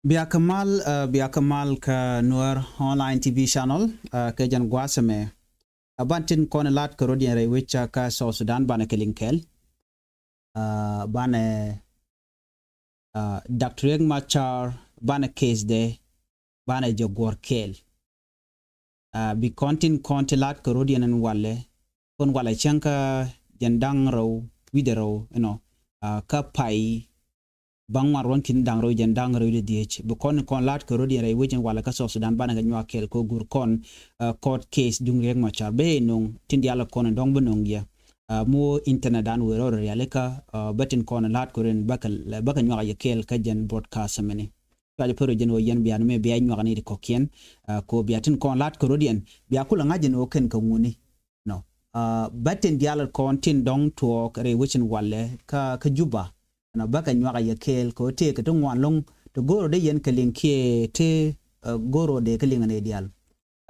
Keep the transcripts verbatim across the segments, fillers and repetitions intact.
Bia kä mal, uh, bia kä mal kä Nuer Online T V channel, uh, kɛ jɛn gua̱a̱th ɛmɛ. Uh, ban tin kɔn lat kä rɔ̱diɛn rɛy wec, uh, kä South Sudan banɛ kɛ liŋ kɛɛl. Uh, banɛ, uh, Doctor Riek Machar banɛ case dɛ, banɛ jɛ guɔ̱r kɛɛl. Uh, bi kɔn tin kɔn ti lat kä rɔ̱diɛn ɛn walɛ, kɔn walɛ cäŋ kä jɛn da̱ŋ rɛw wi̱dɛ rɛw, you know, uh, kä pay baŋ ŋuan ruɔ̱n ki̱n da̱ŋ rɛw jɛn da̱ŋ rɛw wi̱dɛ dhieec. Bi kɔn tin kɔn lat kä rɔ̱diɛn rɛy wec ɛn walɛ kä South Sudan banɛ kɛ nyuak kɛɛl kɛ gur kɔn, uh, court case duŋ Riek Machar. Bɛ nöŋ tin diaal kɔn dɔ̱ŋ bi nöŋ yɛ. Uh, mu internet dan wëë rɔɔd rialikä, uh, bɛ tin kɔn lat kä rɔ̱diɛn bä kɛ, bä kɛ nyuak yɛ kɛɛl kä jɛn broadcast mɛni. Cuacɛ pär jɛn ɣöö yɛn bia ni mɛ bia nyuak ni ti kɔ̱kiɛn, uh, ko bia tin kɔn lat kä rɔ̱diɛn, bia kulɛ ŋa̱c jɛn ɣöö kɛn kä ŋuni. No. Uh, bä tin diaal kɔn tin dɔ̱ŋ tuɔɔk rɛy wec ɛn walɛ kä, kä Juba. No, bä kɛ nyuak yɛ kɛɛl ko tëëkɛ ti ŋuan lo̱ŋ ti go̱o̱r dee yɛn kɛ liŋ kiɛ ti, uh, go̱o̱r dee kɛ liŋ ni diaal.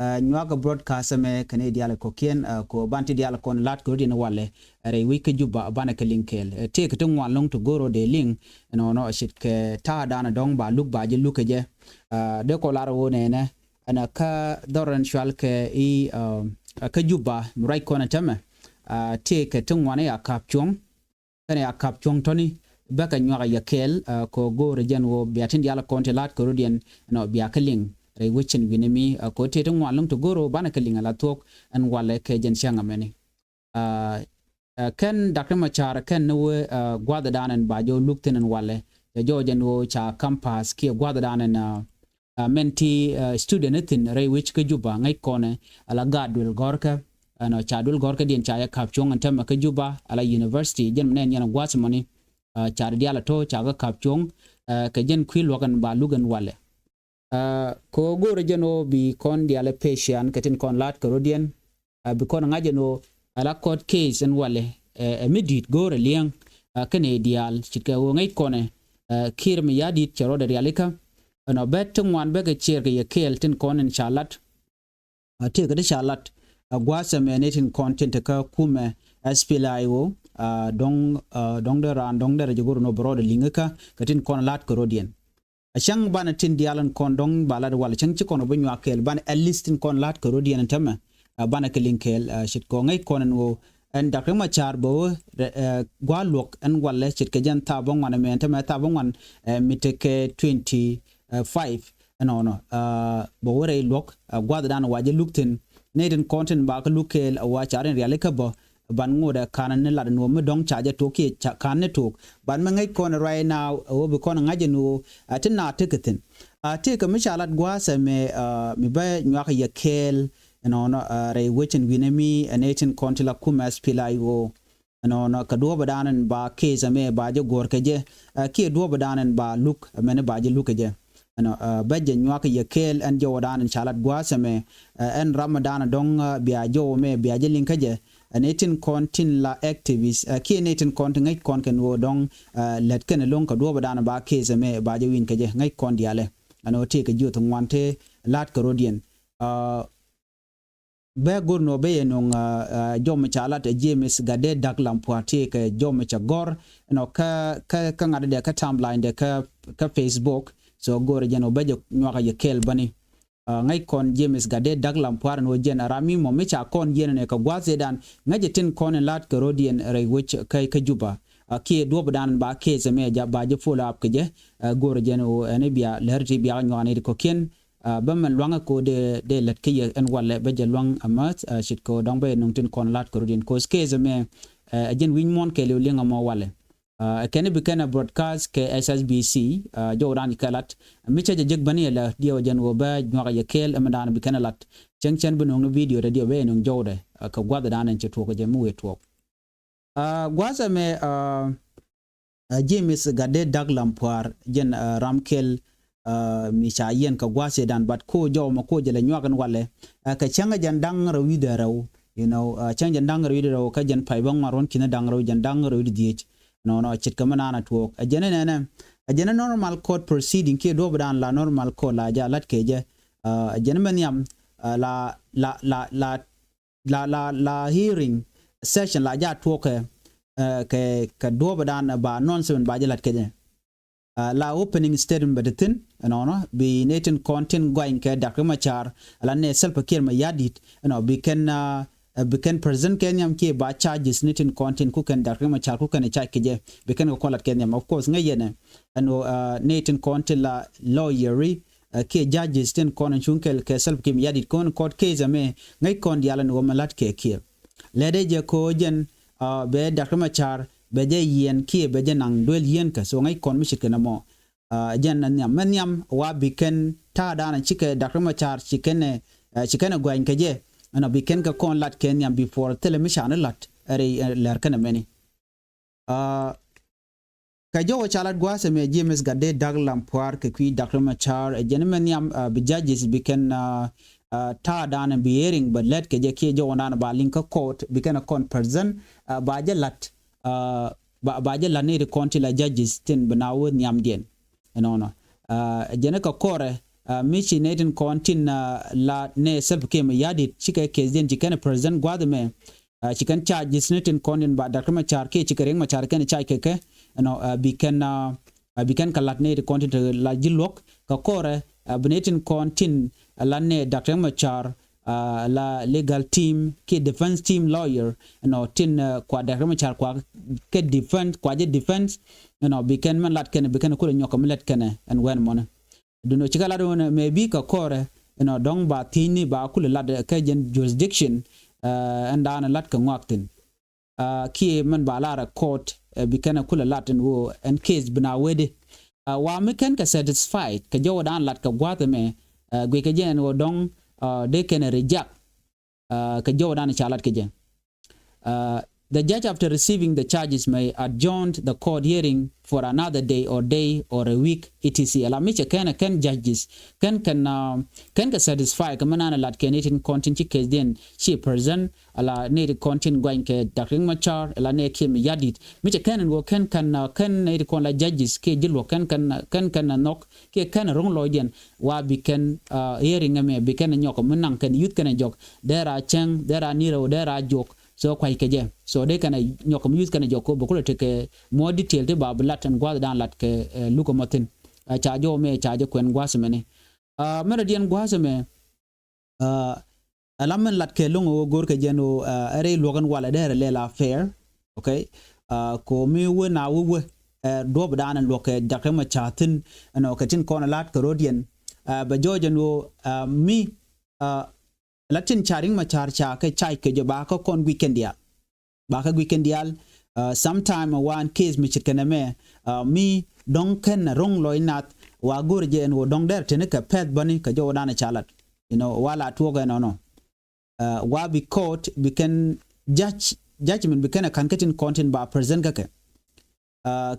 Uh, nyuak broadcast ɛmɛ kɛ ni diaal kɔ̱kiɛn, uh, ko ban ti diaal kɔn lat kä rɔ̱diɛn walɛ, uh, rɛy wec kä Juba banɛ kɛ liŋ kɛɛl. Uh, tëëkɛ ti ŋuan lo̱ŋ ti go̱o̱r dee liŋ, nɔnɔ ce̱tkɛ ta̱a̱ danɛ dɔ̱ŋ ba luk ba jɛ luk kɛ jɛ. Uh, dee kɔ lar ɣöö nɛnɛ ɛn kä dhɔr ɛn cual kɛ i̱, uh, kä Juba mi ruac kɔn ɛ tämɛ, uh, tëëkɛ ti ŋuan i̱ a ka̱p cuɔ̱ŋ. Kɛnɛ a ka̱p cuɔ̱ŋ tɔ̱ni bä kɛ nyuak yɛ kɛɛl, uh, kɛ go̱o̱rɛ jɛn ɣöö bia tin diaal kɔn ti lat kä rɔ̱diɛn, nɔ, bia kɛ liŋ rɛy wec ɛn wi̱nɛ mi, uh, kɛ tëë ti ŋuan lo̱ŋ ti go̱o̱rɛ ɣöö banɛ kɛ liŋ a la thuɔ̱k ɛn walɛ kɛ jɛn cäŋ ɛmɛni. Uh, uh, kɛn Doctor Machar kɛn ni wee, uh, gua̱dhɛ dan ɛn ba jɔw luk thi̱n ɛn walɛ. Jɛ jɔw jɛn ɣöö ca campus kiɛ gua̱dhɛ dan ɛn, uh, uh, mɛn ti, uh, student ni thi̱n rɛy wec kä Juba ŋäc kɔnɛ ala gaat duël gɔ̱rkä. Ɛnɔ ca duël gɔ̱rkä diɛn ca yɛ ka̱p cuɔ̱ŋ ɛn tämɛ kä Juba ala university jɛn mi nɛn yɛn gua̱th mɔni. Uh, ca di diaal a to̱ ca kä ka̱p cuɔ̱ŋ, uh, kɛ jɛn kui̱ luɔ̱k ɛn ba luk ɛn walɛ. Uh, kɛ ɣöö go̱o̱rɛ jɛn ɣöö bi kɔn diaal ɛ pecian kɛ tin kɔn la̱t kɛ rɔ̱diɛn. Uh, bi kɔn ŋa̱c jɛn ɣöö ala court case ɛn walɛ, uh, ɛ mi di̱i̱t go̱o̱rɛ liɛŋ, uh, kɛnɛ diaal ce̱tkɛ ɣöö ŋäc kɔnɛ, uh, Kiir mi ya̱ di̱i̱t cɛ rɔɔdɛ rialikä. Ɛnɔ bä ti ŋuan bä kɛ ciɛɛr kɛ yɛ kɛɛl tin kɔn ɛn ca la̱t. Uh, tëëkɛ ti ca la̱t, uh, gua̱a̱th ɛmɛ ni tin kɔn tin te kä kumɛ S P L A I O, uh, dɔ̱ŋ, uh, dɔ̱ŋ dee raan dɔ̱ŋ dee rɛ jɛ go̱o̱r nɔ bɛ rɔɔdɛ liŋikä kɛ tin kɔn la̱t kɛ rɔ̱diɛn. A cäŋ banɛ tin diaal ɛn kɔn dɔ̱ŋ ba lat walɛ cäŋ ci kɔn ɔ bi nyuak kɛɛl banɛ at least tin kɔn la̱t kɛ rɔ̱diɛn ɛn tämɛ, uh, banɛ kɛ liŋ kɛɛl, uh, ce̱tkɛ ɣöö ŋäc kɔn ɛn ɣöö ɛn Doctor Machar bɛ wee, uh, gua̱a̱ luɔ̱k ɛn walɛ ce̱tkɛ jɛn thaap bä ŋuan ɛmɛ ɛn tämɛ thaap bä ŋuan, uh, mi tekɛ twenty, uh, five. Ɛnɔnɔ, uh, bɛ wä rɛy luɔ̱k, uh, gua̱dhɛ dan wa jɛ luk thi̱n. Nɛy tin kɔn tin ba kä luk kɛɛl, uh, wa ca rin rialikä bä ban ŋotdɛ ka̱n ni lat nuɔ̱ɔ̱m mi dɔ̱ŋ ca jɛ tuɔk kiɛ ca ka̱n ni tuɔk. Ban mi ŋäc kɔn right now, uh, wä bi kɔn ŋa̱c ɛn ɣöö, uh, ti na tekɛ thi̱n. Uh, tëëkɛ mi ca lat gua̱a̱th ɛmɛ, uh, mi bä nyuak yɛ kɛɛl. Ɛnɔnɔ, uh, rɛy wec ɛn wi̱nɛ mi, uh, nɛy tin kɔn ti la kumɛ S P L A I O. Ɛnɔnɔ kɛ duɔ̱ɔ̱pɛ dan ɛn ba case ɛmɛ ba jɛ guɔ̱r kɛ jɛ, uh, kiɛ duɔ̱ɔ̱pɛ dan ɛn ba luk ɛmɛni ba jɛ luk kɛ jɛ. Ɛnɔ, uh, bä jɛ nyuak yɛ kɛɛl ɛn jɔwɛ dan ɛn ca lat gua̱a̱th ɛmɛ, uh, ɛn ram ɛ dan ɛ dɔ̱ŋ, uh, bia jɔwɛ mɛ bia jɛ liŋ kä jɛ. Ɛn ɛ tin kɔn tin la activist, uh, kiɛ nɛ tin kɔn ti ŋäc kɔn kɛn ɣöö dɔ̱ŋ, uh, lät kɛn ɛlɔ̱ŋ kɛ duɔ̱ɔ̱pɛ dan ɛn ba case ɛmɛ ba jɛ wi̱n kɛ jɛ ŋäc kɔn diaalɛ. Ɛn ɣöö tëëkɛ jiöth ŋuan tëë la̱t kɛ rɔ̱diɛn. Uh, Bɛ go̱r nɔ bɛ yɛ nöŋ, uh, uh, jɔm ca lat, uh, James Gatdet Dak Lampuar tëëkɛ jɔm ca gɔ̱r. Ɛnɔ kä, kä, kä ŋa̱t dɛ kä timeline dɛ kä, kä Facebook. So go̱r jɛn ɔ bɛ jɛ nyuak a yɛ kɛɛl bäni. Uh, ŋäc kɔn James Gatdet Dak Lampuar ɛn ɣöö jɛn a ram mi mɔ mi ca kɔn yɛn ɛn ɛ kɛ gua̱a̱th ëëdan ŋäc jɛ tin kɔn in la̱t kɛ rɔ̱diɛn rɛy wec kä, kä Juba. Uh, kiɛ duɔ̱ɔ̱pdan ba case ɛmɛ ja ba jɛ follow up kɛ jɛ. Uh, go̱r jɛn ɔ ɛn bia lär ti bia nyuak ni ti kɔ̱kiɛn. Uh, bä mɛn luaŋä ko dee, dee lät kä yɛ ɛn walɛ bä jɛ luaŋ amäth, uh, ce̱tkɛ dɔ̱ŋ bä yɛ nöŋ tin kɔn la̱t kɛ rɔ̱diɛn. Cause case ɛmɛ, uh, ɛ jɛn wi̱ny muɔ̱ɔ̱n kɛɛliw liŋ ɛmɔ walɛ. Uh, ɛ kɛn bi kɛn ɛ broadcast kɛ S S B C, uh, jɔw dan kɛ lat. Mi cä jɛ jek bäni ɛ lɛ diɛw ɛ jɛn ɣöö bä nyuak ɛ yɛ kɛɛl ɛmɛ dan bi kɛn ɛ lat. Cäŋ cɛn bi nöŋ ni video dɛ diɛw bä yɛ nöŋ jɔwdɛ, uh, kɛ gua̱th dan ɛn cɛ tuɔɔk ɛ jɛ mi wëë tuɔɔk. Uh, gua̱a̱th ɛmɛ, uh, uh, James Gatdet Dak Lampuar jɛn, uh, ram kɛl, uh, mi ca yɛn kɛ gua̱a̱th ëëdan, but ko jɔw mɛ ko jɛ lɛ nyuak ɛn walɛ. Uh, kɛ cäŋ jɛn da̱ŋ rɛw wi̱dɛ rɛw, you know, uh, cäŋ jɛn da̱ŋ rɛw wi̱dɛ rɛw kä jɛn pay bä ŋuan ruɔ̱n ki̱n da̱ŋ rɛw jɛn da̱ŋ rɛw wi̱dɛ dhieec. Nɔnɔ ce̱tkɛ mi naan a tuɔɔk. Ɛ jɛn ɛnɛnɛ, ɛ jɛn ɛ normal court proceeding kiɛ duɔ̱ɔ̱pdan la normal court la ja lat kɛ jɛ. Uh, ɛ jɛn mɛ nhiam, uh, la, la, la, la, la, la hearing session la ja tuɔkɛ, eh, kɛ, kɛ duɔ̱ɔ̱pɛ dan ba announcement ba jɛ lat kɛ jɛ. la opening statement bɛ ti thi̱n ɛnɔnɔ bi nɛy tin kɔn tin gɔany kɛ Doctor Machar ala nɛ Salva Kiir Mayardit ɛnɔ bi kɛn bi kɛn present kɛ nhiam kiɛ ba charges ni tin kɔn tin ku kɛn Doctor Machar ku kɛn charge kɛ jɛ bi kɛn kɛ kɔn lat kɛ nhiam. Of course ŋäc yɛn ɛn nɛy tin kɔn tin la lawyer kiɛ judges tin kɔn in cuŋ kɛl kɛ Salva Kiir Mayardit kɔn court case ɛmɛ ŋäc kɔn diaal ɛn wä mɛ lat kɛ kiɛ lɛt ɛ jɛ ko jɛn bɛ Doctor Machar bɛ jɛ yiɛn kiɛ bɛ jɛ naŋ duel yiɛn kɛ so ŋäc kɔn mi cit kɛ nɛ mɔ. Jɛn ɛ nhiam mɛ nhiam wa bi kɛn ta̱a̱ da̱a̱n cikɛ Doctor Machar ci kɛn ɛ ci kɛn ɛ guany kɛ jɛ ɛn ɔ bi kɛn kɛ kɔn lat kɛ nhiam before thilɛ mi can lat ɛ rɛy lɛr kɛn ɛ mɛni. Kɛ jɔwä ca lat gua̱a̱th ɛmɛ James Gatde Dak Lampuar kɛ kui̱ Doctor Machar ɛ jɛn mɛ nhiam bi judges bi kɛn ta̱a̱ da̱a̱n bi hearing bɛ lɛt kɛ jɛ kiɛ jɔwä da̱a̱n ba liŋ kä court bi kɛn ɛ kɔn present ba jɛ lat ba jɛ lat ni ti kɔn ti la judges tin bi na wä nhiamdiɛn. Ɛnɔnɔ jɛn kɛ kɔrɛ mi ci nɛ tin kɔn tin la nɛ Salva Kiir Mayardit cikɛ case diɛn ci kɛn present gua̱a̱th ɛmɛ ci kɛn charges ni tin kɔn tin ba Doctor Machar kiɛ cikɛ Riek Machar kɛn charge kɛ kɛ ɛnɔ bi kɛn bi kɛn kɛ lat nɛ ti kɔn tin te la ji̱ luɔk kɛ kɔrɛ bi nɛ tin kɔn tin la nɛ Doctor Machar la legal team kiɛ defense team lawyer ɛnɔ tin kua Doctor Machar kua kɛ defense kua jɛ defense ɛnɔ bi kɛn mɛn lat kɛn bi kɛn kulɛ nyɔk kɛ mi lat kɛn ɛn wɛn mɔnɛ. Dunɔ cikɛ lat wun mɛ bi kɛ kɔrɛ ɛnɔ dɔŋ ba thiecni ba kulɛ lat kɛ jɛn jurisdiction ɛn daanɛ lat kɛ ŋɔak thin kiɛ mɛn ba lar ɛ court bi kɛn ɛ kulɛ lat ɛn woo ɛn case bi na wee di. Wa mi kɛn kɛ satisfied kɛ jɔwä daan lat kɛ gua̱a̱th ɛmɛ guic kɛ jɛ ɛn woo dɔŋ dee kɛn ɛ reject kɛ jɔwä daan ca lat kɛ jɛ. The judge, after receiving the charges, may adjourn the court hearing for another day or day or a week, et cetera. Ala mi cɛ kɛn kɛn judges kɛn kɛn kɛn kɛ satisfy kɛ mi nan lat kɛ ni tin kɔn tin ci case diɛn ci present ala ni tin kɔn tin guany kɛ Doctor Riek Machar ala ni Kiir Mayardit mi cɛ kɛn wä kɛn kɛn kɛn ni tin kɔn la judges kiɛ ji̱ luɔk kɛn kɛn kɛn kɛn nhɔk kiɛ kɛn ro̱ŋ lɔcdiɛn wa bi kɛn hearing ɛmɛ bi kɛn nyɔk mi naŋ kɛn yuth kɛn jɔk dee ra cɛŋ dee ra nirɛ wä dee ra jok. So kuay kɛ jɛ so dee kɛn nyɔk mi yuth kɛn jɔk ko bɛ kulɛ tekɛ more detail ti ba bi lat ɛn gua̱th dan lat kɛ luk ɛmɔ thin. Ca jɔw mɛ ca jɛ kuɛn gua̱th mɛni mɛn rɛ diɛn gua̱th mɛ. Ɛlam mɛn lat kɛ loŋ ɣöö go̱rkɛ jɛn ɣöö ɛ rɛy luɔ̱k ɛn walɛ dee rɛ lɛl a fair. Okay. Ko mi wee na wee wee duɔ̱p dan ɛn luɔ̱k kɛ Doctor Machar thi̱n ɛn ɣöö kɛ tin kɔn ɛ la̱t kɛ ro̱diɛn bɛ jɔɔc ɛn ɣöö mi la tin ca Riek Machar ca kɛ charge kɛ jɛ ba kä kɔn guic kɛn diaal. Ba kä guic kɛn diaal. Sometime wan case mi ce̱tkɛ nɛmɛ mi dɔ̱ŋ kɛn ro̱ŋ lɔc nath wa go̱r jɛ ɛn ɣöö dɔ̱ŋ dɛr teni kɛ pɛth bäni kɛ jɔwä dan ca lat. You know, wa la tuɔɔk ɛnɔnɔ wa bi court bi kɛn judge judgment bi kɛn ɛ ka̱n kä tin kɔn tin ba present kä kɛ.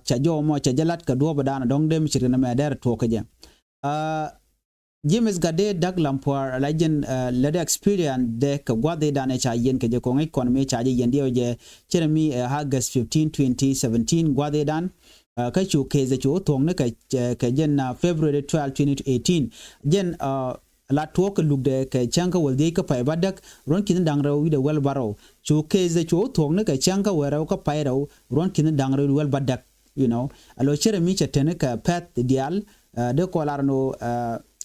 Ca jɔwä mɔ ca jɛ lat kɛ duɔ̱ɔ̱p dan dɔ̱ŋ dee mi ce̱tkɛ nɛmɛ dɛr tuɔɔk kä jɛ. James Gatde Dak Lampuar ala jɛn lɛ dee experience dee kɛ gua̱dhi dan ɛ ca yɛn kɛ jɛ kɔŋ i̱ kɔn mi ca jɛ yɛn diɛw jɛ cɛrɛ mi ɛ August fifteen, twenty seventeen gua̱dhi dan. Kä cu case cu thuɔ̱k ni kɛ jɛn February twelve, twenty eighteen. Jɛn la tuɔɔk kɛ luk dee kɛ cäŋ kä wäl dhiec kä pay ba däk ruɔ̱n ki̱n da̱ŋ rɛw wi̱dɛ wäl ba rɛw. Cu case cu thuɔ̱k ni kɛ cäŋ kä wäl rɛw kä pay rɛw ruɔ̱n ki̱n da̱ŋ rɛw wi̱dɛ wäl ba däk. You know, a lo cɛrɛ mi cɛ teni kɛ pɛth diaal dee kɔ lar no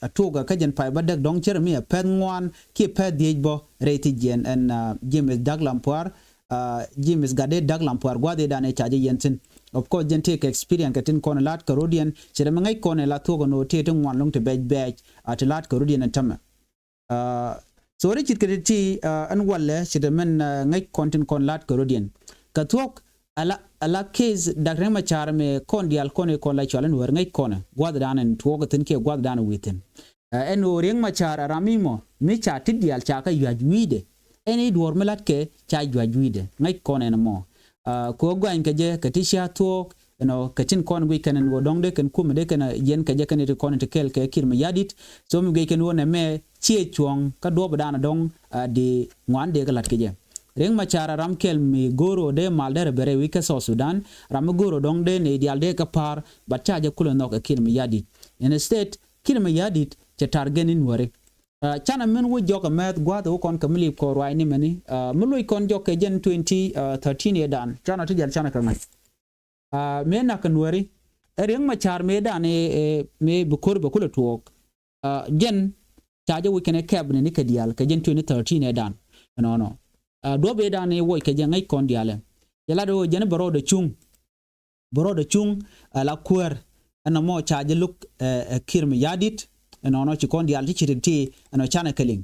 a tuɔk kä jɛn pay ba däk dɔŋ cɛrɛ mi a pɛth ŋuan kiɛ pɛth dhiec bɔ rɛy thi jiɛn ɛn James Dak Lampuar. James Gatde Dak Lampuar gua̱dhi dan ɛ ca jɛ yɛn thin. Of course jɛn tëë kɛ experience kɛ tin kɔn lat kɛ ro̱diɛn cɛrɛ mi ŋäc kɔn ɛ la thuɔk ɛn ɣöö tëë ti ŋuan lo̱ŋ ti bɛc bɛc a ti lat kɛ ro̱diɛn ɛn tämɛ. So ri cit kɛ ti ti ɛn walɛ cit mɛn ŋäc kɔn tin kɔn lat kɛ ro̱diɛn. Kɛ thuɔ̱k ala ala case Doctor Riek Machar mɛ kɔn diaal kɔn i̱ kɔn la cual ɛn wär ŋäc kɔn ɛ gua̱th dan ɛn tuɔɔk ɛ thi̱n kiɛ gua̱th dan ɛ wi̱i̱ thi̱n. Ɛn ɣöö Riek Machar a ram mi mɔ mi ca ti diaal ca kɛ yuac wi̱i̱dɛ. Ɛn i̱ duɔ̱ɔ̱r mi la̱tkɛ ca yuac wi̱i̱dɛ ŋäc kɔn ɛn mɔ. Kɛ ɣöö guany kɛ jɛ kɛ ti cia thuɔ̱ɔ̱k ɛnɔ kɛ tin kɔn guic kɛn ɛn ɣöö dɔ̱ŋ dee kɛn kumɛ dee kɛn yɛn kɛ jɛ kɛn ti kɔn ti kɛɛl kɛ Kiir Mayardit. So mi guic kɛn ɣöö nɛmɛ ciɛ cuɔ̱ɔ̱ŋ kä duɔ̱ɔ̱p dan dɔ̱ŋ di ŋuan dee kɛ la̱t kɛ jɛ. Riek Machar a ram kɛl mi go̱o̱r ɣöö dee mal dee rɛ bɛ rɛy wi̱c kä South Sudan ram mi go̱o̱r ɣöö dɔ̱ŋ dee nɛy diaal dee kɛ pa̱a̱r but ca jɛ kulɛ nhɔk ɛ Kiir Mayardit. Instead Kiir Mayardit cɛ target ni Nuääri. Canɛ min wä jɔk ɛ mɛth gua̱a̱th wä kɔn kɛ mi lip kɔn ruaacni mɛni mi loc kɔn jɔk kɛ jɛn twenty thirteen yɛ dan canɛ ti jɛl canɛ kɛ ŋa̱c. Mëë nak kɛ Nuääri Ɛ Riek Machar mëë dan ɛ, ɛ, mëë bi ko̱r bɛ kulɛ tuɔɔk. Ɛ, jɛn ca jɛ wi̱c kɛn ɛ kɛp ni ni kɛ diaal kɛ jɛn twenty thirteen ɛ dan. Ɛnɔnɔ. Ɛ, duɔ̱p ɛ dan ɛ wuɔc kɛ jɛ ŋäc kɔn diaal ɛ. Jɛ lat ɛ ɣöö jɛn bɛ rɔɔdɛ cuŋ. Bɛ rɔɔdɛ cuŋ, ɛ, la kuäär. Ɛn nɔmɔ ca jɛ lo̱k, ɛ, ɛ, Kiir Mayardit. Ɛnɔnɔ ci kɔn diaal ti ci ri ti ɛnɔ canɛ kɛ liŋ.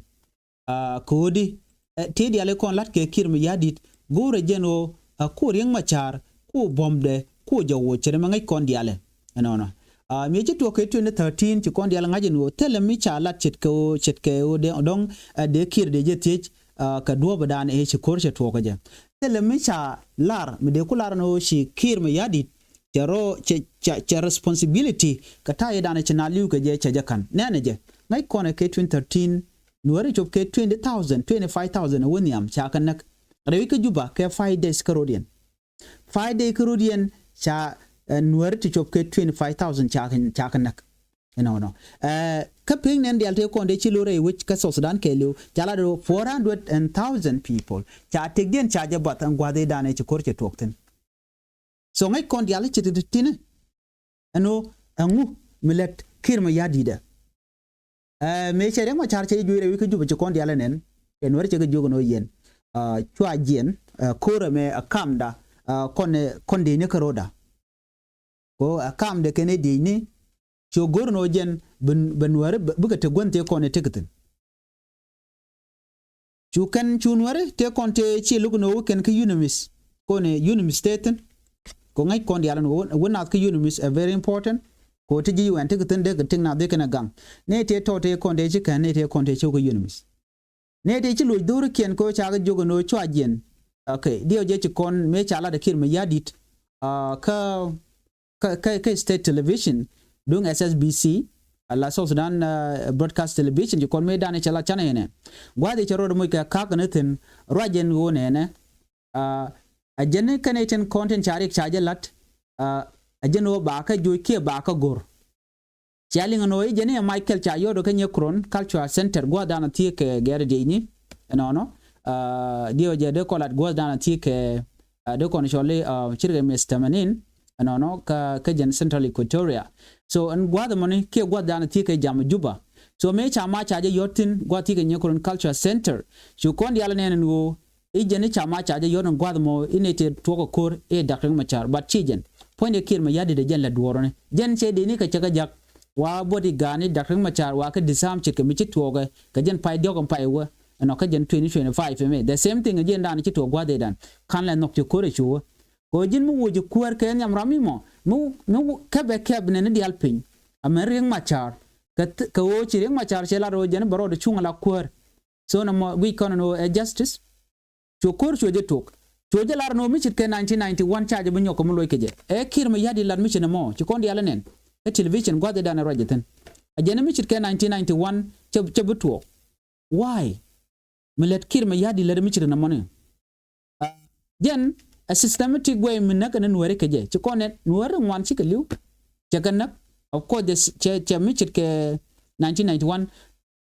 Ɛ, ko̱di, ɛ, tëë diaal i̱ kɔn la̱t kɛ Kiir Mayardit, go̱o̱rɛ jɛn ɣöö, ɛ, ku Riek Machar, ku buɔ̱mdɛ, ku jɛ woc cɛ rɛ mɛ ŋäc kɔn diaal ɛ. Ɛnɔnɔ. Ɛ, mëë ci tuɔɔk kɛ twenty thirteen ci kɔn diaal ŋa̱c ɛn ɣöö thilɛ mi ca lat ce̱tkɛ ɣöö, ce̱tkɛ ɣöö dee, dɔ̱ŋ, ɛ, dee Kiir dee jɛ thiec, ɛ, kɛ duɔ̱ɔ̱pdan ɛ ci ko̱r cɛ tuɔɔk kɛ jɛ. Thilɛ mi ca lar, mi dee ku lar ɛn ɣöö ci Kiir Mayardit, cɛ rɔ, cɛ, cɛ, cɛ responsibility, kɛ ta̱yɛ dan ɛ ci na li̱w kɛ jɛ cɛ jɛ ka̱n. Nɛnɛ jɛ, ŋäc kɔn ɛ kɛ twenty thirteen, Nuääri cop kɛ twenty thousand, twenty-five thousand ɛ wä nhiam ca kɛ näk. Rɛy wi̱c kä Juba kɛ five days kä rɔ̱diɛn. Five days kä rɔ̱diɛn ca, ɛ, Nuääri ti cop kɛ twenty-five thousand ca kɛ, ca kɛ näk. Ɛnɔnɔ. Ɛ, kä pek nɛn diaal tëë kɔn dee ci lo̱r rɛy wec kä South Sudan kɛɛliw, ca la dee four hundred and thousand people. Ca tëkdiɛn ca jɛ bath ɛn gua̱th i̱ dan ɛ ci ko̱r cɛ tuɔɔk thi̱n. So ŋäc kɔn diaal i̱ ci ti ti ti̱ni. Ɛn ɣöö ɛŋu mi lät Kiir Mayardit ɛ. Ɛ, mëë cɛ Riek Machar cɛ ji̱ juɔc rɛy wi̱c kä Juba ci kɔn diaal ɛ nɛn. Cɛ Nuääri cɛ kɛ jiök ɛn ɣöö yɛn. Ɛ, cua jiɛn, ɛ, ko̱rɛ mɛ ɛ kamda, ɛ, kɔn, kɔn dee ni kä ro̱da. Ko ɛ kamdɛ kɛn ɛ diecni. Cu go̱r ɛn ɣöö jɛn bɛ, bɛ Nuääri bɛ, bikɛ te gua̱n tëë kɔn ɛ tekɛ thi̱n. Cu kɛn cu Nuääri tëë kɔn tëë ci lo̱k ɛn ɣöö wä kɛn kä UNMISS. Kɔn ɛ UNMISS tëë thi̱n. Ko ŋäc kɔn diaal ɛn ɣöö wä naath kä UNMISS ɛ very important. Ko ti ji̱ U N tekɛ thi̱n dee kɛ tik naath dee kɛn ɛ gaŋ. Nɛy tëë tɔ̱ tëë kɔn tëë ci kɛn nɛy tëë kɔn tëë ci wä kä UNMISS. Nɛy tëë ci loc dho̱rikiɛn kɛ ɣöö ca kɛ jiök ɛn ɣöö cua jiɛn. Okay, diɛw jɛ ci kɔn mëë ca lat ɛ Kiir Mayardit. Ɛ, kä, kä, kä, kä state television, duŋ S S B C, ala South Sudan, ɛ, Broadcast Television, ci kɔn mëë dan cɛ lat canɛ yɛnɛ. Gua̱a̱th i̱ cɛ rɔɔdɛ moc kɛ ka̱k ni thi̱n, ruac jɛn ɣöö nɛnɛ. Ɛ, ɛ jɛn ni kɛn i̱ tin kɔn tin ca riɛk ca jɛ lat, ɛ, ɛ jɛn ɣöö ba kä joc kiɛ ba kä go̱r. Cia liŋ ɛn ɣöö i̱ jɛn i̱ ɛ Michael ca yɔ̱ɔ̱t kä Nyekron Cultural Center gua̱a̱th dan a thiee kɛ gɛr diecni. Ɛnɔnɔ. Ɛ, diɛw jɛ dee kɔn lat gua̱a̱th dan a thiee kɛ, ɛ, dee kɔn cɔl i̱, ɛ, cirkɛ mith tamanin. Ɛnɔnɔ kä, kä jɛn Central Equatoria. So ɛn gua̱a̱th ɛmɔni kiɛ gua̱a̱th dan a thiee kɛ jam Juba. So mëë ca ma ca jɛ yɔ̱t thi̱n gua̱a̱th thiee kɛ Nyekron Cultural Center. Cu kɔn diaal nɛn ɛn ɣöö i̱ jɛn i̱ ca ma ca jɛ yɔ̱t ɛn gua̱a̱th ɛmɔ i̱ nɛy tëë tuɔɔk ɛ ko̱r i̱ Dak Riek Machar, but ci jɛn. Puɔ̱nydɛ Kiir Mayardit ɛ jɛn lɛ duɔ̱ɔ̱r ɔni. Jɛn cɛ dee ni kɛ cɛ kɛ jak. Wa bodyguard ni Dak Riek Machar wa kɛ disarm ce̱tkɛ mi ci tuɔɔkɛ kɛ jɛn pay diɔ̱k ɛn pay wä. Ɛnɔ kä jɛn twenty twenty-five ɛmɛ. The same thing ɛ jɛn dan ci tuɔɔk gua̱a̱th ɛ dan. Ka̱n lɛ nhɔk ci ko̱r ɛ cu wä. Kɛ ɣöö ji̱n mi woc ɛ kuäär kɛ nhiam ram mi mɔ. Mi, mi kɛpɛ kɛp nɛni diaal piny. Amɛ Riek Machar. Kɛ th-, kɛ ɣöö ci Riek Machar cɛ lat ɣöö jɛn bɛ rɔɔdɛ cuŋ ala kuäär. So nɔmɔ guic kɔn ɛn ɣöö ɛ justice. Cuɛ ko̱r cuɛ jɛ tuɔk. Cuɛ jɛ lar ɛn ɣöö mi ce̱tkɛ nineteen ninety-one ca jɛ bi nyɔk kɛ mi loc kɛ jɛ. Ɛ Kiir Mayardit lat mi ce̱t ɛmɔ. Ci kɔn diaal ɛ nɛn. Ɛ television gua̱th ɛ dan ɛ ruac ɛ thi̱n. Ɛ jɛn mi ce̱tkɛ nineteen ninety-one cɛ, cɛ bi tuɔɔk. Why? Mi lät Kiir Mayardit lät mi ce̱t ɛn ɛmɔni. Ɛ, jɛn ɛ systematic way mi näk ɛn Nuääri kɛ jɛ. Ci kɔn ɛ Nuääri ŋuan cikɛ li̱w. Cɛ kɛ näk. Of course, cɛ, cɛ mi ce̱tkɛ nineteen ninety-one.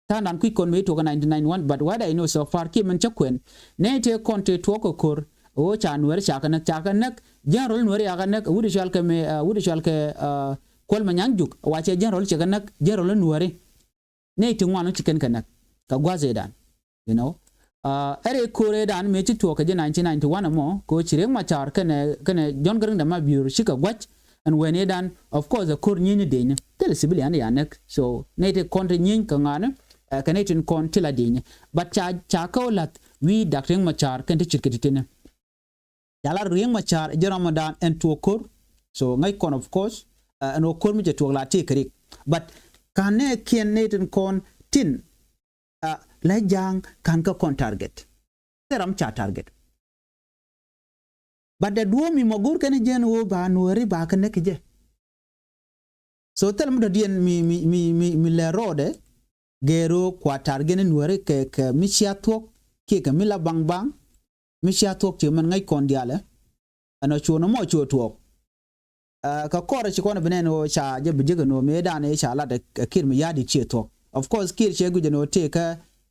Ta̱a̱ nan kui̱c kɔn mëë tuɔɔk ɛ nineteen ninety-one, but what I know so far kiɛ min cä kuɛn. Nɛy tëë kɔn tëë tuɔɔk kɛ ko̱r. Ɣöö ca Nuääri ca kɛ näk, ca kɛ näk. General Nuääri ca kɛ näk, wut i̱ cɔal kɛ mëë, ɛ, wut i̱ cɔal kɛ, ɛ, Kuɔl Manyang Juuk, wa cɛ general cɛ kɛ näk, general Nuääri. Nɛy ti ŋuan ci kɛn kɛ näk. Kɛ gua̱th ëëdan. You know. Ɛ rɛy ko̱r ëëdan mëë ci tuɔɔk kɛ ji̱ nineteen ninety-one ɛmɔ, kɛ ɣöö ci Riek Machar kɛnɛ, kɛnɛ John Garang de Mabior cikɛ gua̱c, ɛn wen ëëdan, of course, ɛ ko̱r nyieeny ni diecni. Thilɛ civilian ya näk. So, nɛy ti kɔn ti nyieeny kɛ ŋa̱a̱ni, ɛ, kɛ nɛy tin kɔn ti la diecni. But ca, ca kä ɣöö la̱th wi̱i̱ Dak Riek Machar kɛn ti ce̱tkɛ ti̱ti̱ni. Ca lar Riek Machar ji̱ Ramadan ɛn tuɔɔk ko̱r. So ŋäc kɔn, of course, ɛ, ɛn ɣöö ko̱r mi cɛ tuɔɔk la tëëkɛ rik. But ka̱n nɛɛkiɛn nɛy tin kɔn tin, ɛ, la ja̱a̱ŋ ka̱n kä kɔn target. Thil ram ca target. But dee duɔ̱ɔ̱p mi mɔ go̱r kɛn jɛn ɣöö ba Nuääri ba kɛ näk jɛ. So thil mi dɔ̱diɛn mi, mi, mi, mi, mi lɛ rɔɔdɛ gɛɛr ɣöö kua target ni Nuääri kɛ, kɛ mi cia thuɔ̱k kiɛ kɛ mi la baŋ baŋ. Mi cia thuɔ̱k ci mɛn ŋäc kɔn diaalɛ. Ɛn ɔ cuɔ nɔmɔ cuɔ tuɔɔk. Ɛ, kɛ kɔrɛ ci kɔn bi nɛn ɣöö ca jɛ bi jek ɛn ɣöö mëëdan ëë ca lat ɛ Kiir Mayardit ciɛ thuɔ̱k. Of course, Kiir cɛ guic ɛn ɣöö tëëkä,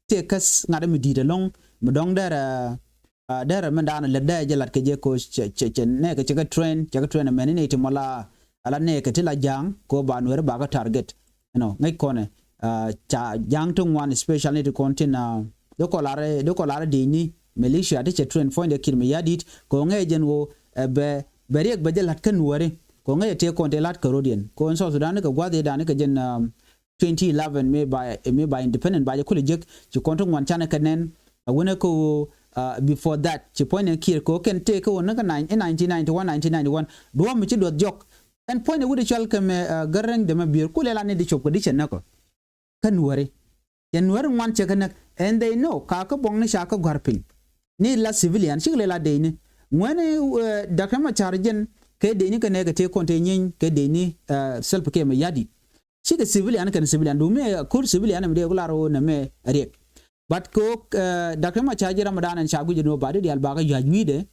tëëkä ŋa̱t mi di̱i̱t ɛlɔ̱ŋ mi dɔ̱ŋ derɛ, ɛ, derɛ mindan lät dee jɛ lat kɛ jɛ kɛ ɣöö cɛ, cɛ, cɛ nɛɛkɛ cɛ kɛ train, cɛ kɛ train ɛmɛn inɛ ti mɔ la, Ala nɛɛkɛ ti la ja̱a̱ŋ kɛ ɣöö ba Nuɛri ba kɛ target. You know, ŋäc kɔnɛ, ah, ca ja̱a̱ŋ ti ŋuan, especially ti kɔn tin, ah, di kɔ lar, di kɔ lar dini militia ti cɛ train puɔ̱nydɛ Kiir Mayardit, kɛ ɣöö ŋäc jɛn ɣöö, eh, bɛ, bɛ riɛk bɛ jɛ la̱t kä Nuɛri. Kɛ ɣöö ŋäc tëë kɔn tëë la̱t kɛ road yɛn. Kɛ ɣöö in South Sudan ni kɛ gua̱th i̱ dan ni kɛ jɛn, um, twenty eleven, mi ba, mi ba independent ba jɛ kulɛ jek, ci kɔn ti ŋuan canɛ kɛ nɛn. A wänɛ kä ɣöö, uh, before that, ci puɔ̱nydɛ Kiir kɛ ɣöö kɛn tëë kä ɣöö ni kä nine, in nineteen ninety-one, nineteen ninety-one, duɔ̱ɔ̱p mi ci duɔth jɔk. Ɛn puɔ̱nydɛ wut i̱ cɔal kɛ mɛ, uh, Gäräŋ Dɛmɛ Biɛr, kulɛ la ni di cop kɛ di cɛ näk ɔ. Kä Nuɛri. Cɛ Nuɛri ŋuan cɛ kɛ näk. And they know, ka kä buɔ̱ŋni ca kä gɔ̱a̱r piny. Ni la civilian, cikɛ lɛ la dee ni. Ŋuɛni, uh, Doctor Machar jɛn, kɛ dee ni kɛ nɛɛkɛ tëë kɔn tëë nyieeny, kɛ dee ni, uh, Salva Kiir Mayardit. Cikɛ civilian kɛn civilian, du mi kur civilian mi dee ku lar wä nɛ mɛ riɛk. But kɛ wä, eh, Doctor Machar ji̱ Ramadan ɛn ca guic ɛn wä ba di dial ba kä yuac wi̱i̱dɛ,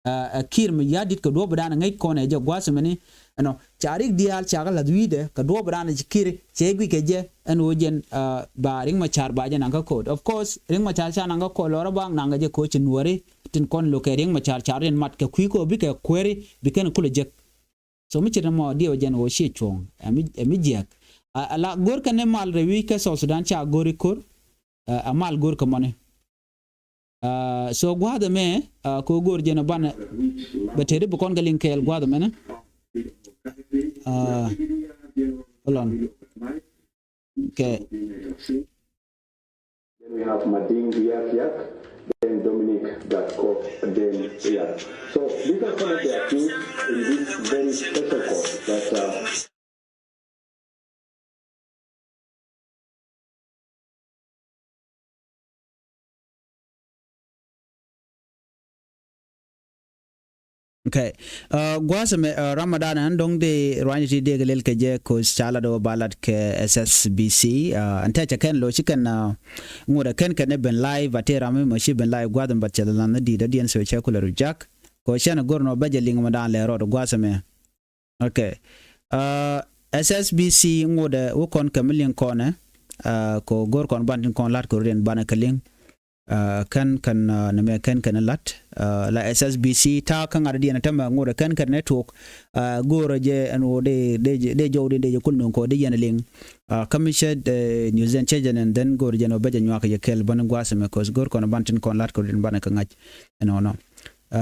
eh, eh, Kiir Mayardit kɛ duɔ̱p dan ŋäc kɔn ɛ jɛ gua̱a̱th mɛni, ɛnɔ, ca rik diaal ca kä la̱th wi̱i̱dɛ, kɛ duɔ̱p dan ci Kiir, cɛ guic kɛ jɛ, ɛn wä jɛn, eh, ba Riek Machar ba jɛ naŋ kä court. Of course, Riek Machar ca naŋ kä court lɔrä ba naŋ kɛ jɛ court ci Nuɛri, tin kɔn lo̱kɛ Riek Machar ca rin mat kɛ kui̱ kɛ wä bikɛ kueri, bi kɛn kulɛ jek. So mi ce̱t ɛmɔ diɛw jɛn ɣöö ciɛ cuɔ̱ɔ̱ŋ, ɛ mi, ɛ mi jiääk. A, a la go̱r kɛn ni mal rɛy wi̱i̱ kä South Sudan ca go̱r i̱ ko̱r, ɛ, a mal go̱r kɛ mɔni. Ɛ, so gua̱a̱th ɛmɛ, ɛ, kɛ ɣöö go̱r jɛn ɔ banɛ, bɛ tëëdi bi kɔn kɛ liŋ kɛɛl gua̱a̱th ɛmɛnɛ. Ɛ, hold on. Okay. Then we have Mading Diak Yak, then Dominic Gatko, then Yak. So these are some of the accused in this very special court that, uh, Okay. Ɛ, gua̱a̱th ɛmɛ, ɛ, Ramadan ɛn dɔ̱ŋ dee ruany ti dee kɛ lel kɛ jɛ ko̱c ca lat ɣöö ba lat kɛ S S B C. Ɛ, ɛn tɛcɛ kɛn lo̱c ci kɛn, ɛ, ŋot ɛ kɛn kɛn ɛ ben live, a tëë ram mi mɔ ci ben live gua̱a̱th ɛmɛ, but cɛ lɛ lan ni di̱i̱t dɔ̱diɛn, so cɛ kulɛ rut jak. Ko̱c cɛn ɛ go̱r nɔ bä jɛ liŋ mɛ da̱a̱n lɛ rɔɔd gua̱a̱th ɛmɛ. Okay. Ɛ, S S B C ŋot ɛ wä kɔn kɛ mi liŋ kɔn ɛ, ɛ, kɛ go̱r kɔn ban tin kɔn lat kɛ rut ɛn banɛ kɛ liŋ. Ɛ, kɛn kɛn, ɛ, nɛmɛ kɛn kɛn lat, ɛ, la S S B C ta̱a̱ kä ŋa̱t diɛn tämɛ ŋot ɛ kɛn kɛn network, ɛ, go̱o̱rä jɛ ɛn ɣöö dee, dee, dee jɔwdin dee jɛ kul nöŋ kɔ dee yɛn liŋ. Ɛ, kä mi cɛ, ɛ, news ɛn cɛ jɛ nɛn, then go̱o̱rä jɛ ɛn ɣöö bɛ jɛ nyuak jɛ kɛɛl bäni gua̱a̱th ɛmɛ, 'cause go̱o̱r kɔn ban tin kɔn lat kɔ din banɛ kɛ ŋa̱c. Ɛnɔnɔ. Ɛ,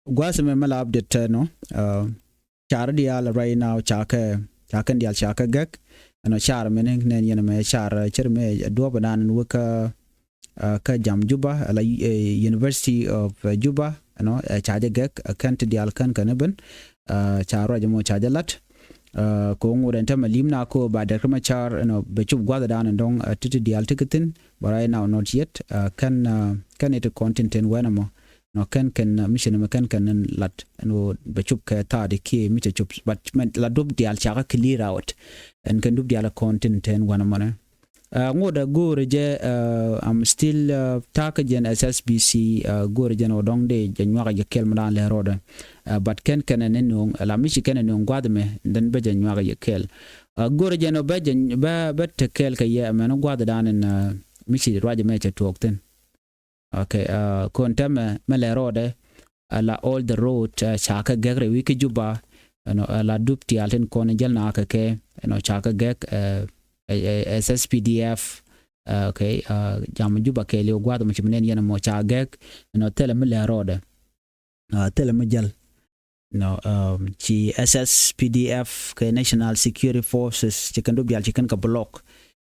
gua̱a̱th ɛmɛ mɛ la update tɛ nɔ, ɛ, car diaal right now ca kɛ, ca kɛn diaal ca kɛ gɛk. Ɛnɔ car mɛni nɛn yɛn mɛ car, ɛ, cir mɛ, ɛ, duɔ̱ɔ̱p ɛnan ɛn wä kä, ɛ, kä jam Juba, ala, ɛ, University of, ɛ, Juba, ɛnɔ, ɛ, ca jɛ gɛk, ɛ, kɛn ti diaal kɛn kɛn ben, ɛ, ca ruac ɛmɔ ca jɛ lat. Ɛ, kɛ ɣöö ŋot ɛn tämɛ li̱m na kɛ ɣöö ba Doctor Machar, ɛnɔ, bɛ cop gua̱a̱th ɛdan ɛn dɔ̱ŋ, ɛ, ti ti diaal ti kɛ thi̱n, but right now not yet. Ɛ, kɛn, ɛ, kɛn it kɔn tin tin wɛn ɛmɔ. Nɔ kɛn kɛn, ɛ, mi ci nɛmɛ kɛn kɛn lat ɛn ɣöö bɛ cop kɛ thaat i̱ kiɛ mi cɛ cop, but mɛ la duɔ̱p diaal ca kä clear out. Ɛn kɛn duɔ̱p diaal kɔn tin tin wɛn ɛmɔ nɛ. Ɛ, ŋot ɛ go̱o̱rä jɛ, ɛ, I'm still, ɛ, ta̱a̱ kä jɛn S S B C, ɛ, go̱o̱rä jɛn ɔ dɔ̱ŋ dee jɛ nyuak jɛ kɛl mi da̱a̱n lɛ rɔɔdɛ. Ɛ, but kɛn kɛn ɛ ni nuɔ̱ŋ, ɛ, la mi ci kɛn ɛ nuɔ̱ŋ gua̱a̱th ɛmɛ, then bä jɛ nyuak jɛ kɛl. Ɛ, go̱o̱rä jɛn ɔ bä jɛ, bä, bä te kɛl kɛ yɛ, ɛ, mɛn gua̱a̱th da̱a̱n ɛn, ɛ, mi ci ruac ɛmɛ cɛ tuɔɔk thi̱n. Okay, ɛ, kɔn tɛmɛ mɛ lɛ rɔɔdɛ, ɛ, la all the road, ɛ, ca kɛ gɛk rɛy wi̱i̱ kä Juba, ɛnɔ, ɛ, la dup tial tin kɔn jäl na kɛ kɛ, ɛnɔ, ca kɛ gɛk, ɛ, ɛ, ɛ, S S P D F, ɛ, okay, ɛ, jam Juba kɛɛliw gua̱a̱th mɔ ci mi nɛn yɛn mɔ ca gɛk, ɛnɔ, thilɛ mi lɛ rɔɔdɛ, ɛ, thilɛ mi jäl. Nɔ, um, ci S S P D F kɛ National Security Forces ci kɛn dup dial ci kɛn kɛ block.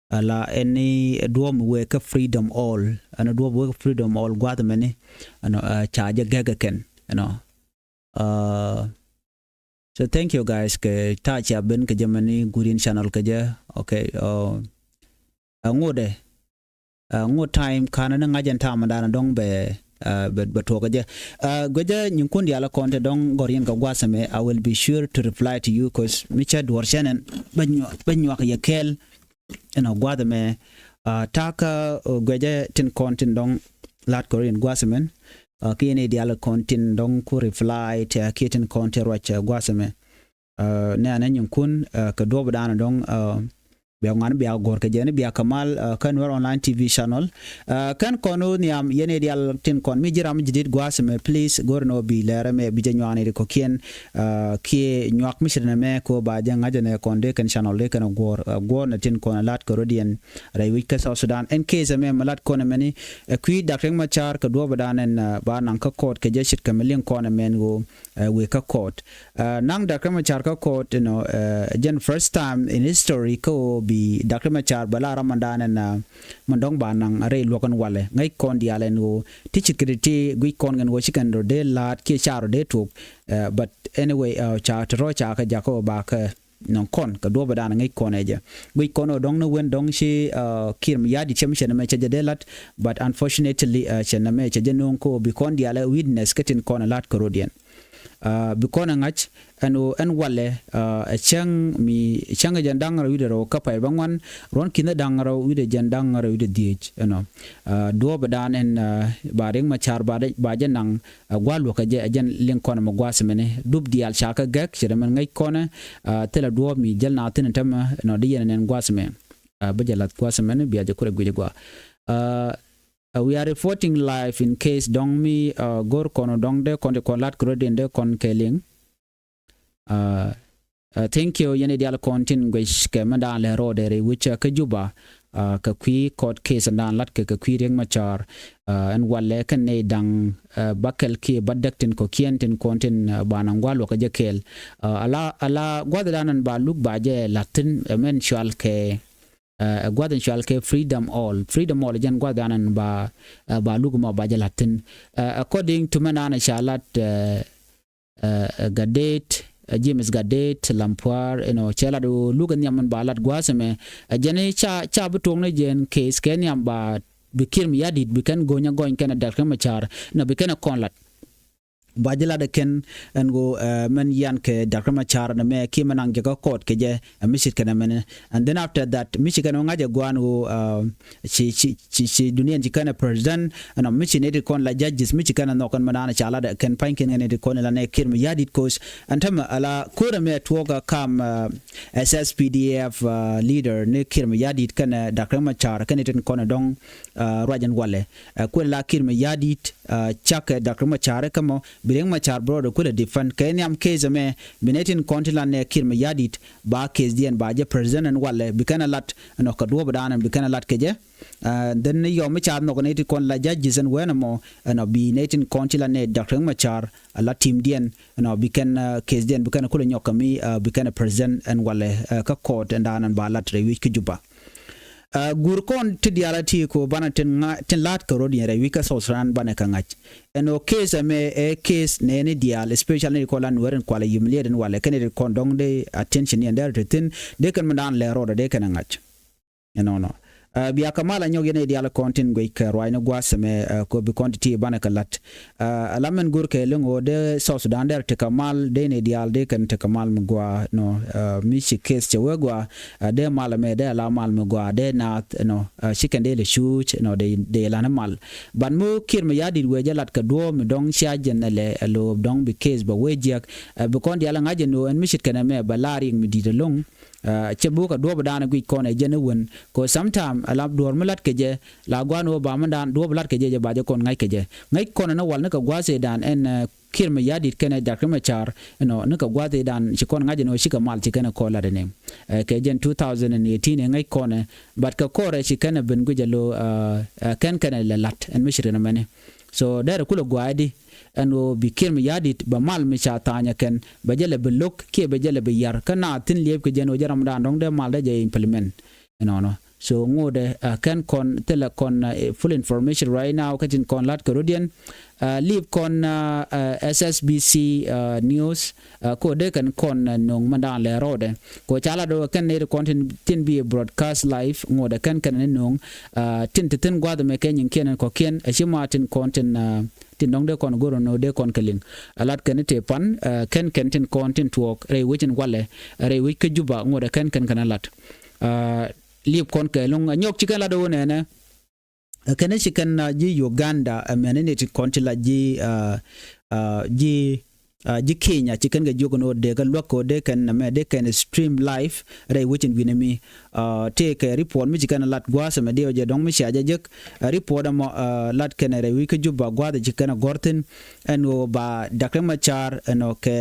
Ala ɛn ni duɔ̱ɔ̱p mi wee kä Freedom Hall, ɛn duɔ̱ɔ̱p wee kä Freedom Hall gua̱a̱th mɛni, ɛnɔ, ɛ, ca jɛ gɛk ɛ kɛn, ɛnɔ. Ɛ, so thank you guys kɛ ta̱a̱ cia ben kɛ jɛ mɛni Gurin channel kɛ jɛ, okay, ɛ, ɛ, ŋotdɛ, ɛ, ŋot time kanɛ ni ŋa̱c ɛn ta̱a̱ mɛ danɛ dɔ̱ŋ bɛ, ɛ, bɛ, bɛ tuɔɔk kɛ jɛ. Ɛ, guecä nyinkun diaal ɛ kɔn te dɔ̱ŋ gɔ̱r yɛn kɛ gua̱a̱th ɛmɛ, I will be sure to reply to you, 'cause mi cä duɔ̱ɔ̱r cɛn ɛn bä nyuak, bä nyuak yɛ kɛɛl. Ɛnɔ gua̱a̱th ɛmɛ, ɛ, ta̱a̱ kä, ɛ, guecä tin kɔn tin dɔ̱ŋ la̱t kɛ rɔ yɛn gua̱a̱th ɛmɛn. Ɛ, kiɛ ni diaal kɔn tin dɔ̱ŋ ku reply tɛ kiɛ tin kɔn tɛ ruac, ɛ, gua̱a̱th ɛmɛ. Ɛ, nɛnɛ nyinkun, ɛ, kɛ duɔ̱ɔ̱p danɛ dɔ̱ŋ, ɛ, Bia ŋuan bia gɔr kɛ jɛ ni bia kɛ mal kä Nuer Online T V channel. Kɛn kɔn wä nhiam yɛn i̱ dial tin kɔn mi ji̱ ram ji̱ dit gua̱a̱th mɛ, please gɔr ni wä bi lɛrɛ mɛ bi jɛ nyuani ri kɔkiɛn. Kiɛ nyuak mi cir ni mɛ ko ba jɛ ŋa̱c ni kɔn dee kɛn channel dee kɛn guɔr guɔr ni tin kɔn lat kɛ rodiɛn rɛy wi̱c kä South Sudan. Ɛn case mɛ mɛ lat kɔn mɛni ɛ kui̱ Dak Riek Machar kɛ duɔ̱ɔ̱p dan ɛn ba naŋ kä court kɛ jɛ cit kɛ mi liŋ kɔn mɛn ɣöö wek kä court. Naŋ Dak Riek Machar kä court, you know, jɛn first time in history kä ɣöö bi Dak Riek Machar bɛ la ram mandan ɛn mundɔŋ ba naŋ rɛy luɔk ɛn walɛ ŋäc kɔn diaal ɛn ɣöö ti cit kɛ ti ti guic kɔn kɛn ɣöö ci kɛn rɔ dee la̱a̱t kiɛ ca rɔ dee tuɔk. But anyway, ca te rɔ ca kɛ jakä ɣöö ba kɛ nɔŋ kɔn kɛ duɔ̱ɔ̱p dan ŋäc kɔn ɛ jɛ guic kɔn ɣöö dɔŋ ni wen dɔŋ ci Kiir Mayardit cɛ mi cɛ ni mɛ cɛ jɛ dee la̱t. But unfortunately cɛ ni mɛ cɛ jɛ no̱o̱ŋ kä ɣöö bi kɔn diaal ɛ witness kä tin kɔn ɛ la̱t kɛ rodiɛn. Bi kɔn ɛ ŋa̱c ɛn ɣöö ɛn walɛ ɛ cäŋ mi cäŋ ɛ jɛn da̱ŋ rɛw wi̱cdɛ rɛw kä pay bä ŋuan ruɔ̱n ki̱n ɛ da̱ŋ rɛw wi̱cdɛ jɛn da̱ŋ rɛw wi̱cdɛ dhiec ɛnɔ. Duɔ̱ɔ̱p dan ɛn ba Riek Machar ba jɛ naŋ ɛ gua̱a̱ luɔ̱k ɛ jɛ ɛ jɛn liŋ kɔn ɛmɛ gua̱a̱th ɛmɛni dup diaal ca kɛ gɛk cɛ dämɛn ŋäc kɔn ɛ. Thilɛ duɔ̱ɔ̱p mi jäl na thi̱n ɛn tämɛ ɛnɔ di yɛn ɛn ɛn gua̱a̱th ɛmɛ. Bä jɛ la̱th gua̱a̱th ɛmɛni bia jɛ kurɛ gui̱c ɛ gua̱a̱. Uh, we are reporting live in case dɔŋ mi uh, go̱r kɔn dɔŋ dee kɔn ti kɔn lat kɛ rɔ̱diɛn dee kɔn kɛ liŋ. Uh, uh, thank you yɛn i̱ dial kɔn tin guec kɛ mɛ daan lɛ rɔɔdɛ rɛy wi̱c kä Juba. Uh, kɛ kui̱ court case daan lat kɛ kɛ kui̱ Riek Machar. Uh, ɛn walɛ kɛn nɛy da̱ŋ uh, bakɛl kiɛ ba däk tin kɔ̱kiɛn tin kɔn tin uh, banɛ gua̱l wä kɛ jɛ kɛɛl. Uh, ala ala gua̱th daan ɛn ba luk ba jɛ la̱thin ɛmɛn cual kɛ Ɛ gua̱th in cual kɛ Freedom Hall. Freedom Hall jɛn gua̱th dan in ba ɛ ba luk mɔ ba jɛ la̱t thi̱n. Ɛ according to mɛ nan ca lat ɛ ɛ Gadet, ɛ James Gadet Lampuar, you know, cɛ lat luk in nhiam in ba lat gua̱a̱th mɛ. Ɛ jɛn ca ca bi tuɔk ni jɛn case kɛ nhiam ba bi Kiir Mayardit bi kɛn go̱nyä gɔny kɛn ɛ Dak Riek Machar nɔ bi kɛn ɛ kɔn lat. Ba ji̱ lat ɛ kɛn ɛn ɣöö ɛ mɛn yian kɛ Dak Riek Machar ɛn ɛmɛ kiɛ mɛn naŋ jɛ kä court kɛ jɛ ɛ mi cit kɛn ɛmɛn. And then after that mi ci kɛn ɣöö ŋa̱c ɛ gua̱a̱n ɣöö ɛ ci ci ci ci duniɛn ci kɛn ɛ president ɛn ɔ mi ci nɛy ti kɔn la judges mi ci kɛn ɛ nhɔk ɛn mɛn an ca lat ɛ kɛn pa̱ny kɛn kɛn nɛy ti kɔn ɛ la nɛ Kiir Mayardit course. Ɛn tämɛ ɛ la ko̱r ɛmɛ ɛ tuɔɔk ɛ kam ɛ S S P D F ɛ leader ni Kiir Mayardit kɛn ɛ Dak Riek Machar kɛn nɛy ti kɔn ɛ dɔ̱ŋ. Ruac ɛn walɛ ɛ kuël la Kiir Mayardit. Cakɛ Dak Riek Machar kä mɔ bi Riek Machar bi rɔɔdɛ kulɛ defend kɛ nhiam case ɛmɛ bi nɛy tin kɔn ti lan nɛ Kiir Mayardit ba case diɛn ba jɛ president ɛn walɛ bi kɛn ɛ lat ɛnɔ kɛ duɔ̱ɔ̱p dan ɛn bi kɛn ɛ lat kɛ jɛ. Then ni yɔm mi ca nhɔk nɛy ti kɔn la judges ɛn wɛn ɛmɔ ɛnɔ bi nɛy tin kɔn ti lan nɛ Dak Riek Machar ɛ la team diɛn ɛnɔ bi kɛn case diɛn bi kɛn ɛ kulɛ nyɔk kɛ mi bi kɛn ɛ president ɛn walɛ kä court ɛn dan ɛn ba lat rɛy wi̱c kä Juba. Ɛ guur kɔn ti diaal a ti ko banɛ tin ŋa tin la̱t kɛ ro̱d yɛn rɛy wi̱c kä South Sudan banɛ kɛ ŋa̱c. Ɛn ɣöö case ɛmɛ ɛ case nɛɛni diaal especially ni kɔn la Nuɛɛr in kualɛ humiliate in walɛ kɛn it kɔn dɔ̱ŋ dee attention yɛn dee rɛ ti thi̱n dee kɛn mi daan lɛ ro̱d dee kɛn ɛ ŋa̱c. Ɛnɔnɔ. Ɛ bia kɛ mal a nyɔk yɛn i̱ diaal kɔn tin guic kɛ ruacni gua̱a̱th ɛmɛ ɛ ko bi kɔn ti ti banɛ kɛ la̱t. Ɛ la mɛn go̱r kɛ liŋ ɣöö dee South Sudan dee rɛ ti kɛ mal dee ni diaal dee kɛn ti kɛ mal mi gua̱a̱ nɔ. Ɛ mi ci case cɛ wee gua̱a̱ Ɛ dee mal ɛmɛ dee la mal mi gɔaa dee naath ɛnɔ. Ɛ ci kɛn dee lɛ cuuc ɛnɔ dee dee lan mal. But mi Kiir Mayardit wee jɛ lat kɛ duɔ̱ɔ̱p mi dɔ̱ŋ cia jɛn ɛlɛ ɛ lo̱o̱p dɔ̱ŋ bi case bɛ wee jiäk. Ɛ bi kɔn diaal ɛ ŋa̱c ɛn ɣöö ɛn mi ce̱tkɛ nɛmɛ bɛ laar riɛk mi di̱i̱t ɛlɔ̱ŋ. Ɛ cɛ buk ɛ duɔ̱ɔ̱p dan ɛ guic kɔn ɛ jɛn ɛ wen kɛ ɣöö sometime ɛ la duɔ̱ɔ̱r mi lat kɛ jɛ la gua̱a̱n ɣöö ba mi dan duɔ̱ɔ̱p lat kɛ jɛ jɛ ba jɛ kɔn ŋa̱c kɛ jɛ. Ŋäc kɔn ɛn ɛ wal ni kɛ gua̱a̱th ëëdan ɛn ɛ Kiir Mayardit kɛnɛ Dak Riek Machar ɛnɔ ni kɛ gua̱a̱th ëëdan ci kɔn ŋa̱c ɛn ɣöö cikɛ mal ci kɛn ɛ kɔn lat ɛnɛ. Ɛ kɛ jɛn two thousand and eighteen ɛ ŋäc kɔn ɛ but kɛ kɔrɛ ci kɛn ɛ ben guic ɛ lo̱ ɛ kɛn kɛn ɛ lɛ lat ɛn mi ci rin ɛmɛni. So dɛrɛ kulɛ gua̱a̱th di ɛn ɣöö bi Kiir Mayardit bɛ mal mi ca tha̱a̱ny ɛ kɛn bɛ jɛ lɛ bi lo̱k kiɛ bɛ jɛ lɛ bi yar kä naath thi̱n liep kɛ jɛn ɣöö jɛ ramdan dɔ̱ŋ dee mal dee jɛ implement. Ɛnɔnɔ. So ŋotdɛ ɛ kɛn kɔn thilɛ kɔn ɛ full information right now kä tin kɔn lat kɛ rodiɛn. Ɛ lip kɔn ɛ S S B C ɛ news ɛ ko dee kɛn kɔn ɛ no̱o̱ŋ mɛn daan lɛ rɔɔdɛ ko ca lat ɛ kɛn nɛy ti kɔn tin tin bi broadcast live ŋotdɛ kɛn kɛn ni no̱o̱ŋ. Ɛ tin ti thin gua̱th ɛmɛ kɛ nyin kiɛn ɛn kɔ̱kiɛn ɛ ci ma tin kɔn tin ɛ tin dɔ̱ŋ dee kɔn go̱r ɛn ɣöö dee kɔn kɛ liŋ. Ɛ lat kɛn ni tëë pan ɛ kɛn kɛn tin kɔn tin tuɔɔk rɛy wec in walɛ rɛy wec kä Juba ŋotdɛ kɛn kɛn kɛn ɛ lat. Ɛ lip kɔn kɛ lo̱ŋ ɛ nyɔk ci kɛn lat ɛ ɣöö nɛnɛ. Ɛ kɛn ci kɛn ji̱ Uganda ɛ mɛn ni ti kɔn ti la ji̱ ɛ ji̱ ji̱ Kenya ci kɛn kɛ jiök ɛn ɣöö dee kɛ luäk kɛ ɣöö dee kɛn nɛmɛ dee kɛn stream live rɛy wec in wi̱nɛ mi. Tëëkɛ report mi ci kɛn lat gua̱a̱th ɛmɛ diɛw jɛ dɔ̱ŋ mi cia jɛ jek. Report ɛmɔ lat kɛn rɛy wec kä Juba gua̱a̱th ɛ ci kɛn ɛ gɔ̱r thi̱n ɛn ɣöö ba Dak Riek Machar ɛnɔ kɛ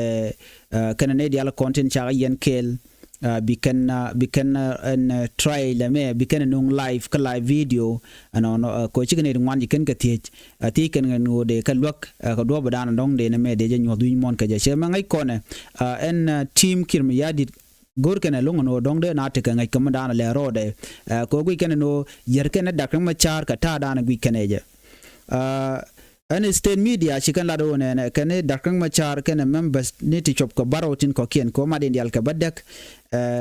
kɛn ɛ nɛy diaal kɔn tin cakɛ yɛn kɛɛl. Bi kɛn bi kɛn ɛn trial ɛmɛ bi kɛn ɛ nuŋ live kä live video. Ɛnɔ kɛ cikɛ nɛy ti ŋuan ci kɛn kɛ thiec. Thiec kɛn kɛn ɣöö dee kɛ luäk kɛ duɔ̱ɔ̱p ɛ da̱a̱n dɔ̱ŋ dee nɛmɛ dee jɛ nyuɔ̱th wi̱ny muɔ̱ɔ̱n kɛ jɛ cɛ mɛ ŋäc kɔnɛ. Ɛn team Kiir Mayardit go̱r kɛn ɛ lo̱ŋ ɛn ɣöö dɔ̱ŋ dee na tekɛ ŋäc kɛ mi da̱a̱n lɛ rɔɔdɛ. Kɛ ɣöö guic kɛn ɛn ɣöö yär kɛn ɛ Dak Riek Machar kɛ ta̱a̱ da̱a̱n guic kɛn ɛ jɛ. Ɛn state media ci kɛn lat ɣöö nɛnɛ kɛn Dak Riek Machar kɛn members ni ti cop kɛ bärɔw tin kɔ̱kiɛn kɛ ɣöö mat in dial kɛ bädäk.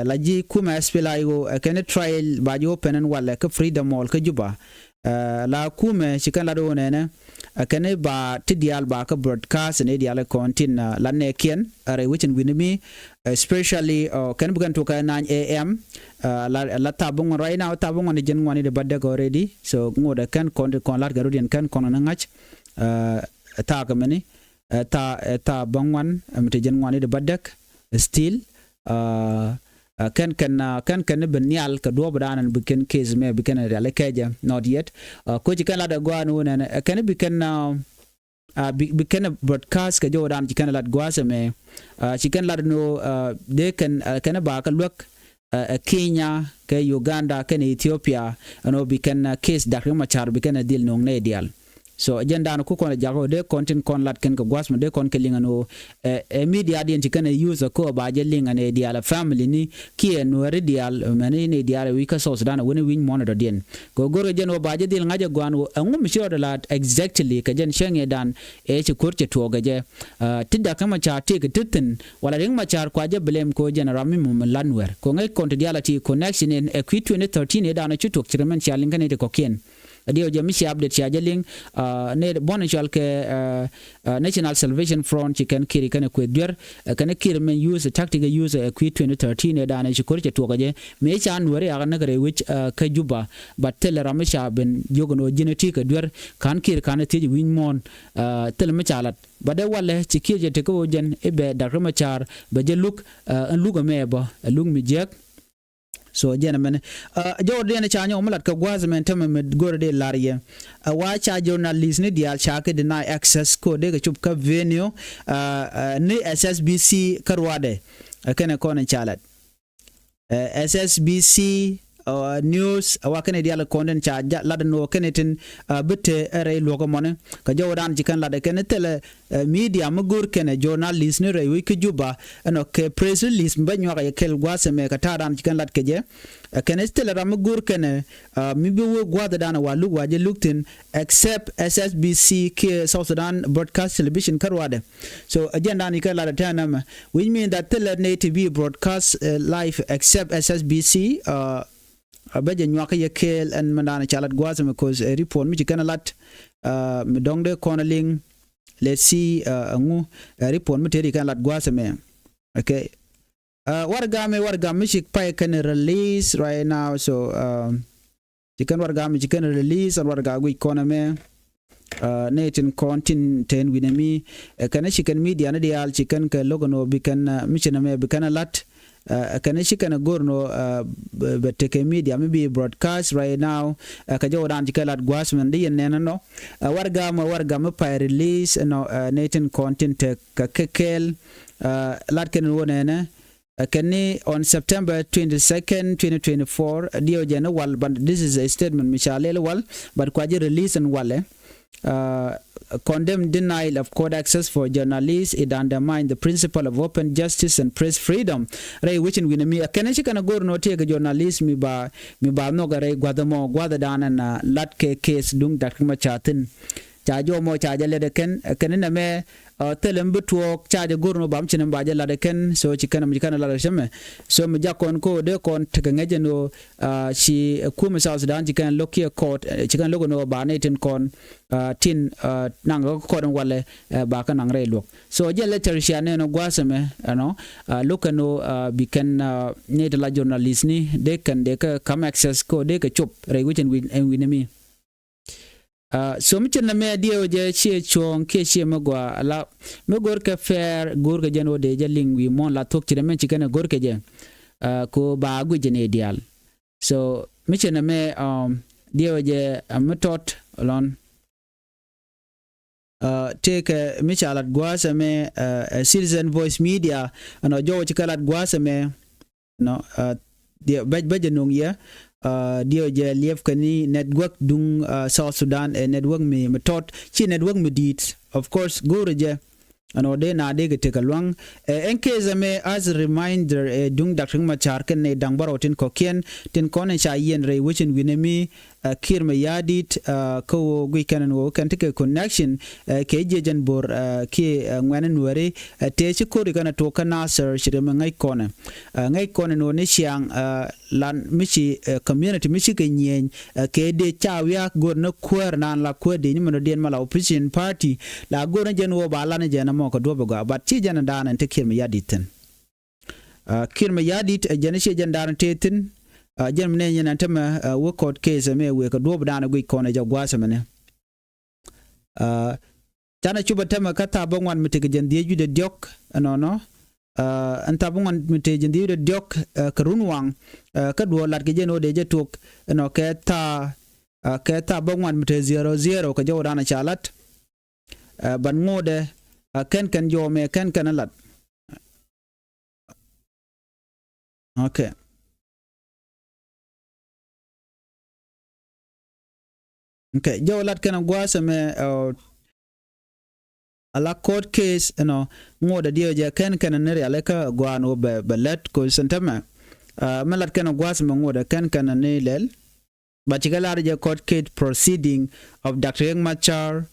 La ji̱ kumɛ S P L A I O ɛ kɛn trial ba ji̱ open ɛn walɛ kä Freedom Hall kä Juba. La kumɛ ci kɛn lat ɣöö nɛnɛ ɛ kɛn ba ti dial ba kä broadcast ni dial kɔn tin la nɛɛkiɛn rɛy wecin wi̱ni mi. Especially kɛn bi kɛn tuɔk kɛ nine A M. La thaap bi ŋuan right now, thaap bi ŋuan i̱ jiɛn ŋuan i̱ di bädäk already. So ŋot ɛ kɛn kɔn ti kɔn la̱t kɛ rut yɛn kɛn kɔn kɛn ŋa̱c. Ɛ thaak ɛmɛni ɛ thaak ɛ thaak bäŋuan ɛmɛ ti jiɛn ŋuan i̱ di bädäk. Still kɛn kɛn kɛn kɛn bi nhial kɛ duɔ̱ɔ̱p dan ɛn bi kɛn case mɛ bi kɛn rial ikɛjɛ not yet. Koci kɛn lat ɛ gɔaa ni wun ɛn ɛ kɛn bi kɛn bi kɛn broadcast kɛ jɔwdan ci kɛn lat gua̱a̱th ɛmɛ. Ci kɛn lat ni wun dee kɛn kɛn ba kɛ luäk ɛ Kenya kɛ Uganda kɛn Ethiopia. Ɛn ɣöö bi kɛn case Dak Riek Machar bi kɛn dhil no̱o̱ŋ nɛy diaal. So jɛn dan ku kɔn ɛ jak ɣöö dee kɔn tin kɔn lat kɛn kɛ gua̱a̱th mɛ dee kɔn kɛ liŋ ɛn ɣöö ɛ media diɛn ci kɛn ɛ use ɛ kɔ ba jɛ liŋ ɛn ɛ diaal ɛ family ni kiɛ nuɛri diaal mɛn in ɛ diaal ɛ wi̱c kä South Sudan ɛ wen ɛ wi̱c muɔ̱n ɛ dɔ̱diɛn. Kɛ ɣöö go̱r kɛ jɛn ɣöö ba jɛ dhil ŋa̱c ɛ gua̱a̱n ɣöö ɛŋu mi ci rɔɔdɛ lat exactly kɛ jɛn cäŋ ɛ dan ɛ ci ko̱r cɛ tuɔɔk ɛ jɛ. Ti Dak Riek Machar tëëkɛ ti thi̱n wala Riek Machar kua jɛ blame kɛ ɣöö jɛn ram mi mum lan wɛr kɛ ŋäc kɔn ti diaal a ti connection in ɛ kui̱ twenty thirteen ɛ dan ɛ ci tuɔk ci rɛ mɛn cia liŋ kä nɛy ti kɔ̱kiɛn. Ɛ diɛw jɛ mi cia update cia jɛ liŋ. Nɛy buɔ̱n in cɔal kɛ National Salvation Front ci kɛn Kiir kɛn ɛ kueth duer. Kɛn Kiir mɛn use tactic ɛ use ɛ kui̱ twenty thirteen ɛ dan ɛ ci ko̱r cɛ tuɔk ɛ jɛ mëë ca nuɛri ɛ ɣän näk rɛy wec kä Juba. But thilɛ ram mi ca ben jiök ɛn ɣöö ji̱n ɛ ti kɛ duer ka̱n Kiir ka̱n ɛ thiec wi̱ny muɔ̱ɔ̱n. Thilɛ mi ca lat. But dee walɛ ci kiɛ jɛ tekɛ ɣöö jɛn i̱ bɛ Dak Riek Machar bɛ jɛ luk ɛn luk ɛmɛ bä ɛ luk mi jiäk. So jɛn ɛmɛn jɔwdɛ diɛn ca nyɔk mi lat kɛ gua̱a̱th ɛmɛn tämɛ mi go̱rɛ dee lar yɛ. Ɛ wa ca journalist ni diaal ca kɛ deny access ko dee kɛ cup kä venue ni S S B C kä ruadɛ. Ɛ kɛnɛ kɔn in ca lat. S S B C news ɛ wa kɛnɛ diaal kɔn den ca lat ni wä kɛnɛ tin bi te ɛ rɛy luɔk ɛmɔni kɛ jɔwdan ci kɛn lat ɛ kɛnɛ thilɛ. Media mi go̱r kɛnɛ journalist ni rɛy wec kä Juba ɛnɔ kɛ press release mi bä nyuak ɛ kɛl gua̱a̱th ɛmɛ kɛ ta̱a̱ dan ci kɛn lat kɛ jɛ. Kɛnɛ thilɛ ram mi go̱r kɛnɛ mi bi wee gua̱a̱th dan wa luk wa jɛ luk thi̱n except S S B C kiɛ South Sudan Broadcast Television kä ruadɛ. So ɛ jɛn dan ci kɛn lat ɛ tɛn ɛmɛ which mean that thilɛ nɛy ti bi broadcast live except S S B C. Ɛ bä jɛ nyuak kä yɛ kɛɛl ɛn mɛn dan ca lat gua̱a̱th ɛmɛ cause ɛ report mi ci kɛn lat mi dɔ̱ŋ dee kɔn ɛ liŋ. Let's see ɛŋu ɛ report mi tëëri kɛn lat gua̱a̱th ɛmɛ. Okay. Warɛga mi warɛga mi ci pay kɛn release right now so ci kɛn warɛga mi ci kɛn release ɛn warɛga guic kɔn ɛmɛ. Nɛ tin kɔn tin ten wi̱nɛ mi ɛ kɛn ci kɛn media ni diaal ci kɛn kɛ lo̱k ɛn ɣöö bi kɛn mi ci nɛmɛ bi kɛn ɛ la̱t. Ɛ kɛn ci kɛn go̱r nɔ bɛ tekɛ media mi bi broadcast right now. Ɛ kɛ jɔwdan ci kɛ lat gua̱a̱th mɛn di yɛn nɛn nɔ. Ɛ warɛga mɛ warɛga mi pay release nɔ ɛ nɛ tin kɔn tin tek kɛ kɛ kɛl. Ɛ lat kɛn wä nɛnɛ. Ɛ kɛn ni on September twenty-second, twenty twenty-four diɛw jɛ ni wal but this is a statement mi ca lɛl wal but kua ji̱ release in walɛ. Condemn denial of court access for journalists, it undermine the principle of open justice and press freedom. Rɛy wecin wi̱nɛ mi ɛ kɛn ci kɛn a go̱r nɔ tëëkɛ journalist mi ba mi ba nhɔk ɛ rɛy gua̱th ɛmɔ gua̱th ɛ da̱a̱n ɛn lat kɛ case duŋ Dak Riek Machar thi̱n. Ca jɔmɔ ca jɛ lɛt ɛ kɛn ɛ kɛn inɛ mɛ thilɛ mi bi tuɔɔk ca jɛ go̱r nɔ ba mi ci ni mi ba jɛ lat ɛ kɛn so ci kɛn mi ci kɛn lat ɛ cämɛ. So mi jak kɔn ko dee kɔn tekɛ ŋäc ɛn ɣöö ci kumɛ South Sudan ci kɛn lo̱k kiɛ court ci kɛn lo̱k ɛn ɣöö ba ni tin kɔn tin naŋ kɛ kɔt in walɛ ba kä naŋ rɛy luɔk. So jɛ letter cia nɛn ɔ gua̱a̱th ɛmɛ ɛnɔ lo̱k kɛn ɔ bi kɛn ni ti la journalist ni dee kɛn dee kä kam access ko dee kɛ cop rɛy wecin wi̱n ɛn wi̱n ɛmi. So mi cin nɛ mɛ diɛw jɛ ciɛ cuɔ̱ɔ̱ŋ kiɛ ciɛ mi gɔaa la mi go̱rkɛ fair go̱rkɛ jɛn wä dee jɛ liŋ wi̱i̱ muɔ̱ɔ̱n la thuɔ̱k ci rɛ mɛn ci kɛn ɛ go̱rkɛ jɛ. Ko ba guic jɛ ni diaal. So mi cin nɛ mɛ diɛw jɛ mi tɔt lɔn. Tëëkɛ mi ca lat gua̱a̱th ɛmɛ ɛ Citizen Voice Media ɛnɔ jɔwä ci kɛ lat gua̱a̱th ɛmɛ. Nɔ bɛc bɛc ɛ nuŋ yɛ diɛw jɛ liɛp kɛ ni network duŋ South Sudan ɛ network mi mi tɔt ci network mi di̱i̱t. Of course go̱o̱rɛ jɛ ɛnɔ dee na dee kɛ tekɛ luaŋ. Ɛn case ɛmɛ as a reminder ɛ duŋ Doctor Riek Machar kɛn ni da̱ŋ bärɔw tin kɔ̱kiɛn tin kɔn in ca yiɛn rɛy wecin wi̱nɛ mi Kiir Mayardit kä ɣöö guic kɛn ɛn ɣöö kɛn tekɛ connection kɛ jiɛc ɛn bo̱r kiɛ ŋuɛ̈ni Nuääri tëë ci ko̱ri kɛn ɛ tuɔɔk kä Nasir ci rɛm ɛ ŋäc kɔnɛ. Ŋäc kɔnɛ ni ɣöö ni ciaŋ lan mi ci community mi ci kɛ nyieny kɛ dee ca wiak go̱r ni kuäär naan la kuäär dee ni mɛn dɔ̱diɛn ma la opposition party la go̱r ni jɛn ɣöö ba lan ni jɛn ɛmɔ kɛ duɔ̱p ɛ gɔaa but ci jɛn ɛ daan ɛn te Kiir Mayardit thi̱n. Kiir Mayardit ɛ jɛn ciɛ jɛn da̱a̱n tëë thi̱n. Jɛn mi nɛn yɛn ɛn tämɛ wee court case ɛmɛ wëë kɛ duɔ̱ɔ̱p da̱a̱n ɛ guic kɔn ɛ jɛ gua̱a̱th ɛmɛnɛ. Canɛ cupɛ tämɛ kä thaap bä ŋuan mi tekɛ jɛn dhieec wi̱cdɛ diɔ̱k ɛnɔnɔ. Ɛn thaap bä ŋuan mi tekɛ jɛn dhieec wi̱cdɛ diɔ̱k kɛ run waŋ kä duɔ̱ɔ̱r lat kɛ jɛn ɣöö dee jɛ tuɔk ɛnɔ kɛ thaap kɛ thaap bä ŋuan mi tekɛ zero zero kɛ jɛ ɣöö da̱a̱n ɛ ca lat. Ban ŋo̱o̱dɛ kɛn kɛn jɔɔmɛ kɛn kɛn ɛ lat. Okay. Okay, jɔw lat kɛn a gua̱a̱th ɛmɛ a la court case ɛnɔ ŋo̱o̱dɛ diɛw jɛ kɛn kɛn ni rialikä gua̱a̱n wä bɛ lät ko sɛn tämɛ. Mɛ lat kɛn a gua̱a̱th ɛmɛ ŋo̱o̱dɛ kɛn kɛn ni lɛl. But cikɛ lar jɛ court case proceeding of Doctor Riek Machar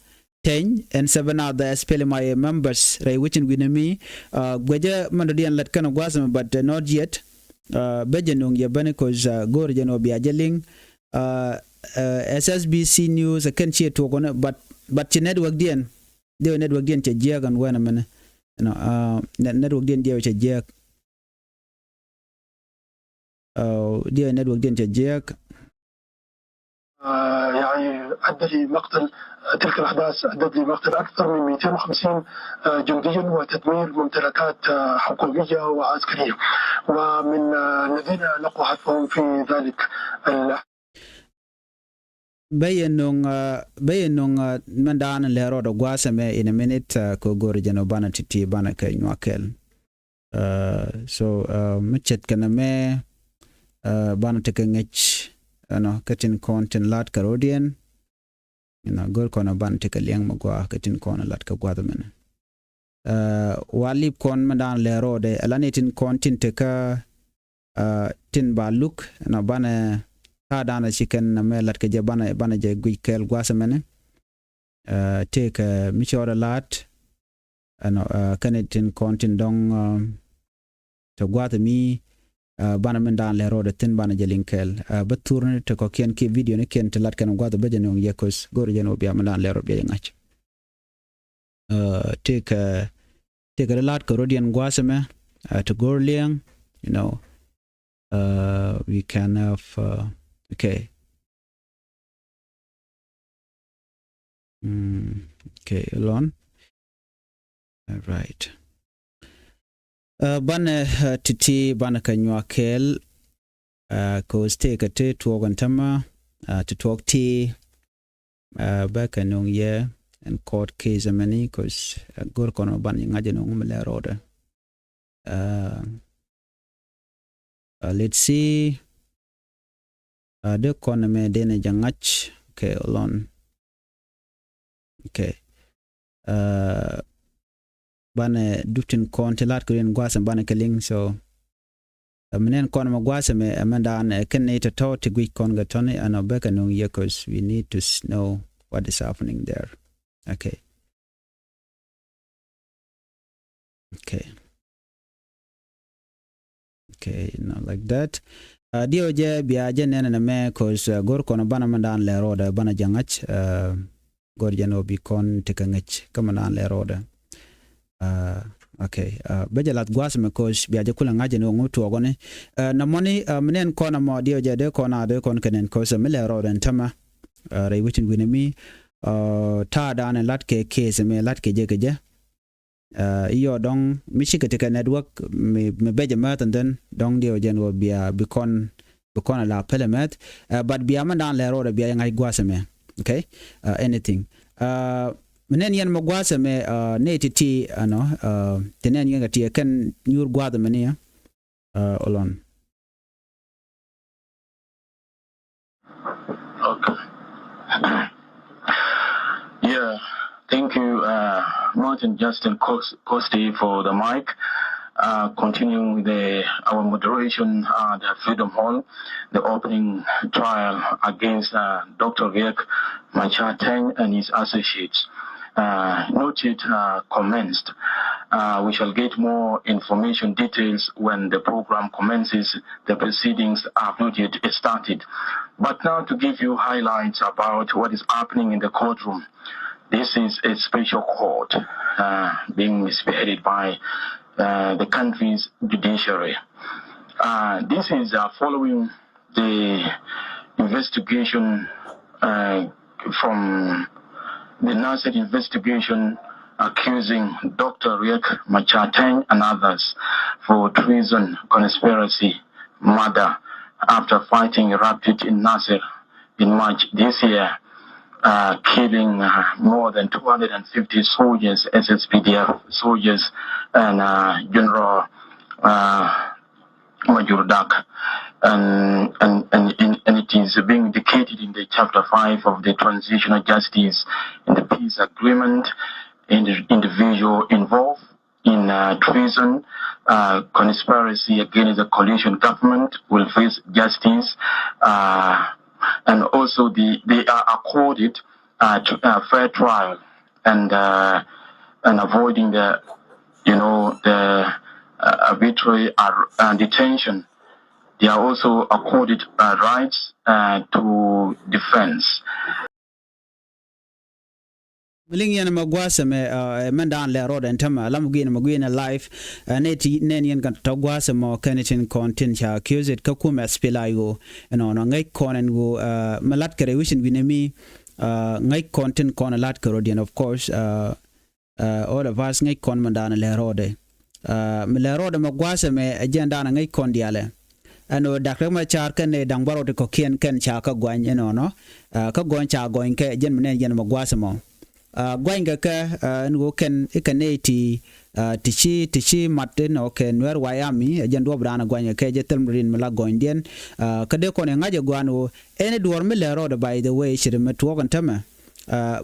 Teny and seven other S P L M I A members rɛy wecin wi̱nɛ mi. Guecä mɛn dɔ̱diɛn lät kɛn gua̱a̱th ɛmɛ but not yet. Bɛ jɛ nuŋ yɛ bäni cause go̱o̱r jɛ nɔ bia jɛ liŋ. S S B C news kɛn ciɛ tuɔk wänɛ but ci network diɛn. Diɛ network diɛn cɛ jiɛk ɛn wɛn ɛmɛnɛ. Network diɛn diɛ cɛ jiɛk. Diɛ network diɛn cɛ jiɛk. يعني أدى لمقتل، تلك الأحداث أدت لمقتل أكثر من مئتين وخمسين جنديا وتدمير ممتلكات حكومية وعسكرية، ومن الذين لقوا حتفهم في ذلك. Bä yɛ nuŋ bä yɛ nuŋ mɛn da̱a̱n lɛ rɔɔdɛ gua̱a̱th ɛmɛ in a minute. Kɛ go̱o̱r jɛn ɔ banɛ ti̱ti̱ banɛ kɛ nyuak kɛl. So mi ce̱tkɛ nɛmɛ banɛ tekɛ ŋäc ɛnɔ kä tin kɔn tin la̱t kɛ rɔ̱diɛn. Inɔ go̱r kɔn banɛ tekɛ liɛŋ mi gɔaa kä tin kɔn la̱t kɛ gua̱th mɛnɛ. Wa lip kɔn mɛ da̱a̱n lɛ rɔɔdɛ ɛla ni tin kɔn tin tekä tin ba luk ɛnɔ banɛ ta̱a̱ da̱a̱n ci kɛn nɛmɛ la̱t kɛ jɛ banɛ banɛ jɛ guic kɛɛl gua̱th mɛnɛ. Tëëkɛ mi cɔɔdɛ la̱t ɛnɔ kɛn tin kɔn tin dɔ̱ŋ. Te gua̱a̱th mi banɛ min da̱a̱n lɛ rɔɔdɛ thi̱n banɛ jɛ liŋ kɛɛl. Bä thurni te kɔ̱kiɛn kiɛ video ni kiɛn te lat kɛn gua̱a̱th bä jɛ nuŋ yɛ ko̱th go̱r jɛ nuŋ bia min da̱a̱n lɛ rɔɔd bia jɛ ŋa̱c. Tëëkɛ tëëkɛ ri la̱t kɛ rɔ̱diɛn gua̱a̱th ɛmɛ te go̱r liɛŋ. You know, we can have okay. Mm, okay, hold on. All right. Banɛ ti̱ti̱ banɛ kɛ nyuak kɛɛl. Ko̱ stay kɛ ti tuɔɔk ɛn tämɛ ti tuɔɔk ti bɛ kɛ nuŋ yɛ ɛn court case ɛmɛni ko̱ go̱r kɔn banɛ ŋa̱c ɛn ŋum lɛ rɔɔdɛ. Let's see. Dee kɔn mɛ dee nɛ jɛ ŋa̱c. Okay, hold on. Okay. Banɛ dutin kɔn ti lat kɛ rin gua̱a̱th banɛ kɛ liŋ so. Mɛ nɛn kɔn mɛ gua̱a̱th mɛ mɛ dan kɛn ni tɔtɔ ti guic kɔn kɛ tɔni ɛn ɔ bɛ kɛ nuŋ yɛ ko̱th we need to know what is happening there. Okay. Okay. Okay, not like that. Diɛw jɛ bia jɛ nɛnɛ nɛ mɛ ko̱th go̱r kɔn banɛ mɛ dan lɛ rɔɔdɛ banɛ jɛ ŋa̱c. Go̱r jɛ nɔ bi kɔn ti kɛ ŋäc kä mɛ dan lɛ rɔɔdɛ. Okay. Bɛ jɛ lath gua̱a̱th mɛ ko̱th bia jɛ kulɛ ŋa̱c jɛ ni wä ŋu tuɔɔkɔni. Nɛ mɔni mɛ nɛn kɔn amɔ diɛw jɛ dee kɔn a dee kɔn kɛ nɛn ko̱th mi lɛ rɔɔdɛ ɛn tämɛ. Rɛy wecin wi̱nɛ mi. Ta̱a̱ da̱a̱n in la̱t kɛ case mɛ la̱t kɛ jɛ kɛ jɛ. Iyɔ dɔ̱ŋ mi cikɛ ti kɛ network mi bɛc ɛmɛ thin thin dɔ̱ŋ diɛw jɛn wä bia bi kɔn bi kɔn a la pɛlɛ mɛth. But bia mɛn da̱a̱n lɛ rɔɔdɛ bia yɛ ŋa̱c gua̱a̱th ɛmɛ. Okay. Anything mi nɛn yɛn mɛ gua̱a̱th ɛmɛ nɛ ti ti ɛnɔ ti nɛn yɛn kɛ ti kɛn nyuur gua̱a̱th ɛmɛ ni. Hold on. Okay. Yeah, thank you, uh, Martin Justin Cos- Costi for the mic. Uh, continuing with the, our moderation at the Freedom Hall, the opening trial against uh, Doctor Riek Machar Teny and his associates. Uh, noted uh, commenced. Uh, we shall get more information details when the program commences. The proceedings have not yet started. But now to give you highlights about what is happening in the courtroom. This is a special court uh, being spearheaded by uh, the country's judiciary. Uh, this is uh, following the investigation uh, from the Nasir investigation accusing Doctor Riek Machar Teny and others for treason, conspiracy, murder after fighting erupted in Nasir in March this year, uh, killing uh, more than two hundred fifty soldiers, S S P D F soldiers, and uh, General uh, Major Dak. And, and, and, and it is being indicated in the Chapter five of the Transitional Justice and the Peace Agreement. And the individual involved in uh, treason, uh, conspiracy against the coalition government will face justice. Uh, and also, the, they are accorded uh, tr- uh, fair trial and uh, and avoiding the, you know, the uh, arbitrary ar- uh, detention. They are also accorded uh, rights uh, to defense. Mi liŋ yɛn mɛ gua̱a̱th ɛmɛ mɛn da̱a̱n lɛ rɔɔdɛ ɛn tämɛ lam gui̱n mɛ gui̱n ɛ live. Nɛ ti nɛn yɛn kɛ tɔ gua̱a̱th ɛmɔ kɛn tin kɔn tin ca accused kä kumɛ SPLA-IO. Ɛnɔnɔ ŋäc kɔn ɛn ɣöö mɛ lat kɛ rɛ wi̱cin wi̱nɛ mi ŋäc kɔn tin kɔn ɛ lat kɛ rɔɔdiɛn, of course. All of us ŋäc kɔn mɛn da̱a̱n lɛ rɔɔdɛ. Mi lɛ rɔɔdɛ mɛ gua̱a̱th ɛmɛ ɛ jɛn da̱a̱n ŋäc kɔn diaalɛ. Ɛn ɣöö Dak Riek Machar kɛn nɛy da̱ŋ bärɔw ti kɔ̱kiɛn kɛn ca kä gɔany inɔnɔ. Kä gɔny ca gɔny kɛ jɛn mi nɛn jɛn mɛ gua̱a̱th ɛmɔ. Gɔany kɛ kɛ ɛn ɣöö kɛn ikɛ nɛy ti ti ci ti ci mat inɔ kɛ Nuɛr White Army ɛ jɛn duɔ̱ɔ̱pdan gɔany kɛ kɛ jɛ thil mi rin mi la gɔnydiɛn. Kä dee kɔn iŋa̱c ɛ gɔaan ɣöö ɛn i̱ duɔ̱ɔ̱r mi lɛ rɔɔdɛ, by the way, ci ri mi tuɔɔk ɛn tämɛ.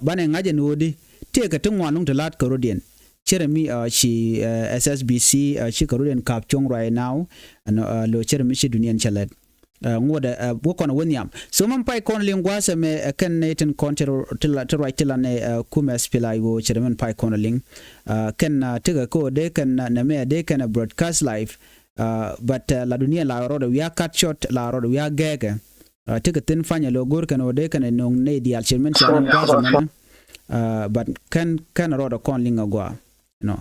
Banɛ iŋa̱c ɛn ɣöö di tëëkɛ ti ŋuan luŋ ti la̱t kɛ rɔ̱diɛn. Cɛ ri mi ci SSBC ci kɛ rɔ̱diɛn ka̱p cuɔ̱ŋ right now. Ɛn lo cɛ ri mi ci duniɛn cɛ lɛt. Ŋuɔ̱tdɛ wä kɔn wä nhiam. So mɛn pay kɔn liŋ gua̱a̱th ɛmɛ kɛn nɛy tin kɔn ti ruac ti la nɛ kumɛ SPLA-IO cɛ ri mɛn pay kɔn liŋ. Kɛn tikɛ kä ɣöö dee kɛn nɛmɛ dee kɛn broadcast live. But la duniɛn la rɔɔdɛ wiaa cut short, la rɔɔdɛ wiaa gɛɛkɛ. Tikɛ thin panyɛ lo go̱r kɛn ɣöö dee kɛn nöŋ nɛy diaal cɛ mɛn cia nɛn gua̱a̱th ɛmɛnɛ. But kɛn kɛn rɔɔdɛ kɔn liŋ agɔaa. Nɔ.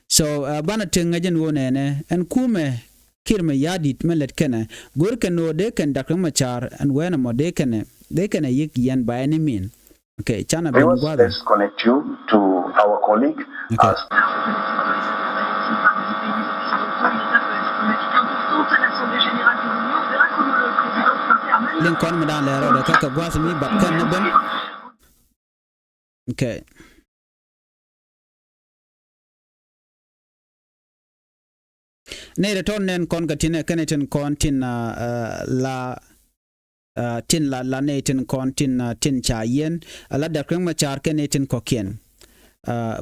So banɛ tëk ŋäc ɛn ɣöö nɛnɛ ɛn kumɛ Kiir Mayardit mɛ lät kɛnɛ go̱r kɛn ɣöö dee kɛn Dak Riek Machar ɛn wɛɛn ɛmɔ dee kɛnɛ dee kɛnɛ yi̱k yɛn by any mean. Okay, canɛ ben gua̱a̱th. Let's connect you to our colleague. Okay. Liŋ kɔn mi da̱a̱n lɛ rɔɔdɛ kä kɛ gua̱a̱th mi bat kɛn ni ben. Okay. Nɛy rɛ tɔn nɛn kɔn kɛ tin ɛ kɛn tin kɔn tin la tin la la nɛy tin kɔn tin tin ca yɛn la Dak Riek Machar kɛn nɛy tin kɔ̱kiɛn.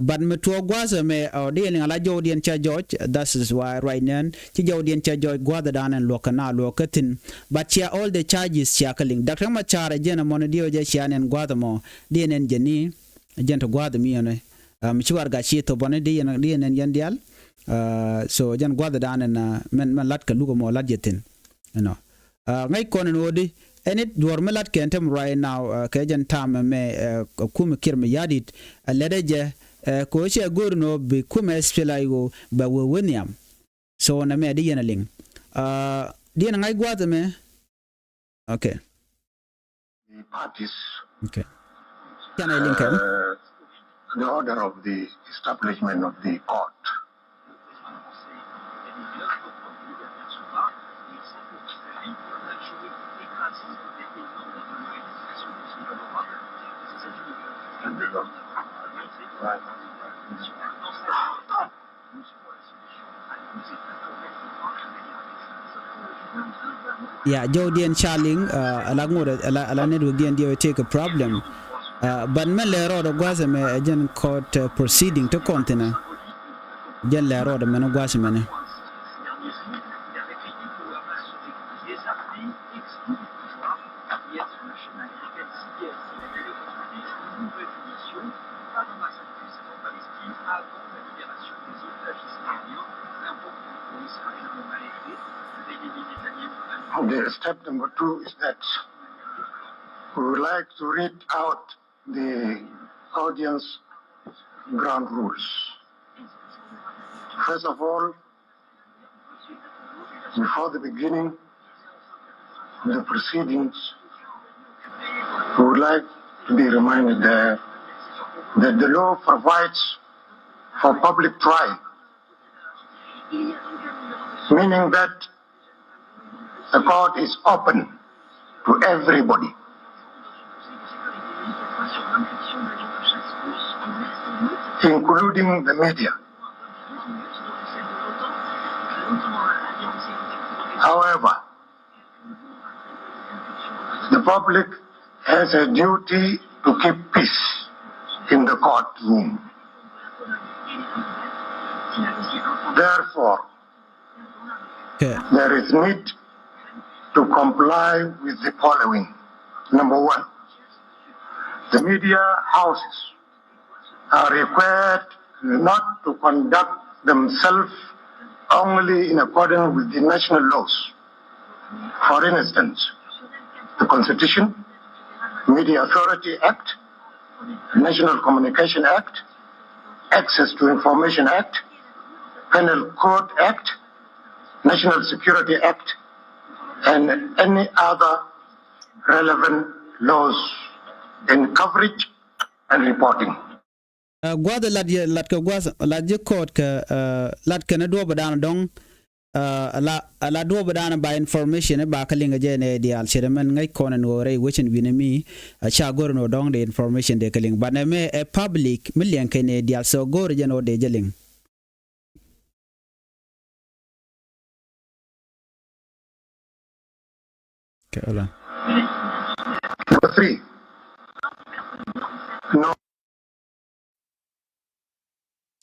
But mi tuɔɔk gua̱a̱th ɛmɛ ɔ di yɛn liŋ ala jɔwdiɛn ca jɔc. That is why right nɛn ci jɔwdiɛn ca jɔc gua̱a̱th ɛ da̱a̱n ɛn luɔ̱k kɛ na luɔ̱k kä thi̱n. But cia all the charges cia kä liŋ Dak Riek Machar ɛ jɛn ɛmɔni diɛw jɛ cia nɛn gua̱a̱th ɛmɔ di yɛn ɛn jɛ ni. Jɛn ti gua̱a̱th mi yɛn mi ci warɛga ci thopɔni di yɛn di yɛn ɛn yɛn diaal. So jɛn gua̱a̱th dan ɛn mɛn mɛn lat kɛ luk ɛmɔ lat jɛ thi̱n. Ɛnɔ ŋäc kɔn ɛn ɣöö di ɛn it duɔ̱ɔ̱r mi lat kɛn tem right now kɛ jɛn tam ɛmɛ. Kum Kiir Mayardit ɛ lɛt ɛ jɛ kɛ ɣöö cɛ go̱o̱r ɛn ɣöö bi kum SPLA-IO bɛ wee wee nhiam. So nɛmɛ di yɛn ɛ liŋ di yɛn ŋa̱c gua̱a̱th ɛmɛ. Okay. Parties. Okay. Can I link him? Uh, the order of the establishment of the court. Ya, jɔwdiɛn ca liŋ, uh, ala ŋot, ala, ala network diɛn diɛ wä take a problem. Uh, but mɛn lɛ rɔɔdɛ gua̱a̱th ɛmɛ ɛ jɛn court, uh, proceeding ti kɔn thinɛ. Jɛn lɛ rɔɔdɛ mɛn gua̱a̱th ɛmɛnɛ. The step number two is that we would like to read out the audience ground rules. First of all, before the beginning of the proceedings, we would like to be reminded there that the law provides for public trial, meaning that the court is open to everybody, including the media. However, the public has a duty to keep peace in the courtroom. Therefore, Okay. There is need to comply with the following. Number one, the media houses are required not to conduct themselves only in accordance with the national laws. For instance, the Constitution, Media Authority Act, National Communication Act, Access to Information Act, Penal Code Act, National Security Act, and any other relevant laws in coverage and reporting. Uh, gua̱th lat yɛ, lat kɛ gua̱th, lat ji̱ court kɛ, uh, lat kɛn duɔ̱ɔ̱p dan dɔ̱ŋ, uh, ala, ala duɔ̱ɔ̱p dan ba information ba kä liŋ jɛ nɛ diaal cɛ mɛn ŋäc kɔn ɛn ɣöö rɛy wecin wi̱nɛ mi, uh, ca go̱r ɛn ɣöö dɔ̱ŋ de information de kä liŋ. But nɛ mɛ ɛ public mi liɛŋ kɛ nɛ diaal, so go̱r jɛ ɛn ɣöö de jɛ liŋ. Kɛ ala. Number three. No.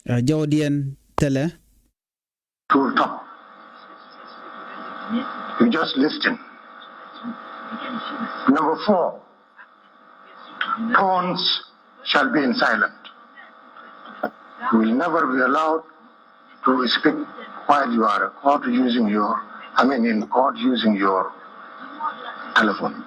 Uh, jɔwdiɛn thilɛ. To talk. You just listen. Number four. Phones shall be in silent. You will never be allowed to speak while you are in court using your, I mean, in court using your telephone.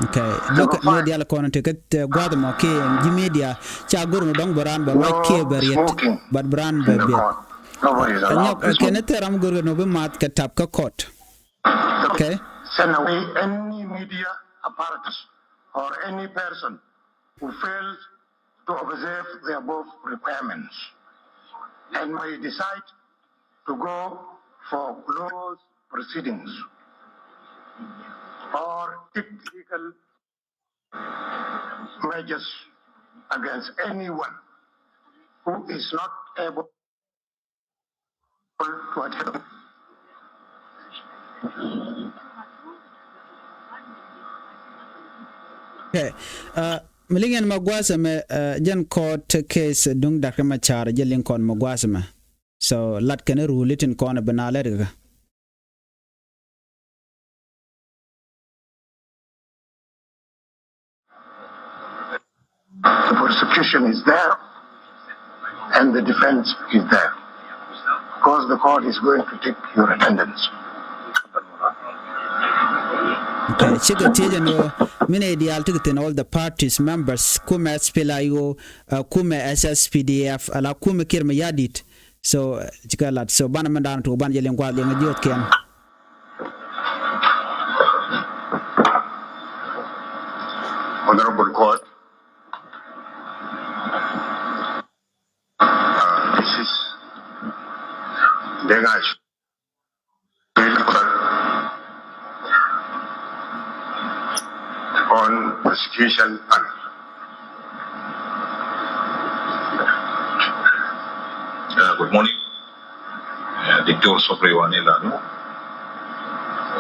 Okay. Look, mi dial kɔn ti kä gua̱th mɔ kiɛ ji̱ media ca go̱r ni dɔ̱ŋ bɛ raan bɛ ruac kiɛ bɛ riet, but bɛ raan bɛ biɛt. Nyɔk kɛn thil ram go̱r ni bi math kɛ tap kä court. Okay. Send away any media apparatus or any person who fails to observe the above requirements and may decide to go for closed proceedings or take legal measures against anyone who is not able. Okay. Uh, mi liŋ ɛn ma gua̱a̱th ɛmɛ, uh, jɛn court case duŋ Doctor Machar jɛ liŋ kɔn ma gua̱a̱th ɛmɛ. So lat kɛn rule tin kɔn bi na lɛt kɛ. The prosecution is there and the defense is there, because the court is going to take your attendance. Okay, cikɛ tiecɛ ni ɣöö min ɛ diaal ti kɛ thi̱n all the parties members, kumɛ S P L A I O, uh, kumɛ S S P D F, ala kumɛ Kiir Mayardit. So, uh, cikɛ lat. So, banɛ mɛn da̱a̱n tuk banɛ jɛ liŋ gua̱a̱th liŋ jiöth kiɛn. Honorable Court, on prosecution panel. Uh, good morning. Uh, Doctor Sopri Wani Lanu,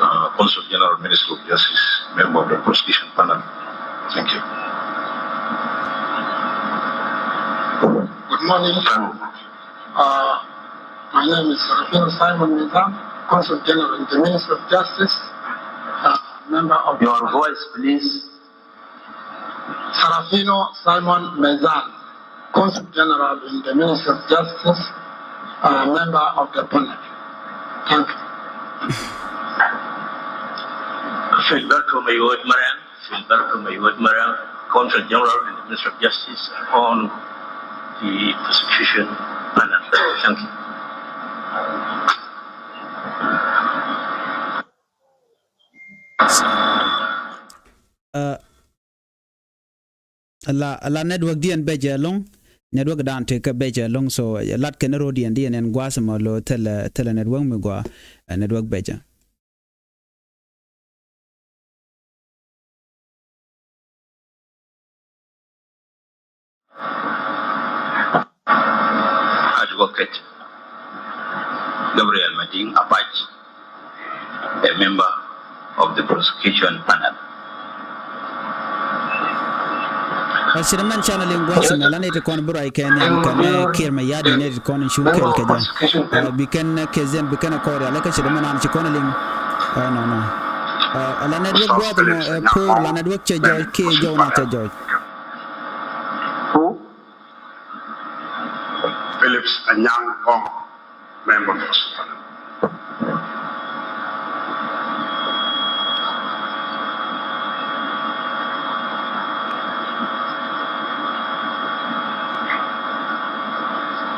uh, Consul General, Ministry of Justice, member of the prosecution panel. Thank you. Good morning. Uh, my name is Serafino Simon Mizan, Consul General in the Ministry of Justice, uh, member of... Your voice, please. Serafino Simon Mizan, Consul General in the Ministry of Justice, uh, member of the panel. Thank you. Filiberto Mayuot Marang, Filiberto Mayuot Marang, Consul General in the Ministry of Justice, on the prosecution panel. Thank you. Uh, ala, ala network diɛn bɛcɛ ɛlɔŋ, network dan tekɛ bɛcɛ ɛlɔŋ, so lat kɛn ro̱diɛn diɛn ɛn gua̱a̱th mɔ lo thilɛ, thilɛ network mi gɔaa, uh, network bɛcɛ. Advocate Gabriel Mading Apach, a member of the prosecution panel. Ɛ, ci dämɛn canɛ liŋ gua̱a̱th mɛ, la nɛy ti kɔn bi ruac kɛ nhiam kɛnɛ Kiir Mayardit, nɛy ti kɔn cuŋ kɛɛl kɛ jɛ. Ɛ, bi kɛn kɛ jɛn, bi kɛn ɛ kɔɔr yalɛ kä ci dämɛn an ci kɔn liŋ. Ɛ, nɔ, nɔ. Ɛ, ala network gua̱a̱th mɔ ɛ poor, la network cɛ jɔɔc kiɛ jɔw na cɛ jɔɔc. Phillips Anyang Ngong, member of the Supreme.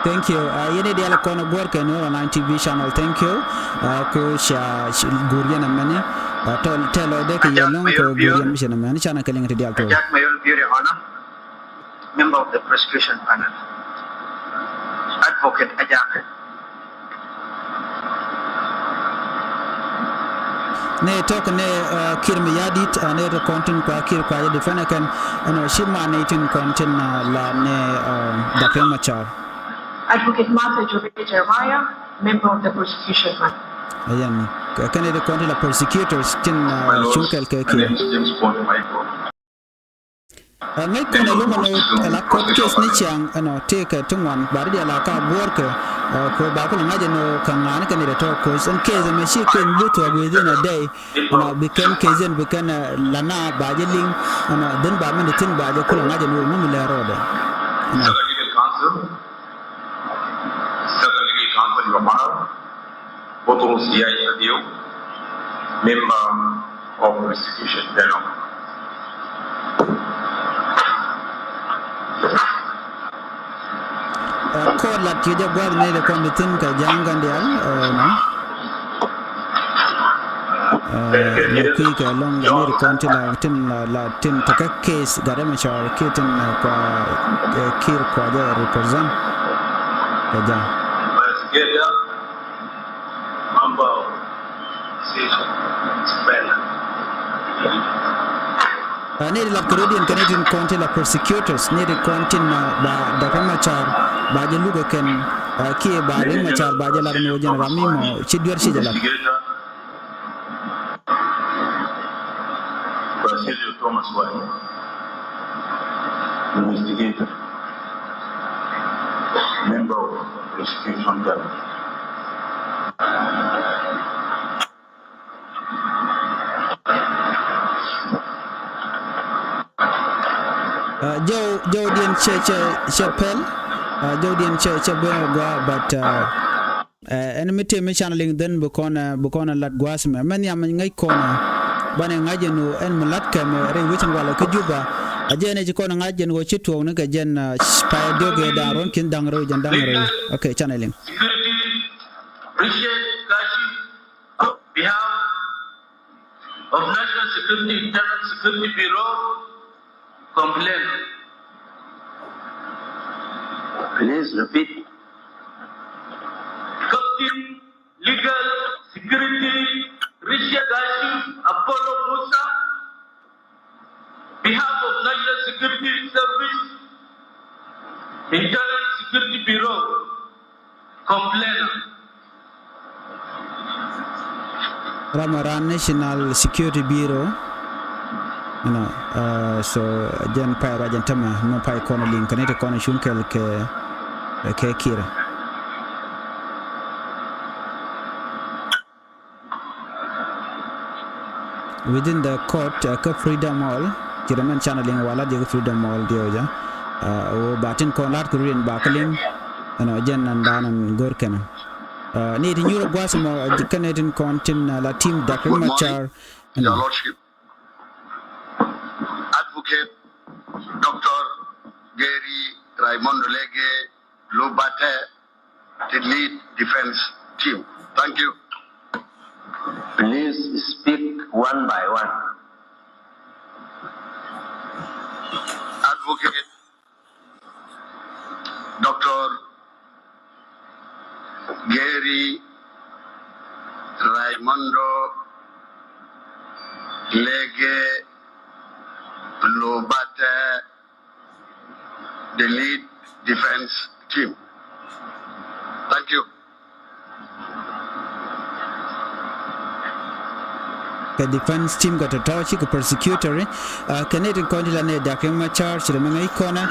Thank you. Uh, yɛn i̱ diaal kɔn guɔ̱r kɛ Nuer Online T V channel. Thank you. Uh, ko ca, ca guur yɛn ɛmɛni. Uh, tɛl, tɛl lɔcdɛ kɛ yɛn ɛlɔ̱ŋ kɛ guur yɛn mi cɛ ɛmɛni canɛ kɛ liŋ ti diaal tuɔɔk. Member of the prosecution panel, Advocate Ajak. Nɛ tɔk nɛ, uh, Kiir Mayardit, uh, nɛ tɔk kɔn tin kua Kiir kua jɛ defend kɛn, ɛnɔ ci ma nɛ tin kɔn tin, uh, la nɛ, uh, Doctor Machar. Advocate Martha Jure Jeremiah, member of the prosecution panel. Ayan, kɛn nɛ tɔk kɔn tin la prosecutors tin, uh, cuŋ kɛl kɛ Kiir. Ɛ, ŋäc kɔn ɛ lomɛ ni ɛ la kɔt case ni ciaŋ ɛnɔ tëëkɛ ti ŋuan ba ri diaal a ka guɔ̱ɔ̱rkɛ, ɛ, kɛ ba kulɛ ŋa̱c ɛn ɣöö kɛ ŋa̱a̱n kɛ ni dɛ tɔ̱ ko̱c ɛn case ɛmɛ ci kɛn bi thuɔ̱k within a day. Ɛnɔ bi kɛn case ɛn bi kɛn, ɛ, la na ba jɛ liŋ ɛnɔ dhin ba mɛn di thi̱n ba jɛ kulɛ ŋa̱c ɛn ɣöö ŋu mi lɛ rɔɔdɛ. Ɛnɔ. Second legal counsel, your honor. Butrus Yai Adio, member of prosecution panel. Ɛ, kɔɔr lat kiɛ jɛ gua̱th ni dee kɔn di thi̱n kɛ ja̱a̱ŋ kɛn diaal, ɛ, nɔ. Ɛ, ni kui̱ kɛ lɔŋ ni dee kɔn ti la tin la, la tin tekɛ case gatdɛ mɛ cɔɔr kiɛ tin, ɛ, kua, ɛ, Kiir kua jɛ represent kɛ ja̱a̱ŋ. Ɛ, ni di lat kɛ rɔ̱diɛn kɛn itin kɔn tin la prosecutors, ni di kɔn tin, ɛ, ba Doctor Machar ba jɛ luk ɛ kɛn, ɛ, kiɛ ba Riek Machar ba jɛ lat ni wä jɛn ram mi mɔ ci duer ci jɛ lat. Basilio Thomas Wai, investigator, member of prosecution panel. Ɛ, jɔw, jɔwdiɛn cɛ, cɛ, cɛ pɛl. Ɛ, jɔwdiɛn cɛ, cɛ ben gɔaa, but, ɛ, Ɛ, ɛn mi tëë mi can liŋ dhän bi kɔn, ɛ, bi kɔn ɛ lat gua̱a̱th mɛ. Mɛ nhiam ŋäc kɔn ɛ. Banɛ ŋa̱c ɛn ɣöö ɛn mi la̱t kɛmɛ rɛy wecin walɛ kä Juba. A jɛn ɛ ci kɔn ɛ ŋa̱c ɛn ɣöö ci tuɔɔkni kɛ jɛn, ɛ, payɛ diɔ̱k ɛ da̱ŋ ruɔ̱n ki̱n da̱ŋ rɛw jɛn da̱ŋ rɛw. Okay, can ɛ liŋ. Security, appreciate leadership behalf of National Security, Internal Security Bureau, complain. Please repeat. Captain Legal security, Richard Gashim, Apollo Musa, behalf of National Security Service, Internal Security Bureau, complainant. Ram a ran National Security Bureau. Ɛnɔ, uh, so jɛn pay ruac ɛn tämɛ, mɛ pay kɔn liŋ kɛ ni ti kɔn cuŋ kɛl kɛ, kɛ Kiir. Within the court, uh, kä Freedom Hall, ci rɛ mɛn canɛ liŋ wala diɛ kä Freedom Hall diɛ wä jɛ. Uh, wä ba tin kɔn lat kɛ ruin ba kä liŋ, ɛnɔ jɛn nan dan nan gor kɛnɛ. Uh, ni ti nyurɛ guas mɔ, uh, kɛnɛ tin kɔn tin, uh, la team Doctor Machar. Your Lordship, Advocate Doctor Gary Raimondo Lege Lubate, the lead defense team. Thank you. Please speak one by one. Advocate Doctor Gary Raimondo Lege Lubate, the lead defense team. Thank you. Kɛ defense team kɛ tɔ̱tɔ̱ cikɛ prosecutory, uh, kɛ nɛy tin kɔn ti la nɛy Doctor Machar ci rɛ mɛ ŋäc kɔnɛ,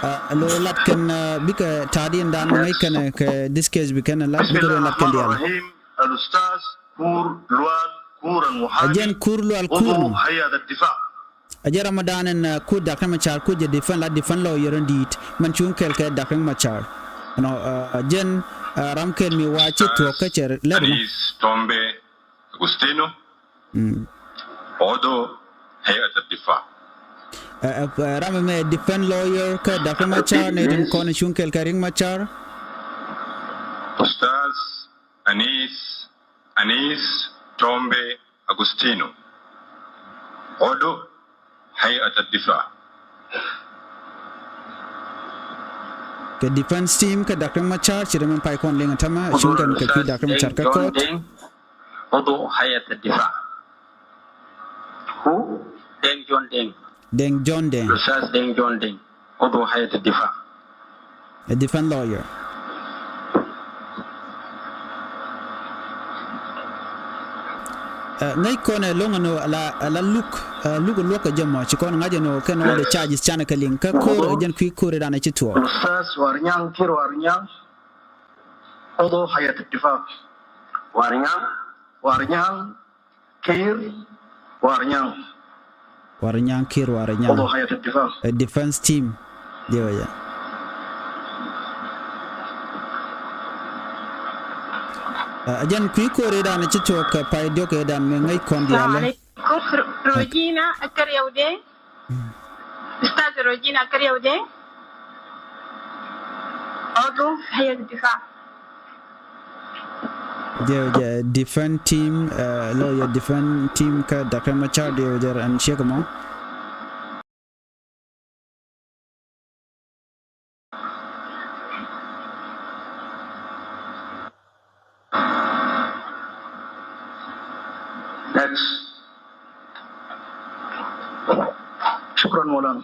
uh, lo lat kɛn, uh, bikɛ ta̱a̱diɛn dan mɛ ŋäc kɛn kɛ this case bi kɛn lat bikɛ rɛ lat kɛn diaal. Bismillah ar-Rahman ar-Rahim. Al-Ustaz Kur Lual Kur al-Muhami. Ajɛn Kur Lual Kur. Udu Hayat ad-Difa. A jɛ Ramadan ɛn, uh, ku Doctor Machar ku jɛ defend la defend lawyer in di̱i̱t mɛn cuŋ kɛl kɛ Doctor Machar. Ɛnɔ, uh, jɛn, uh, ram kɛl mi wa ci thuɔ̱k kä cɛ lɛr nɔ. Anis Tombe Agustino. Mm. Odo Hayat ad-Difa. Uh, uh, ram mɛ defend lawyer kɛ Doctor Machar ni tin kɔn cuŋ kɛl kɛ Riek Machar. Ustaz Anis, Anis Tombe Agustino. Odo Hayat ad-Difa. Kɛ defense team kɛ Doctor Machar ci rɛ mɛ pay kɔn liŋ a tämɛ cuŋ kɛn kɛ kui̱ Doctor Machar kä court. Odo Hayat ad-Difa. Who? Deng John Deng. Deng John Deng. Ustaz Deng John Deng. Odo Hayat ad-Difa. A defense lawyer. Uh, ŋäc kɔn ɛ loŋ ɛn ɣöö ala, ala luk, uh, luk luɔk kɛ jɛ mɔ ci kɔn ŋa̱c ɛn ɣöö kɛn all the charges canɛ kɛ liŋ kä ko̱r ɛ jɛn kui̱ ko̱r ɛ dan ɛ ci tuɔɔk. Ustaz Warnyaŋ Kiir Warnyaŋ. Odo Hayat ad-Difa. Warnyaŋ. Warnyaŋ. Kiir Warnyaŋ. Warnyaŋ Kiir Warnyaŋ. Odo Hayat ad-Difa. A defense team. Diɛ wä jɛ. A jɛn kui̱ ko̱r ëëdan ci tuɔɔk kɛ pay diɔk ëëdan mɛ ŋäc kɔn diaal. Assalamu alaikum. Rojina Akariawde. Ustaz Rojina Akariawde. Odo Hayat ad-Difa. Diɛ wä jɛ defense team, uh, lawyer defense team kä Doctor Machar diɛ wä jɛ ran ciek mɔ. Next. Shukran, Maulana.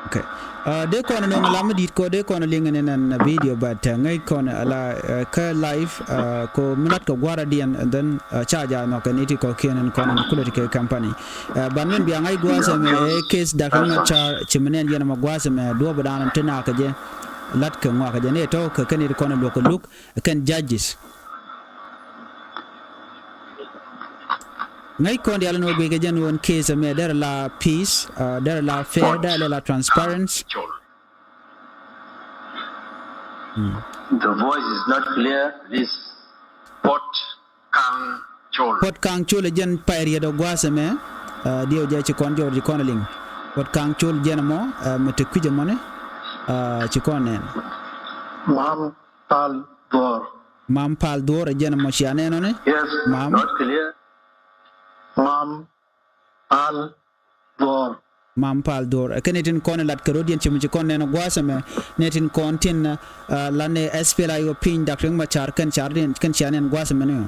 Okay. Uh, dee kɔn nɔŋ lam mi di̱t kɔ dee kɔn liŋ ni nan video, but, uh, ŋäc kɔn ala, uh, kä live, uh, kɔ mi lat kɛ gua̱rä diɛn, and then, uh, ca ja nhɔk kɛ ni ti kɔ kiɛn in kɔn in kulɛ ti kɛ company. Uh, ban min bia ŋa̱c gua̱a̱th ɛmɛ, eh, case Doctor Machar ci mi nɛn yɛn ɛmɛ gua̱a̱th ɛmɛ duɔ̱ɔ̱p dan ti nak kɛ jɛ lat kɛ ŋɔak kɛ jɛ ni tɔ̱ kɛ kɛn it kɔn luɔk kɛ luk kɛn judges. Ŋäc kɔn diaal ni wä guic kɛ jɛn wä in case ɛmɛ derɛ la peace, uh, derɛ la fair, derɛ la transparency. Mm. The voice is not clear, please. Pɔt Kaŋ Col. Pɔt Kaŋ Col ɛ jɛn pay riet ɛ gua̱a̱th ɛmɛ, uh, diɛw jɛ ci kɔn jɔw ci kɔn liŋ. Pɔt Kaŋ Col jɛn ɛmɔ, uh, mɛ te kui̱c ɛmɔni, uh, ci kɔn nɛn. Mam Pal Duɔr. Mam Pal Duɔr ɛ jɛn ɛmɔ cia nɛn ɔni. Yes, Mam. Not clear. Mam Pal Duɔr. Mam Pal Dor. Ɛ kɛn ɛ tin kɔn ɛ lat kɛ rɔ̱diɛn ci mi ci kɔn nɛn ɛ gua̱a̱th ɛmɛ, nɛ tin kɔn tin, ah, la nɛ S P L A I O piny Dak Riek Machar kɛn car diɛn, kɛn cia nɛn gua̱a̱th ɛmɛ ni ɔ.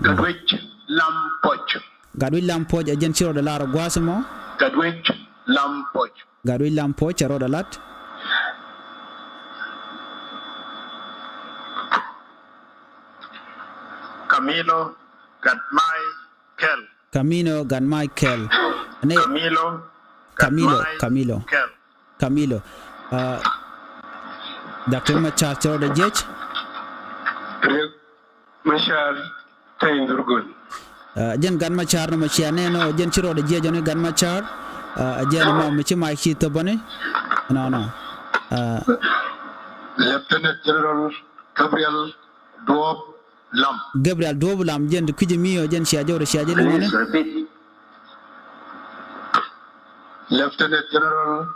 Gatwec Lam Puɔc. Gatwec Lam Puɔc, ɛ jɛn ci rɔɔdɛ lar ɛ gua̱a̱th ɛmɔ. Gatwec Lam Puɔc. Gatwec Lam Puɔc cɛ rɔɔdɛ lat. Camilo Gatmai Kɛl. Camilo Gatmai Kɛl. Nɛ Camilo Camilo, Gatmai Camilo. Kɛl. Camilo. Ah, Dak Riek Machar cɛ rɔɔdɛ jiɛc. Riek Machar Teny Dhurgon. Ah, jɛn Gat Machar nɔmɔ cia nɛn ɔ, jɛn ci rɔɔdɛ jiɛc ɔ ni Gat Machar. Ah, jɛn mɔ mi ci mac ci thop ɔ ni. Nɔ, nɔ. Ah. Lieutenant General Gabriel Duop Lam. Gabriel Duop Lam, jɛn ti kui̱c mi ɔ, jɛn cia jɔw rɛ cia jɛ liŋ ɔ ni. Please repeat. Lieutenant General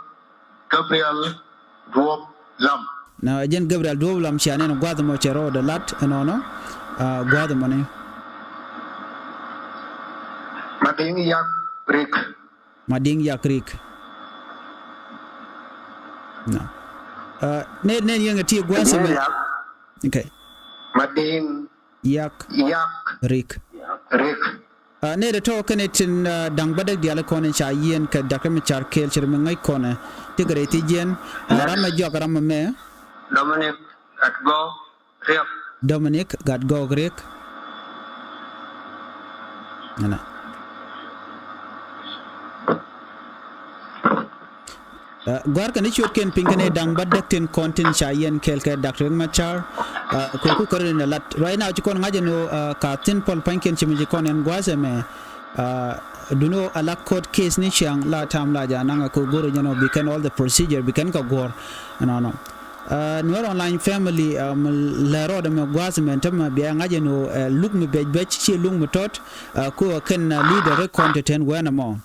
Gabriel Duop Lam. Na jɛn Gabriel Duop Lam cia nɛn gua̱th mɔ cɛ rɔɔdɛ lat ɛnɔnɔ. Ah, gua̱th mɔ ni. Madiŋ Yak Rik. Madiŋ Yak Rik. Na. Ah, nɛ, nɛ yɛŋɛ ti gua̱th mɛ. Yak. Okay. Madiŋ Yak. Yak. Rik. Rik. Ah, nɛ dɛ tɔ kɛnɛ tin, ah, da̱ŋ bädäk diaal kɔn in ca yiɛn kɛ Dak Riek Machar Kɛl cɛ rɛ mi ŋäc kɔnɛ. Ti kɛ rɛy ti jiɛn. Ah, ram mɛ jɔak ram mɛ mɛ. Dominic Gatgɔk Riek. Dominic Gatgɔk Riek. Nana. Ah, gua̱a̱r kɛn i̱ ciötkiɛn piny kɛn i̱ da̱ŋ bädäk tin kɔn tin ca yiɛn kɛɛl kɛ Dak Riek Machar. Ah, kɛ ku kärɛ ni lat. Right now ci kɔn ŋa̱c ɛn ɣöö, ah, ka thin pɔl pa̱nykiɛn ci mi ci kɔn ɛn gua̱a̱th ɛmɛ. Ah, duni ɣöö a la court case ni ciaŋ la tam la ja̱ naŋ a kɛ go̱r jɛn ɣöö bi kɛn all the procedure bi kɛn kɛ guɔ̱r. Ɛnɔnɔ. Ah, Nuer Online Family, ah, mi lɛ rɔɔdɛ mɛ gua̱a̱th ɛmɛ tämɛ bia ŋa̱c ɛn ɣöö, eh, luk mi bɛc bɛc ci luk mi tɔt, ah, ku kɛn, ah, leader ri kɔn te ten wɛn ɛmɔ.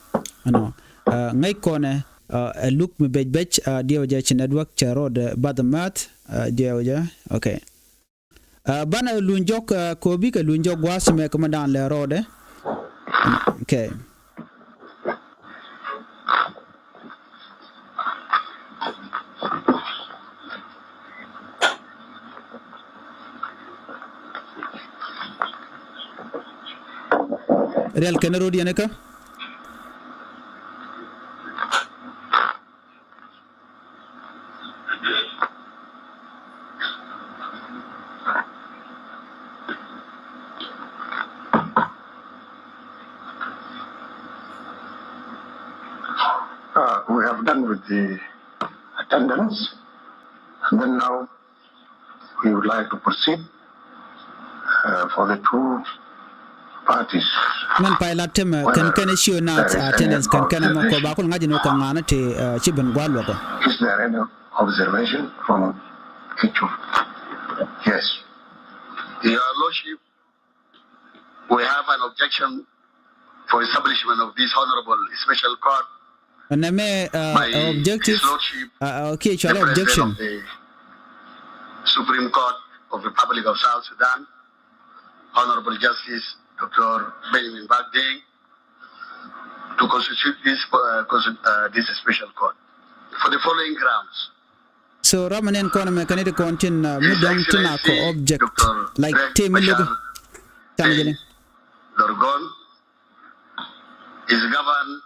Ɛnɔ. Ah, ŋäc kɔnɛ, ah, ɛ luk mi bɛc bɛc, ah, diɛw jɛ ci network cɛ rɔɔdɛ bath math, ah, diɛw jɛ. Okay. Ah, banɛ luny jɔk, ah, kobi kɛ luny jɔk gua̱a̱th mɛ kɛ mɛ da̱a̱n lɛ rɔɔdɛ. Okay. Riɛl kɛn rɔɔd yɛn kä. Uh, we have done with the attendance, and then now we would like to proceed, uh, for the two parties. Min pay la temɛ kɛn kɛn issue na attendance kɛn kɛn mɔ kɔ ba kul ŋa̱c ni kɛ ŋa̱n ti, uh, ci ben gua̱l wä kɔ. Is there any observation from each of? Yes. Your Lordship, we have an objection for establishment of this honorable special court. Nɛ mɛ, uh, by objective, His Lordship, uh, uh, okay, the President of the Supreme Court of the Republic of South Sudan, Honorable Justice Doctor Benjamin Bakdeng, to constitute this, uh, consti-, uh, this special court for the following grounds. So ram nɛn kɔn mɛ kɛn it kɔn tin, uh, mi dɔŋ tin a kɔ object, like, te mi logi. Can jeli. Dorgon is governed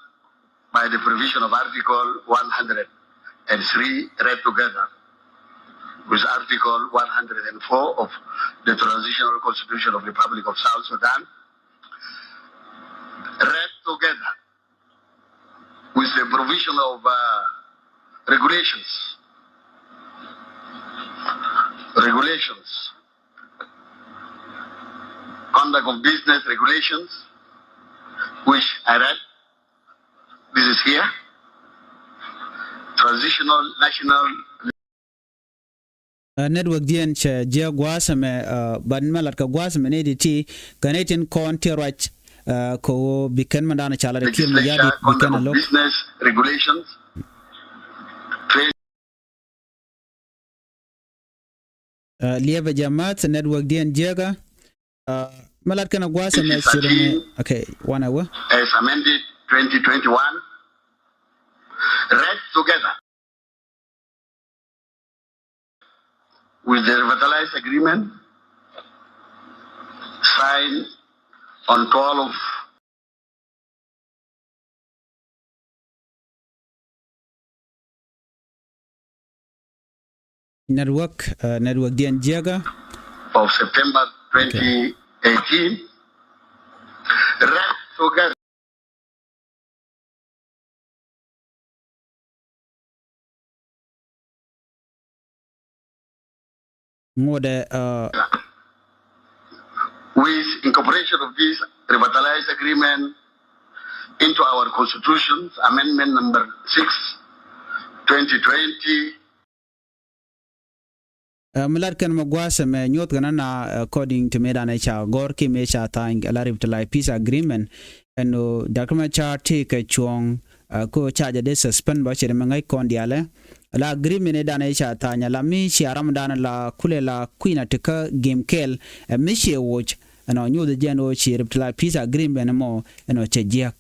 by the provision of Article one hundred and three read together with Article one hundred and four of the Transitional Constitution of Republic of South Sudan, read together with the provision of, uh, regulations, regulations, conduct of business regulations, which I read. This is here. Transitional National Uh, network diɛn cɛ jiɛ gua̱a̱th ɛmɛ, uh, ban mɛ lat kɛ gua̱a̱th ɛmɛ ni di ti kɛ ni tin kɔn ti ruac, uh, kɛ ɣöö bi kɛn mɛ dan ca lat kɛ kiɛ mɛ yadi bi kɛn a lo̱k. Business regulations. Uh, liɛpɛ jɛ math network diɛn jiɛkä. Uh, mɛ lat kɛn a gua̱a̱th ɛmɛ ci rɛ ni. Okay, wanɛ wä. As amended twenty twenty-one, read together with the revitalized agreement signed on twelve Network, uh, network diɛn jiäkä. Of September twenty eighteen. Read together. Ŋuɔdɛ, uh, with incorporation of this revitalized agreement into our constitution, amendment number six, twenty twenty. Uh, mi lat kɛn mɛ gua̱a̱th ɛmɛ nyuɔth kɛn ana, uh, according to mëë danɛ ca gɔ̱r ki mëë ca tha̱a̱ny ala revitalized peace agreement. Ɛn ɣöö Doctor Machar tëëkɛ cuɔ̱ɔ̱ŋ, uh, ko ca jɛ dee suspend bä cɛ dee mɛ ŋäc kɔn diaalɛ. La agreement ëë danɛ ca tha̱a̱ny ala mi cia ram danɛ la kulɛ la kui̱na ti kä gem kɛl, uh, mi ciɛ woc. Ɛnɔ nyuuth jɛn ɣöö ci revitalized peace agreement mɔ ɛnɔ cɛ jiäk.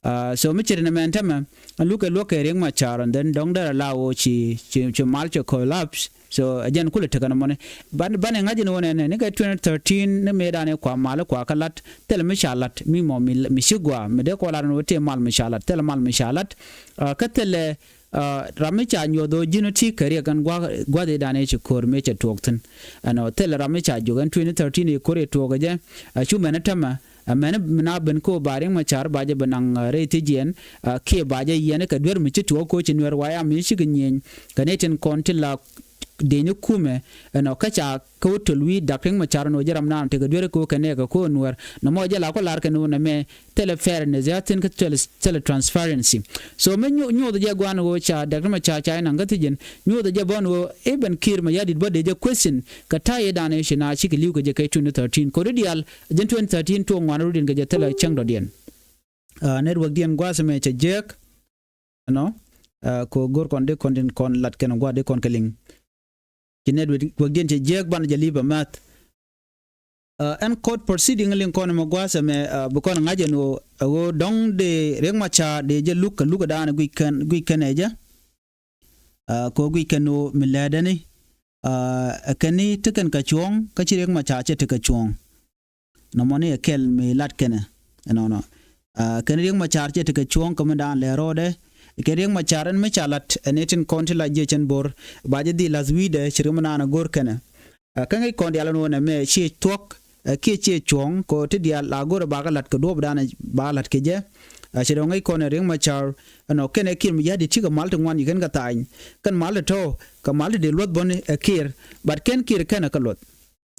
Uh, so mi ciri ni mɛn tämɛ, lukɛ luɔk kɛ Riek Machar, and then dɔ̱ŋ derɛ la ɣöö ci, ci, ci mal cɛ collapse. So ɛ jɛn kulɛ tekɛ ni mɔni. Ban, banɛ ŋa̱c ni wä nɛnɛ, ni kɛ twenty thirteen ni mëë danɛ kua mal kua kä lat, thilɛ mi ca lat, mi mɔ mi, mi ci gua, mi dee kɔ lat ni wä tëë mal mi ca lat, thilɛ mal mi ca lat. Uh, kä thilɛ, uh, ram mi ca nyuɔth ɣöö ji̱n ti kɛ Riek ɛn gua̱th, gua̱th i̱ danɛ ci ko̱r mëë cɛ tuɔɔk thi̱n. Ɛnɔ thilɛ ram mi ca jiök ɛn twenty thirteen i̱ ko̱r i̱ tuɔɔk ɛ jɛ, uh, cu mɛn tämɛ, uh, mɛn mi na ben ko ba Riek Machar ba jɛ ben naŋ, uh, rɛy thiec yɛn, uh, kiɛ ba jɛ yɛn kɛ duer mi ci tuɔɔk ko ci Nuɛr White Army cikɛ nyieny kɛ nɛy tin kɔn ti la deny kumɛ, ɛnɔ kä ca kä wä töl wi̱i̱ Dak Riek Machar nɔ jɛ ram naan tekɛ duer ko kɛ nɛɛkɛ ko Nuɛr. Nɔmɔ jɛ la kɔ lar kɛ nɔ nɛmɛ thilɛ fairness ya thi̱n kä thilɛ, thilɛ transparency. So mi nyu-, nyuɔth jɛ guan ɣöö ca Dak Riek Machar ca inaŋ kä thi̱n jɛn, nyuɔth jɛ bä ɛn ɣöö even Kiir Mayardit bä dee jɛ question kɛ ta̱yɛ danɛ ci na cikɛ li̱w kɛ jɛ kɛ twenty thirteen. Kodi diaal jɛn twenty thirteen tuɔɔk ŋuan rut in kɛ jɛ thilɛ cäŋ dɔ̱diɛn. Uh, network diɛn gua̱a̱th ɛmɛ cɛ jiäk. Ɛnɔ, uh, ko go̱r kɔn di kɔn din kɔn lat kɛn gua̱a̱th di kɔn kɛ liŋ. Ci network diɛn cɛ jiäk banɛ jɛ li̱p a mɛth. Uh, ɛn court proceeding liŋ kɔn ɛmɛ gua̱a̱th ɛmɛ, uh, bi kɔn ŋa̱c ɛn ɣöö, ɛ ɣöö dɔ̱ŋ dee Riek Machar dee jɛ luk kɛ luk ɛ daanɛ guic kɛn, guic kɛn ɛ jɛ. Uh, ko guic kɛn ɣöö mi lɛɛdɛni, uh, ɛ kɛn ni ti kɛn kɛ cuɔ̱ɔ̱ŋ kä ci Riek Machar cɛ ti kɛ cuɔ̱ɔ̱ŋ. Nɔmɔni ɛ kɛl mi lat kɛnɛ ɛnɔnɔ. Uh, kɛn Riek Machar cɛ ti kɛ cuɔ̱ɔ̱ŋ kɛ mi daan lɛ rɔɔdɛ. Kɛn Riek Machar ɛn mi ca lat ɛn itin kɔn ti la jiɛ cɛn bo̱r ba jɛ dhil lath wi̱i̱dɛ ci ri mi naan ɛ go̱r kɛnɛ. Uh, kä ŋäc kɔn diaal ɛn ɣöö nɛmɛ ciɛ thuɔ̱k, uh, kiɛ ciɛ cuɔ̱ɔ̱ŋ kɛ ɣöö ti diaal la go̱r ɛ bakɛ lat kɛ duɔ̱ɔ̱p daan ɛ bakɛ lat kɛ jɛ. Uh, ci rɔ ŋäc kɔn ɛ Riek Machar ɛnɔ kɛnɛ Kiir Mayardit cikɛ mal ti ŋuan yi kɛn kɛ tha̱a̱ny. Kɛn mal ti tɔ̱ kɛ mal ti dee luɔ̱th bäni ɛ Kiir. But kɛn Kiir kɛnɛ kɛ luɔ̱th.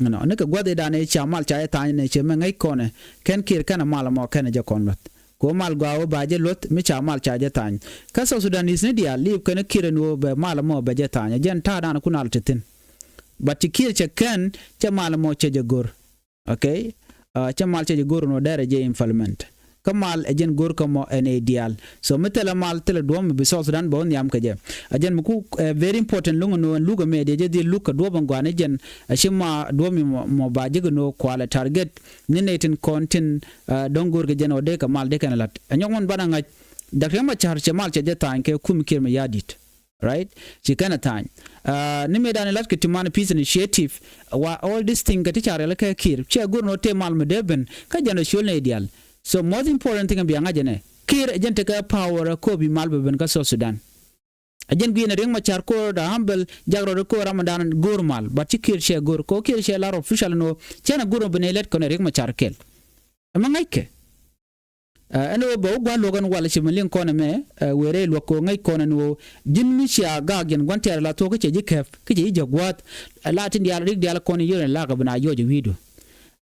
Nɔ, ni kɛ gua̱th i̱ danɛ ca mal ca jɛ tha̱a̱ny ni cɛ mɛ ŋäc kɔnɛ kɛn Kiir kɛnɛ mal mɔ kɛnɛ jɛ kɔn luɔ̱th. Ko mal gɔaa wä ba jɛ luɔ̱th mi ca mal ca jɛ tha̱a̱ny. Kä South Sudanese ni diaal liip kɛn Kiir ni wä bɛ mal mɔ bɛ jɛ tha̱a̱ny. Jɛn ta̱a̱ danɛ kun al ti thi̱n. But ci Kiir cɛ kɛn cɛ mal mɔ cɛ jɛ go̱r. Okay? Uh, cɛ mal cɛ jɛ go̱r ni wä dɛrɛ jɛ implement. Kä mal ɛ jɛn go̱r kä mɔ ɛn ɛ diaal. So mi thilɛ mal thilɛ duɔ̱ɔ̱p mi bi South Sudan bä wä nhiam kɛ jɛ. Ɛ jɛn mi ku, eh, very important luŋ ni wä ɛn luk ɛmɛ diɛ jɛ dhil luk kɛ duɔ̱ɔ̱p ɛn gua̱a̱n ɛ jɛn. Ɛ ci ma duɔ̱ɔ̱p mi mɔ, mɔ ba jek ni wä kualɛ target ni nɛy tin kɔn tin, eh, dɔ̱ŋ go̱o̱r kɛ jɛn wä dee kɛ mal dee kɛn lat. Ɛ nyɔk mɔn banɛ ŋa̱c. Dak Riek Machar cɛ mal cɛ jɛ tha̱a̱ny kɛ kum Kiir Mayardit. Right? Ci kɛn a tha̱a̱ny. Uh, ni mëë dan lat kɛ ti man peace initiative. Wa all this thing kɛ ti ca riɛl kɛ Kiir. Cɛ go̱r nɔ tëë mal mi dee ben. Kä jɛn ɔ ciöl nɛ idial. So most important thing bia ŋa̱c jɛnɛ. Kiir jɛn tekɛ power ko bi mal bɛ ben kä South Sudan. A jɛn gui̱n a Riek Machar ko da humble jak rɔ ko ram dan go̱r mal. But ci Kiir cɛ go̱r ko Kiir cɛ lar official nɔ. Cɛn a go̱r nɔ ben a let kɔn a Riek Machar kɛl. Ɛmɛ ŋa̱ckɛ. Ɛ, ɛn ɣöö bɛ wä gua̱n luɔ̱k ɛn wal ci mi liŋ kɔn ɛmɛ, ɛ, wëë rɛy luɔ̱k kɛ ɣöö ŋäc kɔn ɛn ɣöö ji̱n mi cia gaak jɛn gua̱n tɛɛr la thuɔ̱k kä cɛ ji̱ kɛp kä cɛ ji̱ jɛ gua̱a̱th. Ɛ, la tin diaal rik diaal kɔn in yio̱r ɛn lakɛ bi na yɔc ɛ wi̱i̱du.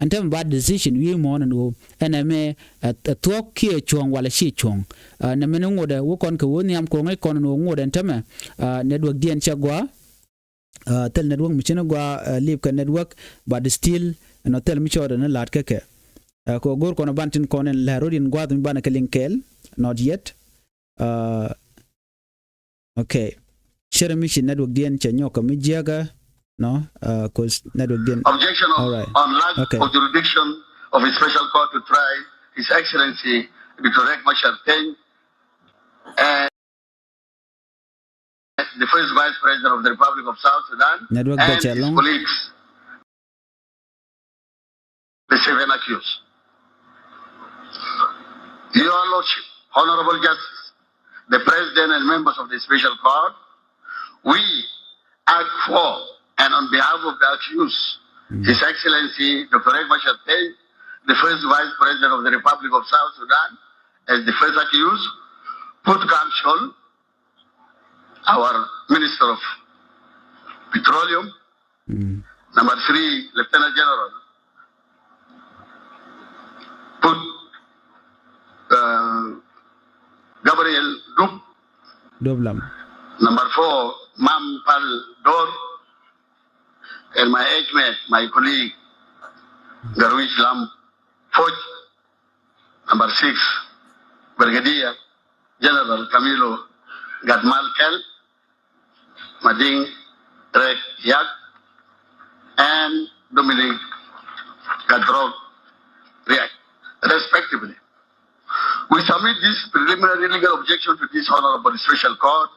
Ɛn tɛmɛ ba decision wi̱i̱ muɔ̱ɔ̱n ɛn ɣöö ɛn ɛmɛ, ɛ, ɛ thuɔ̱k kiɛ cuɔ̱ɔ̱ŋ wala ci cuɔ̱ɔ̱ŋ. Ɛ, nɛmɛ ni ŋotdɛ wä kɔn kɛ wä nhiam kɛ ɣöö ŋäc kɔn ɛn ɣöö ŋotdɛ ɛn tɛmɛ, ɛ, network diɛn cɛ gɔaa. Ɛ, thil network mi ci ni gɔaa, ɛ, liip kɛ network, but still ɛn ɔ thil mi cɔɔdɛ ni la̱t kä kɛ. Ɛ, kɛ ɣöö go̱o̱r kɔn ɛ ban tin kɔn ɛn lɛr ro̱d in gua̱a̱th mi banɛ kɛ liŋ kɛɛl, not yet. Ɛ, okay. Cɛrɛ mi ci network diɛn cɛ nyɔk kɛ mi jiäkä, nɔ, ɛ, kos network diɛn. Objection of, all right, on lack, okay, of jurisdiction of a special court to try His Excellency Doctor Riek Machar Teny, and the first Vice President of the Republic of South Sudan, and his colleagues, the seven accused. Your Lordship, Honorable Justice, the President and members of the Special Court, we act for and on behalf of the accused, His Excellency Doctor Riek Machar Teny, the first Vice President of the Republic of South Sudan, as the first accused, put counsel, our Minister of Petroleum, number three, Lieutenant General, put, uh, Gabriel Duk, Duk Lam. Number four, Mam Pal Dor, and my age mate, my colleague, Garwich Lam Foch. Number six, Brigadier General Camilo Gatmal Kel, Mading Rek Yak, and Dominic Gadrog Riak, respectively. We submit this preliminary legal objection to this Honorable Special Court,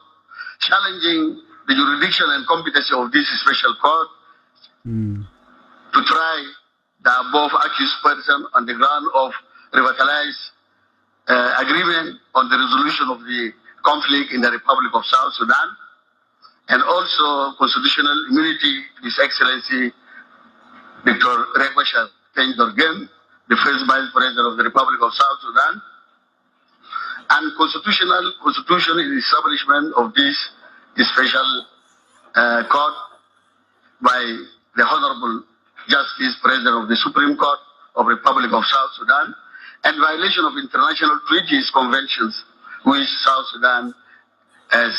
challenging the jurisdiction and competency of this Special Court to try the above accused person on the ground of revitalized, uh, agreement on the resolution of the conflict in the Republic of South Sudan, and also constitutional immunity to His Excellency Doctor Riek Machar Teny Dorgen, the first Vice President of the Republic of South Sudan, and constitutional constitution in establishment of this special, uh, court by the Honorable Justice President of the Supreme Court of Republic of South Sudan, and violation of international treaties, conventions which South Sudan has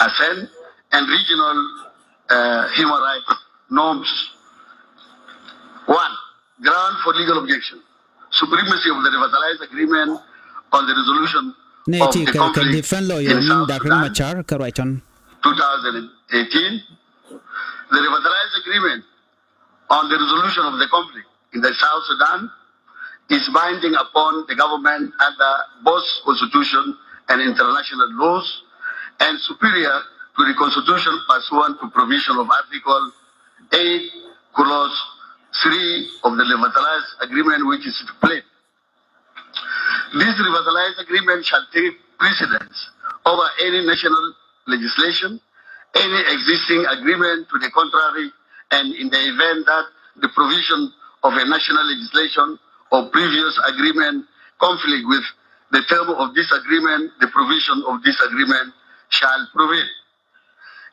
assent, and regional, uh, human rights norms. One, ground for legal objection: supremacy of the revitalized agreement on the resolution of the conflict in South Sudan, two thousand eighteen. Nɛ ti kɛ, kɛ defense lawyer ni Doctor Machar kɛ ruac tɔn. The revitalized agreement on the resolution of the conflict in the South Sudan is binding upon the government under both constitution and international laws, and superior to the constitution pursuant to provision of Article eight, Clause three of the revitalized agreement, which is stipulate: This revitalized agreement shall take precedence over any national legislation, any existing agreement to the contrary, and in the event that the provision of a national legislation or previous agreement conflict with the term of this agreement, the provision of this agreement shall prevail.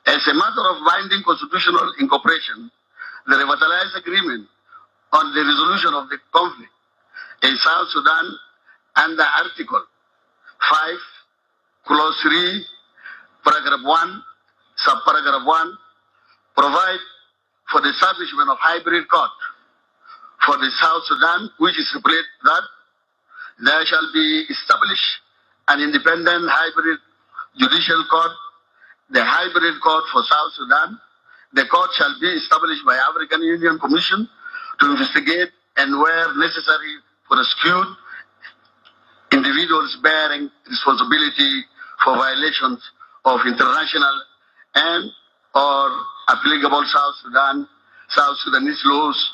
As a matter of binding constitutional incorporation, the revitalized agreement on the resolution of the conflict in South Sudan under Article five, Clause three, Paragraph one, Subparagraph one, provide for the establishment of hybrid court for the South Sudan, which is stipulate that there shall be established an independent hybrid judicial court, the hybrid court for South Sudan. The court shall be established by African Union Commission to investigate and, where necessary, prosecute individuals bearing responsibility for violations of international and or applicable South Sudan, South Sudanese laws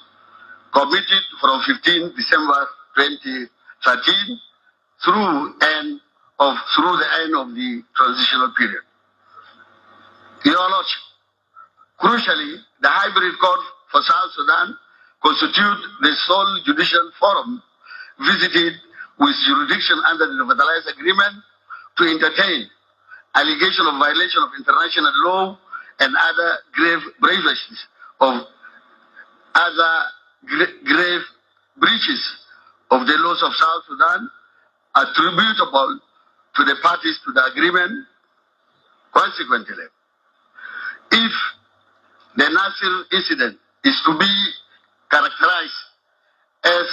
committed from fifteen December twenty thirteen through end of, through the end of the transitional period. Your Lordship, crucially, the hybrid court for South Sudan constitute the sole judicial forum visited with jurisdiction under the revitalized agreement to entertain allegation of violation of international law and other grave breaches of other gra-, grave breaches of the laws of South Sudan attributable to the parties to the agreement. Consequently, if the Nasir incident is to be characterized as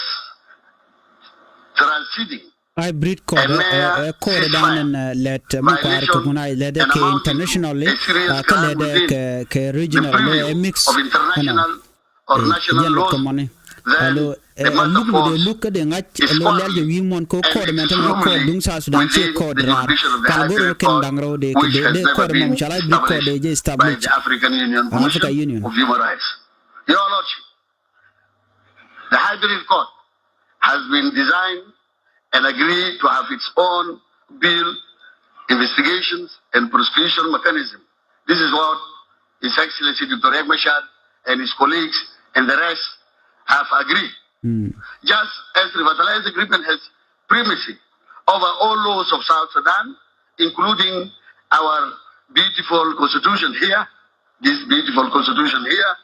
transcending hybrid court, ɛ, ɛ, ɛ, court dan ɛn, ɛ, lɛt, ɛ, mi kuaar kɛ kun a lɛt ɛ kɛ internationally, ɛ, kä lɛt ɛ kɛ, kɛ regional, ɛ, mix, ɛnɔ. Ɛ, jɛn lɛt kɛ mɔni. Alo, ɛ luk mi dee luk kä dee ŋa̱c ɛ lo̱ lɛl jɛ wi̱i̱ muɔ̱n kɛ kɔɔt mɛn tämɛ kɔɔt duŋ South Sudan ciɛ kɔɔt raar. Kal go̱r kɔn da̱ŋ rɛw dee kɔɔt mɛ mi ca la hybrid kɔɔt dee jɛ establish. Africa Union. Your Lordship, the hybrid court has been designed and agreed to have its own bill, investigations and prosecution mechanism. This is what His Excellency Doctor Riek Machar and his colleagues and the rest have agreed. Just as the revitalized agreement has primacy over all laws of South Sudan, including our beautiful constitution here, this beautiful constitution here,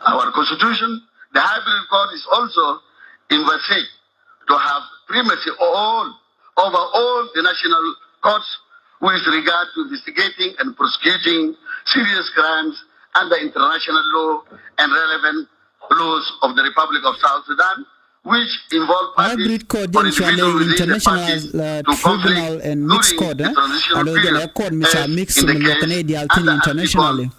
our constitution, the hybrid court is also envisaged to have primacy all over all the national courts with regard to investigating and prosecuting serious crimes under international law and relevant laws of the Republic of South Sudan, which involve parties or individuals within the parties to conflict during the transitional period, as in the case of the Executive Court. Hybrid court jɛn cua lɛ international tribunal and mixed court, ɛ? Alo jɛn ɛ court mi ca mix mi luɔk kɛ nɛy diaal thi̱n internationally.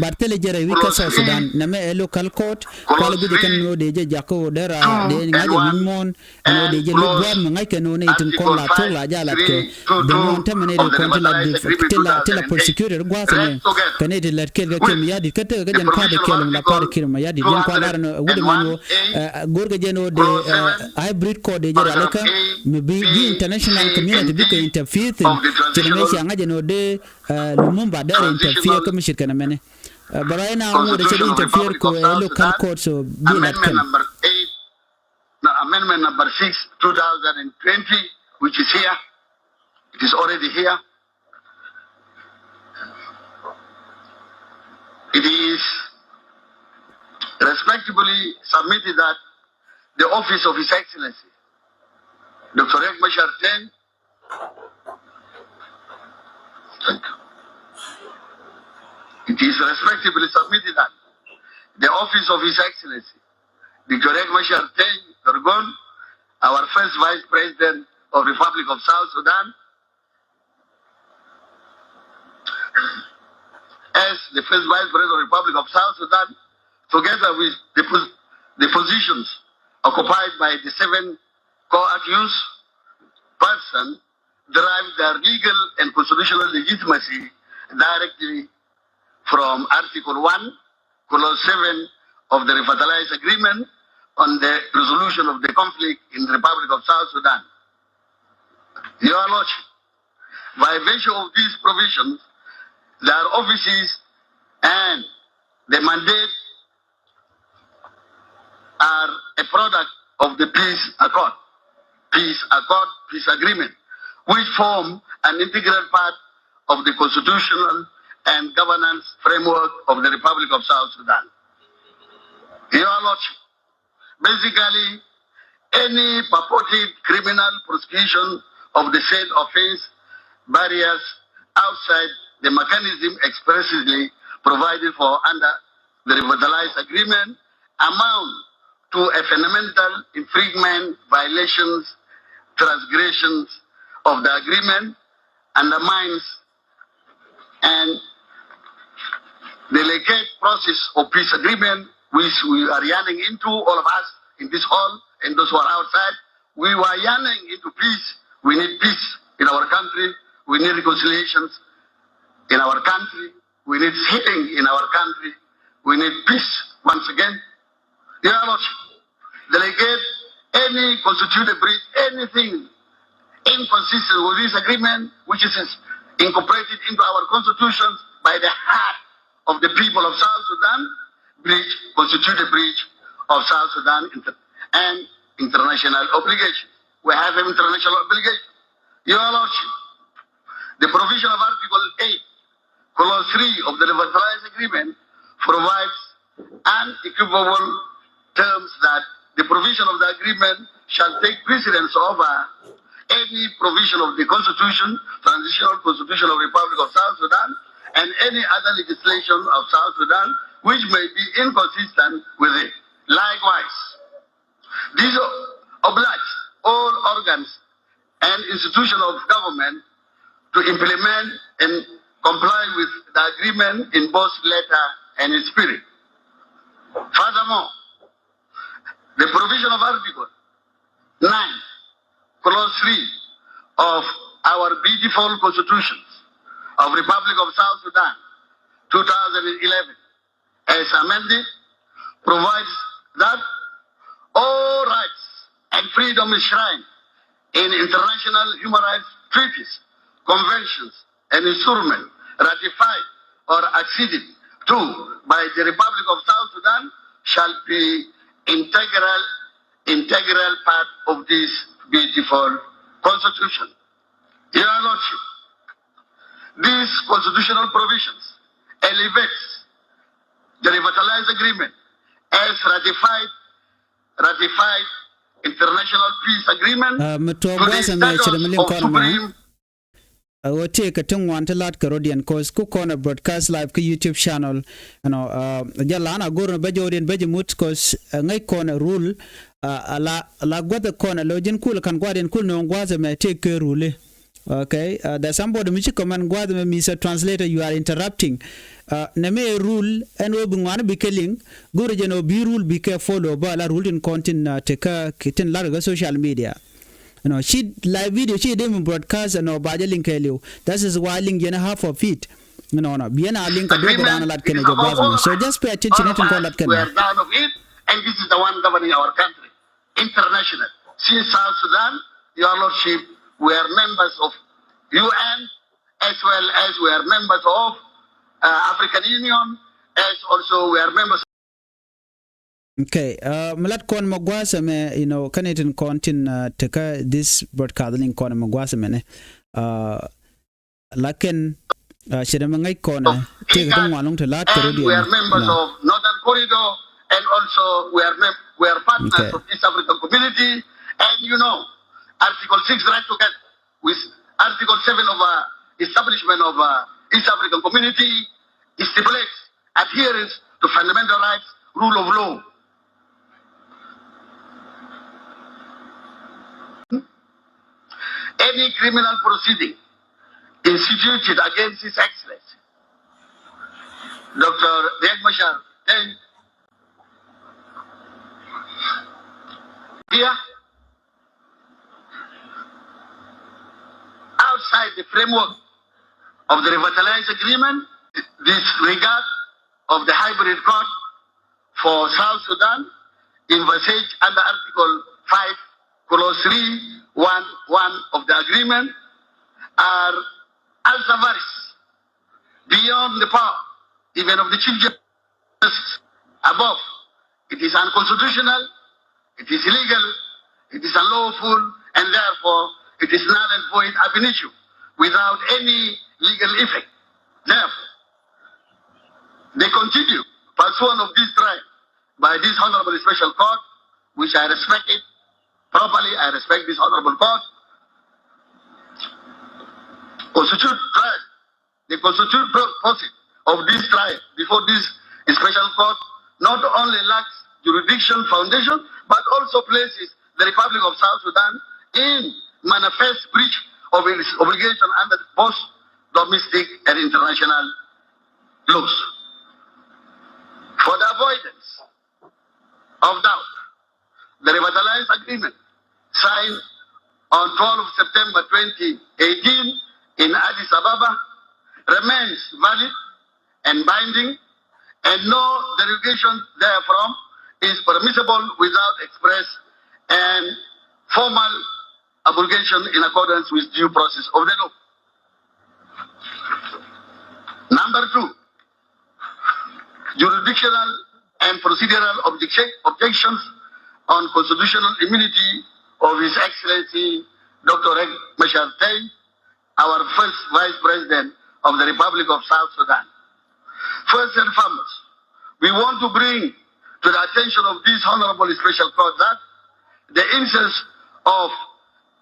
But thilɛ jɛ rɛy wi̱c kä South Sudan nɛmɛ ɛ local court. Kual guic kɛn ni ɣöö dee jɛ jak kä ɣöö dee ŋa̱c ɛ wi̱i̱ muɔ̱ɔ̱n ɛn ɣöö dee jɛ luk gua̱a̱th mi ŋa̱c kɛn ɣöö nɛy tin kɔn la thuɔ̱k la jɛ a lat kɛ. Dee muɔ̱ɔ̱n tämɛ nɛy tin kɔn ti la prosecutor gua̱a̱th ɛmɛ kɛ nɛy ti lät kɛɛl kɛ Kiir Mayardit kä tekɛ kɛ jɛn party kɛɛl mi la party Kiir Mayardit jɛn kual lar ɛn ɛ wut ɛmɛn ɣöö go̱rkɛ jɛn ɣöö dee hybrid court dee jɛ rualikä mi bi ji̱ international community bikɛ interfere thi̱n. Ci nɛmɛ cia ŋa̱c ɛn ɣöö dee Lumumba dee interfere kä mi ce̱tkɛ nɛmɛni. Bɛ ruac ɛn a ŋot ɛ cɛ dee interfere kɛ ɛ local court so bi lat kɛn. Amendment number six, two thousand and twenty, which is here. It is already here. It is respectfully submitted that the office of His Excellency Doctor Riek Machar Teny Thank you. It is respectfully submitted that the office of His Excellency Doctor Riek Machar Teny Dhurgon, our first Vice President of Republic of South Sudan, as the first Vice President of Republic of South Sudan, together with the, pos- the positions occupied by the seven co-accused person, derive their legal and constitutional legitimacy directly from Article one, Clause seven of the Revitalized Agreement on the Resolution of the Conflict in the Republic of South Sudan. Your Lordship, by virtue of these provisions, their offices and the mandate are a product of the peace accord, peace accord, peace agreement, which form an integral part of the constitutional and governance framework of the Republic of South Sudan. Your Lordship, basically, any purported criminal prosecution of the said offense barriers outside the mechanism expressly provided for under the Revitalized Agreement amount to a fundamental infringement, violations, transgressions of the agreement, undermines and delicate process of peace agreement, which we are yearning into, all of us in this hall and those who are outside. We were yearning into peace. We need peace in our country. We need reconciliations in our country. We need healing in our country. We need peace once again. Your Lordship, delegate any constituted breach, anything inconsistent with this agreement, which is incorporated into our constitutions by the heart of the people of South Sudan, breach, constituted breach of South Sudan inter- and international obligations. We have an international obligation. Your Lordship, the provision of Article eight, Clause three of the Revitalized Agreement provides unequivocal terms that the provision of the agreement shall take precedence over any provision of the Constitution, Transitional Constitution of Republic of South Sudan, and any other legislation of South Sudan which may be inconsistent with it. Likewise, this obliges all organs and institutions of government to implement and comply with the agreement in both letter and in spirit. Furthermore, The provision of Article nine, Clause three of our beautiful Constitution of Republic of South Sudan, two thousand eleven, as amended, provides that all rights and freedom enshrined in international human rights treaties, conventions, and instruments ratified or acceded to by the Republic of South Sudan shall be integral, integral part of this beautiful Constitution. Your Lordship, these constitutional provisions elevates the revitalized agreement as ratified, ratified international peace agreement. Uh, mi tuɔɔk gua̱a̱th ɛmɛ cɛ dɛ mi liŋ kɔn ɛmɛ. Ɣöö tëëkɛ ti ŋuan ti la̱t kɛ rɔ̱diɛn, cause ku kɔn ɛ broadcast live kä YouTube channel. Ɛnɔ, uh, jɛ la̱a̱n a go̱r ni bä jɔwdiɛn bä jɛ mut, cause, uh, ŋäc kɔn ɛ rule, uh, a la, a la gua̱th ɛ kɔn ɛ lo̱ ji̱n kul ka̱n gua̱diɛn kul ni ɣöö gua̱a̱th ɛmɛ tëëkɛ rule. Okay, uh, there's somebody mi ci comment gua̱a̱th ɛmɛ, Mister Translator, you are interrupting. Uh, nɛ mi ɛ rule ɛn ɣöö bi ŋuan bi kɛ liŋ, go̱r jɛ ni ɣöö bi rule bi kɛ follow, bä la rule tin kɔn tin, uh, tekä tin la̱t kɛ social media. You know, ci live video ci dee mi broadcast, you know, ba jɛ liŋ kɛɛliw. That is why liŋ jɛn half of it. You know, no, biɛn a liŋ kɛ duɔth dan lat kɛnɛ jɛ gua̱th mɔ. So just pay attention ni tin kɔn lat kɛnɛ. We are done of it, and this is the one governing our country. International. Since South Sudan, your lordship, we are members of U N, as well as we are members of, uh, African Union, as also we are members. Okay, uh, mi lat kɔn mɛ gua̱a̱th ɛmɛ, you know, kɛn itin kɔn tin, uh, tekä this broadcast liŋ kɔn mɛ gua̱a̱th ɛmɛ nɛ. Uh, lakin, uh, cɛ dɛ mɛ ŋäc kɔn ɛ tëëkɛ ti ŋuan lɔŋ ti la̱t kɛ rɔ̱diɛn. We are members of Northern Corridor, and also we are mem-, we are partners of East African Community, and you know, Article six, right to get with Article seven of, uh, establishment of, uh, East African Community stipulates adherence to fundamental rights, rule of law. Any criminal proceeding instituted against His Excellency Doctor Riek Machar Teny here outside the framework of the revitalized agreement, disregard of the hybrid court for South Sudan envisaged under Article five, Clause three one one of the agreement are ultra vires beyond the power even of the Chief Justice above. It is unconstitutional, it is illegal, it is unlawful, and therefore it is null and void ab initio without any legal effect. Therefore, they continue pursuant of this trial by this Honorable Special Court, which I respect it properly. I respect this Honorable Court. Constitute trial The constitute pro-, process of this trial before this special court not only lacks jurisdiction foundation, but also places the Republic of South Sudan in manifest breach of its obligation under both domestic and international laws. For the avoidance of doubt, the revitalized agreement signed on twelfth September twenty eighteen in Addis Ababa remains valid and binding, and no derogation therefrom is permissible without express and formal abrogation in accordance with due process of the law. Number two, jurisdictional and procedural objection, objections on constitutional immunity of His Excellency Doctor Riek Machar Teny, our first Vice President of the Republic of South Sudan. First and foremost, we want to bring to the attention of this Honorable Special Court that the instance of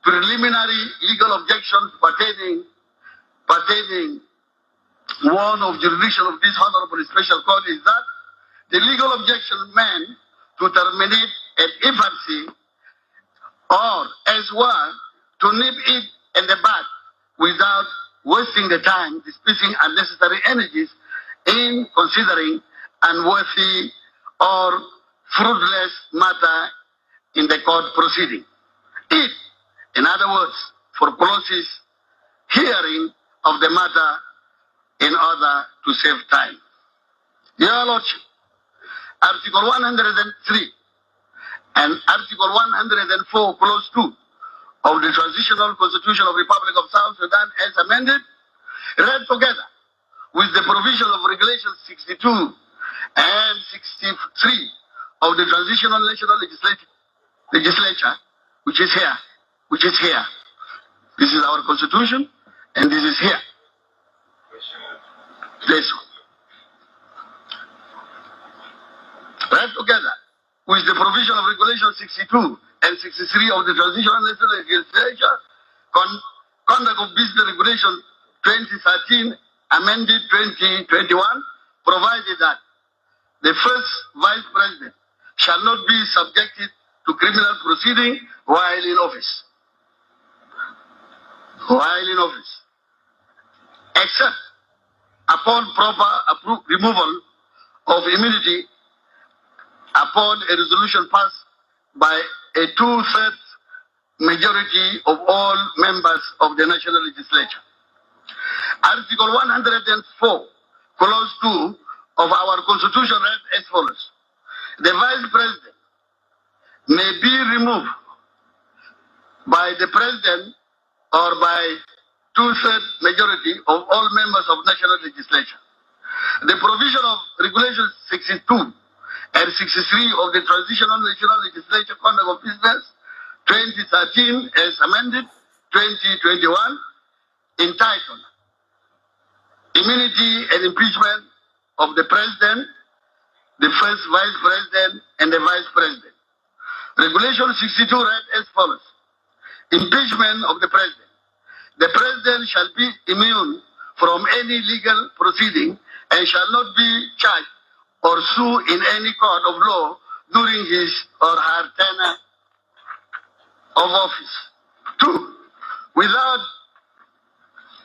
preliminary legal objections pertaining, pertaining one of jurisdiction of this Honorable Special Court is that the legal objection meant to terminate an infancy or as well to nip it in the bud without wasting the time, dispensing unnecessary energies in considering unworthy or fruitless matter in the court proceeding. It, in other words, forecloses hearing of the matter in order to save time. Your Lordship, Article one hundred and three and Article one hundred and four, Clause two of the Transitional Constitution of Republic of South Sudan as amended, read together with the provision of Regulation sixty-two and sixty-three of the Transitional National Legislative Legislature, which is here, which is here. This is our constitution, and this is here. This one. Read together with the provision of Regulation sixty-two and sixty-three of the Transitional National Legislature, con-, Conduct of Business Regulation twenty thirteen, amended twenty twenty-one, provided that the first vice president shall not be subjected to criminal proceeding while in office. While in office, except upon proper appro-, removal of immunity upon a resolution passed by a two-thirds majority of all members of the National Legislature. Article one hundred and four, Clause two of our Constitution read as follows. The Vice President may be removed by the President or by two-thirds majority of all members of National Legislature. The provision of Regulation sixty-two and sixty-three of the Transitional National Legislature Conduct of Business twenty thirteen as amended twenty twenty-one entitled Immunity and Impeachment of the President, the First Vice President, and the Vice President. Regulation sixty-two read as follows. Impeachment of the President. The President shall be immune from any legal proceeding and shall not be charged or sued in any court of law during his or her tenure of office. Two, without,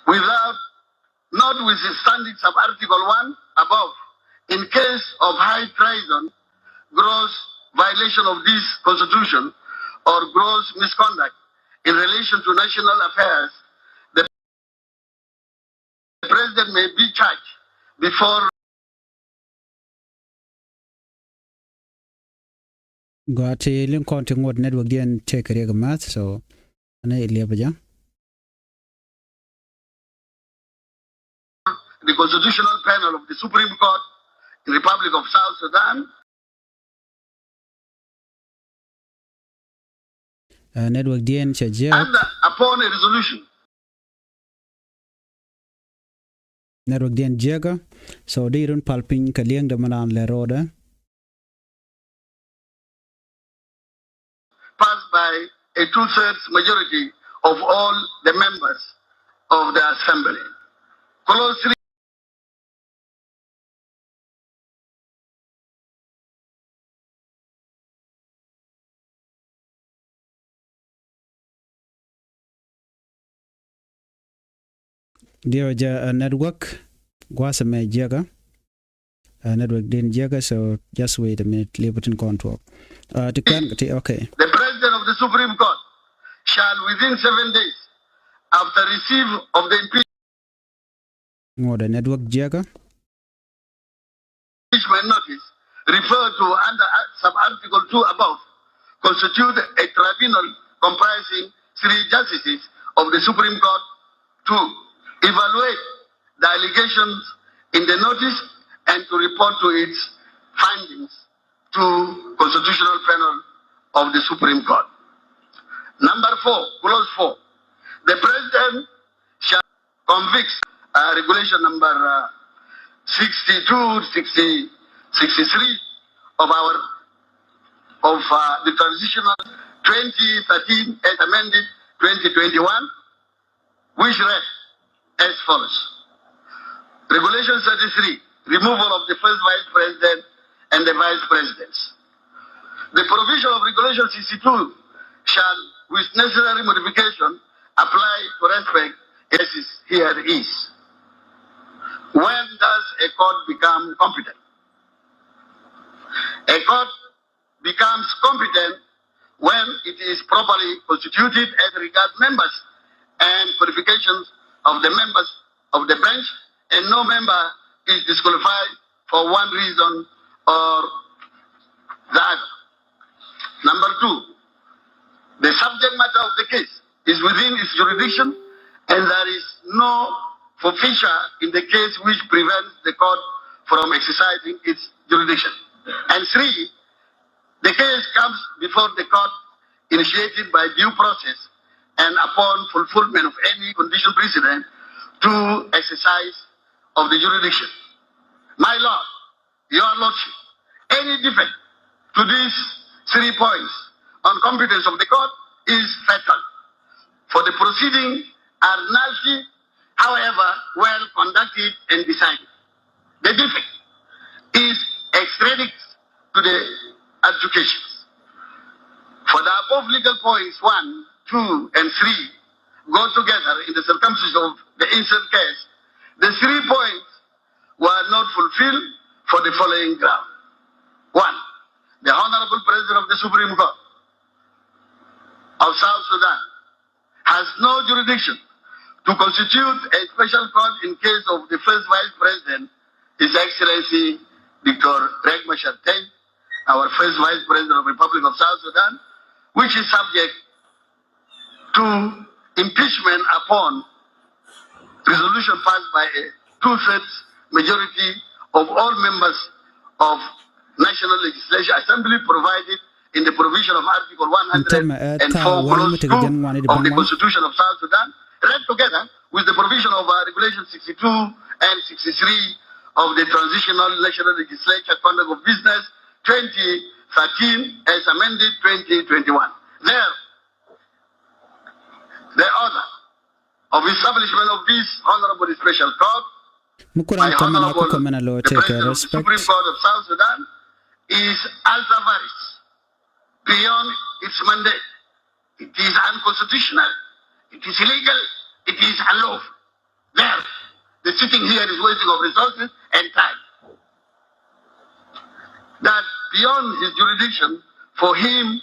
without, notwithstanding sub-article one above, in case of high treason, gross violation of this constitution, or gross misconduct in relation to national affairs, the President may be charged before. Gɔaa ti liŋ kɔn ti ŋuɔt network diɛn tëë kɛ riɛk math, so ane liɛpä jɛ. The Constitutional Panel of the Supreme Court in Republic of South Sudan. Uh, network diɛn cɛ jiɛk. Under, upon a resolution. Network diɛn jiɛkä, so di run pal piny kɛ liɛŋ dɛ mɛ naan lɛ ro̱dɛ. Passed by a two-thirds majority of all the members of the Assembly. Clause three. Diɛ jɛ, uh, network gua̱a̱th mɛ jiɛkä. Uh, network din jiɛkä, so just wait a minute. Liɛpä tin kɔn tuɔɔk. Uh, ti kɛn ti, okay. The President of the Supreme Court shall within seven days after receive of the impeachment. Ŋuɔdɛ network jiɛkä. Impeachment notice referred to under sub-article two above constitute a tribunal comprising three justices of the Supreme Court to evaluate the allegations in the notice and to report to its findings to Constitutional Panel of the Supreme Court. Number four, clause four. The President shall convicts, uh, regulation number, uh, sixty-two, sixty, sixty-three of our, of, uh, the transitional twenty thirteen as amended twenty twenty-one, which read as follows. Regulation thirty-three, removal of the first vice president and the vice presidents. The provision of Regulation sixty-two shall, with necessary modification, apply to respect as is here is. When does a court become competent? A court becomes competent when it is properly constituted as regards members and qualifications of the members of the bench, and no member is disqualified for one reason or the other. Number two, the subject matter of the case is within its jurisdiction, and there is no forfeiture in the case which prevents the court from exercising its jurisdiction. And three, the case comes before the court initiated by due process and upon fulfillment of any condition precedent to exercise of the jurisdiction. My Lord, Your Lordship, any defect to these three points on competence of the court is fatal. For the proceeding are nicely, however, well conducted and decided. The defect is extrinsic to the adjudications. For the above legal points one, two, and three go together in the circumstances of the instant case. The three points were not fulfilled for the following ground. One, the Honorable President of the Supreme Court of South Sudan has no jurisdiction to constitute a special court in case of the first Vice President, His Excellency Doctor Riek Machar Teny, our first Vice President of Republic of South Sudan, which is subject to impeachment upon resolution passed by a two-thirds majority of all members of National Legislature Assembly provided in the provision of Article one hundred and four, clause two of the Constitution of South Sudan, read together with the provision of uh, Regulation sixty-two and sixty-three of the Transitional National Legislature Conduct of Business twenty thirteen as amended twenty twenty-one. There, the order of establishment of this Honorable Special Court by Honorable the President of the Supreme Court of South Sudan is ultra vires, beyond its mandate. It is unconstitutional. It is illegal. It is unlawful. There, the sitting here is wasting of resources and time. That beyond his jurisdiction for him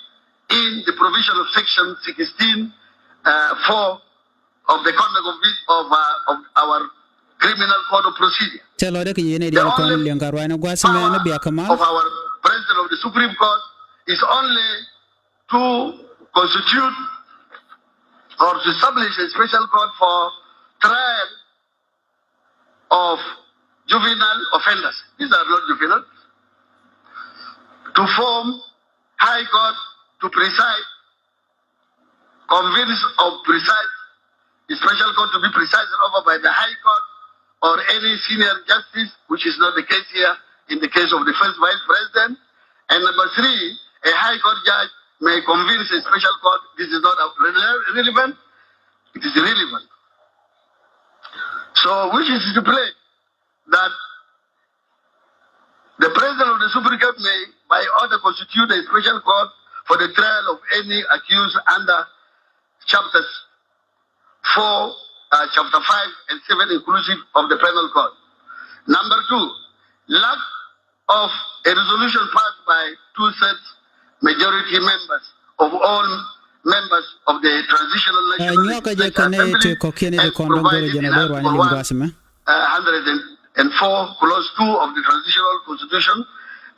in the provision of section sixteen, uh, four of the conduct of, this, of, uh, of our criminal code of procedure. Cɛ lɔcdɛ kɛ yɛn ɛ diaal kɔn liɛŋ ka ruacni gua̱a̱th mɛ ni bia kɛ mal. Of our President of the Supreme Court is only to constitute or to establish a special court for trial of juvenile offenders. These are not juvenile. To form High Court to preside, convince of preside, a special court to be presided over by the High Court or any senior justice, which is not the case here in the case of the first vice president. And number three, a High Court judge may convince a special court. This is not rele-, relevant. It is irrelevant. So, which is to play that the President of the Supreme Court may, by order, constitute a special court for the trial of any accused under chapters four, uh, chapter five and seven inclusive of the Penal Code. Number two, lack of a resolution passed by two-thirds majority members of all members of the Transitional National Legislature Assembly as provided in Article one, uh, hundred and four, clause two of the transitional constitution,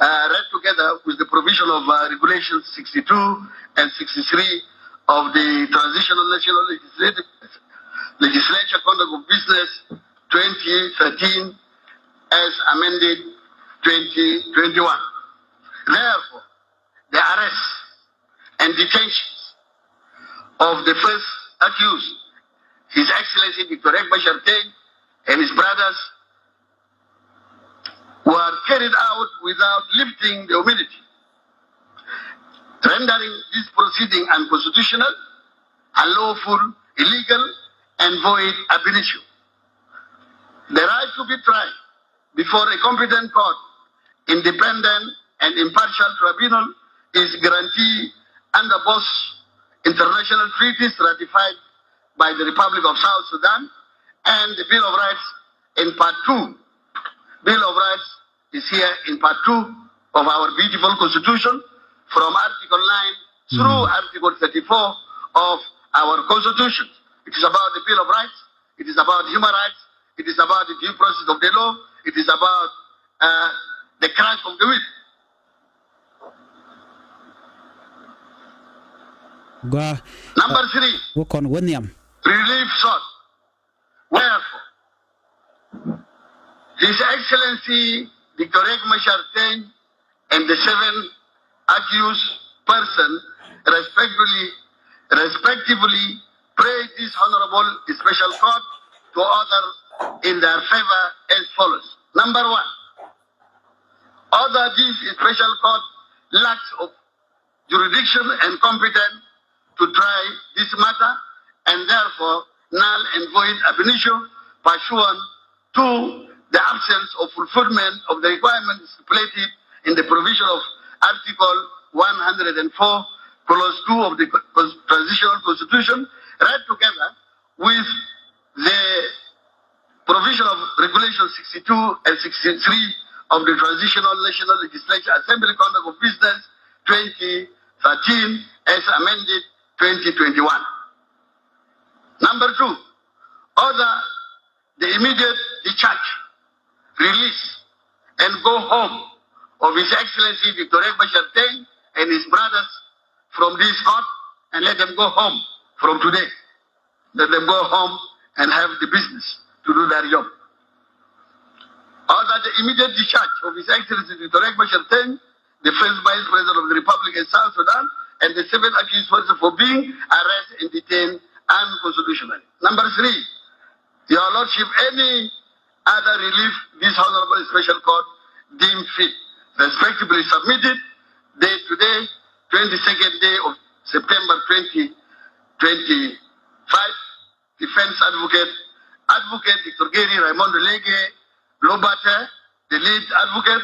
uh, read together with the provision of, uh, regulations sixty-two and sixty-three of the transitional national legislative, legislature conduct of business twenty thirteen as amended twenty twenty-one. Therefore, the arrest and detentions of the first accused, His Excellency Doctor Riek Machar Teny and his brothers, were carried out without lifting the immunity, rendering this proceeding unconstitutional, unlawful, illegal, and void ab initio. The right to be tried before a competent court, independent and impartial tribunal is guaranteed under both international treaties ratified by the Republic of South Sudan and the Bill of Rights in Part two. Bill of Rights is here in Part two of our beautiful Constitution, from Article nine through Article thirty-four of our Constitution. It is about the Bill of Rights. It is about human rights. It is about the due process of the law. It is about uh, the crash of the wheat. Gua. Number three. Wä kɔn wä nhiam. Relief sought. Wherefore, His Excellency Doctor Riek Machar Teny and the seven accused person respectively, respectively pray this Honorable Special Court to order in their favor as follows. Number one, order this Special Court lacks of jurisdiction and competence to try this matter, and therefore null and void ab initio pursuant to the absence of fulfillment of the requirements stipulated in the provision of Article one hundred and four, Clause two of the Cons-, Transitional Constitution, read together with the provision of Regulation sixty-two and sixty-three of the Transitional National Legislature Assembly Conduct of Business twenty thirteen as amended twenty twenty-one. Number two, order the immediate discharge, release, and go home of His Excellency Doctor Riek Machar Teny and his brothers from this court, and let them go home from today. Let them go home and have the business to do their job. Order the immediate discharge of His Excellency Doctor Riek Machar Teny, the first Vice President of the Republic of South Sudan, and the seven accused persons for being arrested and detained unconstitutionally. Number three, Your Lordship, any other relief this Honorable Special Court deem fit, respectively submitted, date today, twenty-second day of September twenty twenty-five. Defense Advocate, Advocate Doctor Gary Raymond Lege Lobate, the lead advocate.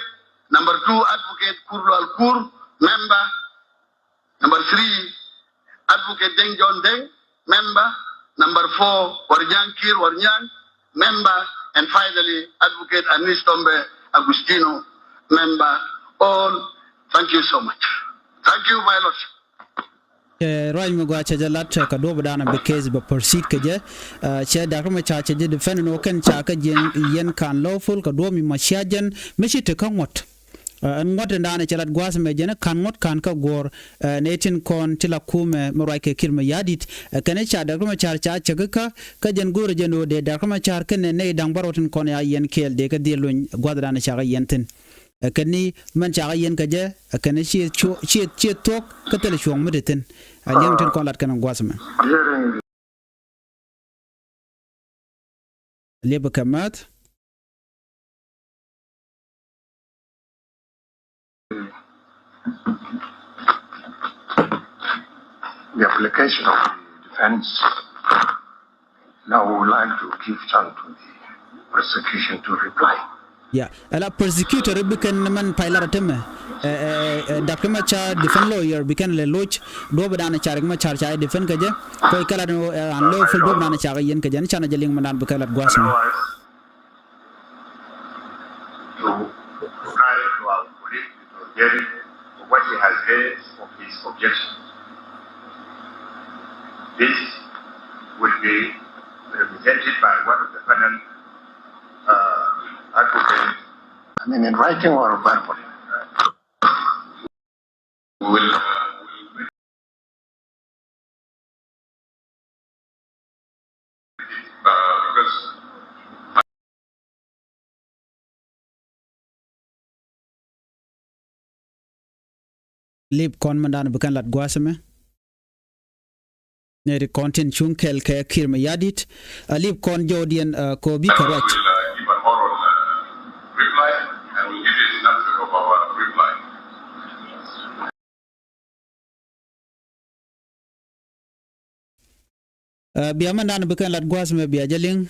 Number two, Advocate Kur Lual Kur, member. Number three, Advocate Deng John Deng, member. Number four, Warnyang Kir Warnyang, member. And finally, Advocate Anis Tombe Agustino, member. All, thank you so much. Thank you, my lordship. Cɛ ruac mi gua cɛ jɛ lat kɛ duɔ̱p dan bi case bɛ proceed kɛ jɛ. Cɛ Doctor Machar cɛ jɛ defend ni wä kɛn ca kɛ jiɛn yɛn kan lawful kɛ duɔ̱p mi ma cia jɛn mi ci te kä ŋuɔ̱t. Ɛn ŋuɔ̱t in dan cɛ lat gua̱a̱th mɛ jɛn kan ŋuɔ̱t kan kä guɔ̱ɔ̱r. Nɛ tin kɔn ti la kumɛ mi ruac kɛ Kiir Mayardit. Kɛn ca Doctor Machar ca cɛ kä kä jɛn go̱o̱rɛ jɛn wä dee Doctor Machar kɛn nɛ nɛy da̱ŋ bärɔw tin kɔn ya yɛn kɛɛl dee kɛ dhiel luny gua̱a̱th dan ca kɛ yɛn thi̱n. Ɛ kɛn ni mɛn cakɛ yɛn kɛ jɛ ɛ kɛn ni ciɛ thuɔ̱k kä thilɛ cuɔ̱ŋ mi ti thi̱n. Ɛ liɛŋ tin kɔn lat kɛn gua̱th mɛ. Liɛpɛ kɛ määth. The application of the defense. Now we would like to give chance to the prosecution to reply. Yeah, ala prosecutor bi kɛn mɛn pay lat a temɛ. Doctor Machar defense lawyer bi kɛn lɛ loc duɔ̱p dan car Machar ca defense kɛ jɛ. Kɔc kɛ lat an lawful duɔ̱p dan ca kɛ yɛn kɛ jɛ ni canɛ jɛ liŋ mɛn dan bi kɛ lat gua̱th mɛ. To reply to our colleague Doctor Gary for what he has raised of his objection. This will be represented by one of the panel, uh, advocates. I mean, in writing or verbally? We will, uh, Lip kɔn mɛn dan bi kɛn lat gua̱a̱th mɛ. Nɛ ri kɔn tin cuŋ kɛl kɛ Kiir Mayardit. A lip kɔn jɔwdiɛn kɔ bi kɛ ruac. Bia mɛn dan bi kɛn lat gua̱a̱th mɛ bia jɛ liŋ.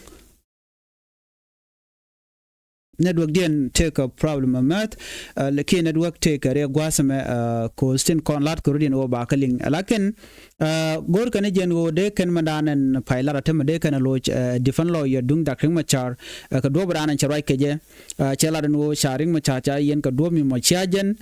Network diɛn tëëkɛ problem ɛmɛth. Kiɛ network tëëkɛ riɛk gua̱a̱th ɛmɛ, ko̱o̱th tin kɔn la̱t kɛ rɔ̱diɛn ɣöö ba kä liŋ. Lakin go̱o̱r kɛn jiɛn ɣöö dee kɛn mɛndan ɛn pay lat ɛ tämɛ dee kɛn ɛ loc, defend lawyer duŋ Dak Riek Machar, kɛ duɔ̱ɔ̱p raan ɛn cɛ ruac kɛ jɛ. Cɛ lat ɛn ɣöö ca Riek Machar ca yɛn kɛ duɔ̱ɔ̱p mi mɔ cia jɛn.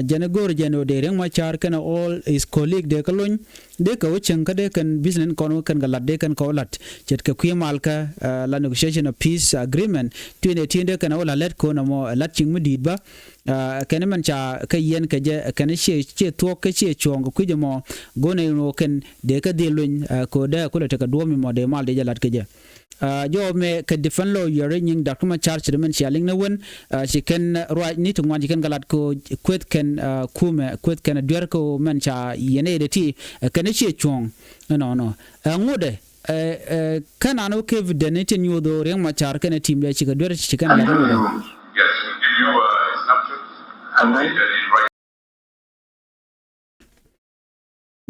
Jɛn ɛ go̱o̱r jiɛn ɣöö dee Riek Machar kɛn ɛ all his colleague dee kä lony. Dee kɛ wä cieŋ kä dee kɛn business kɔn wä kɛn kɛ lat dee kɛn kɛ wä lat ce̱tkɛ kui̱ mal kä la negotiation of peace agreement. Tui̱n ɛ ti̱n dee kɛn ɛ wä la lät ko̱n ɛmɔ ɛ lat cieŋ mi di̱i̱t bä. Kɛn mɛn ca kä yɛn kɛ jɛ kɛn ciɛ ciɛ thuɔ̱k kä ciɛ cuɔ̱ɔ̱ŋ kɛ kui̱c ɛmɔ. Go̱n ɛ yɛn wä kɛn dee kä dhil luny kɛ wä dee kulɛ tekɛ duɔ̱ɔ̱p mi mɔ dee mal dee jɛ lat kɛ jɛ. Jɔw mɛ kɛ defend lawyer nyiŋ Dak Riek Machar ci dee mɛn cia liŋ ni wen. Ci kɛn ruac ni ti ŋuan ci kɛn kɛ lat kɛ kueth kɛn kumɛ kueth kɛn duer kɛ mɛn ca yɛn ɛ dee ti kɛn ciɛ cuɔ̱ɔ̱ŋ. Ɛnɔnɔ ɛ ŋut ɛ kä nan wä kɛ evident ni tin nyuɔth ɣöö Riek Machar kɛn ɛ team dee ci kɛ duer ci kɛn lat ni wen.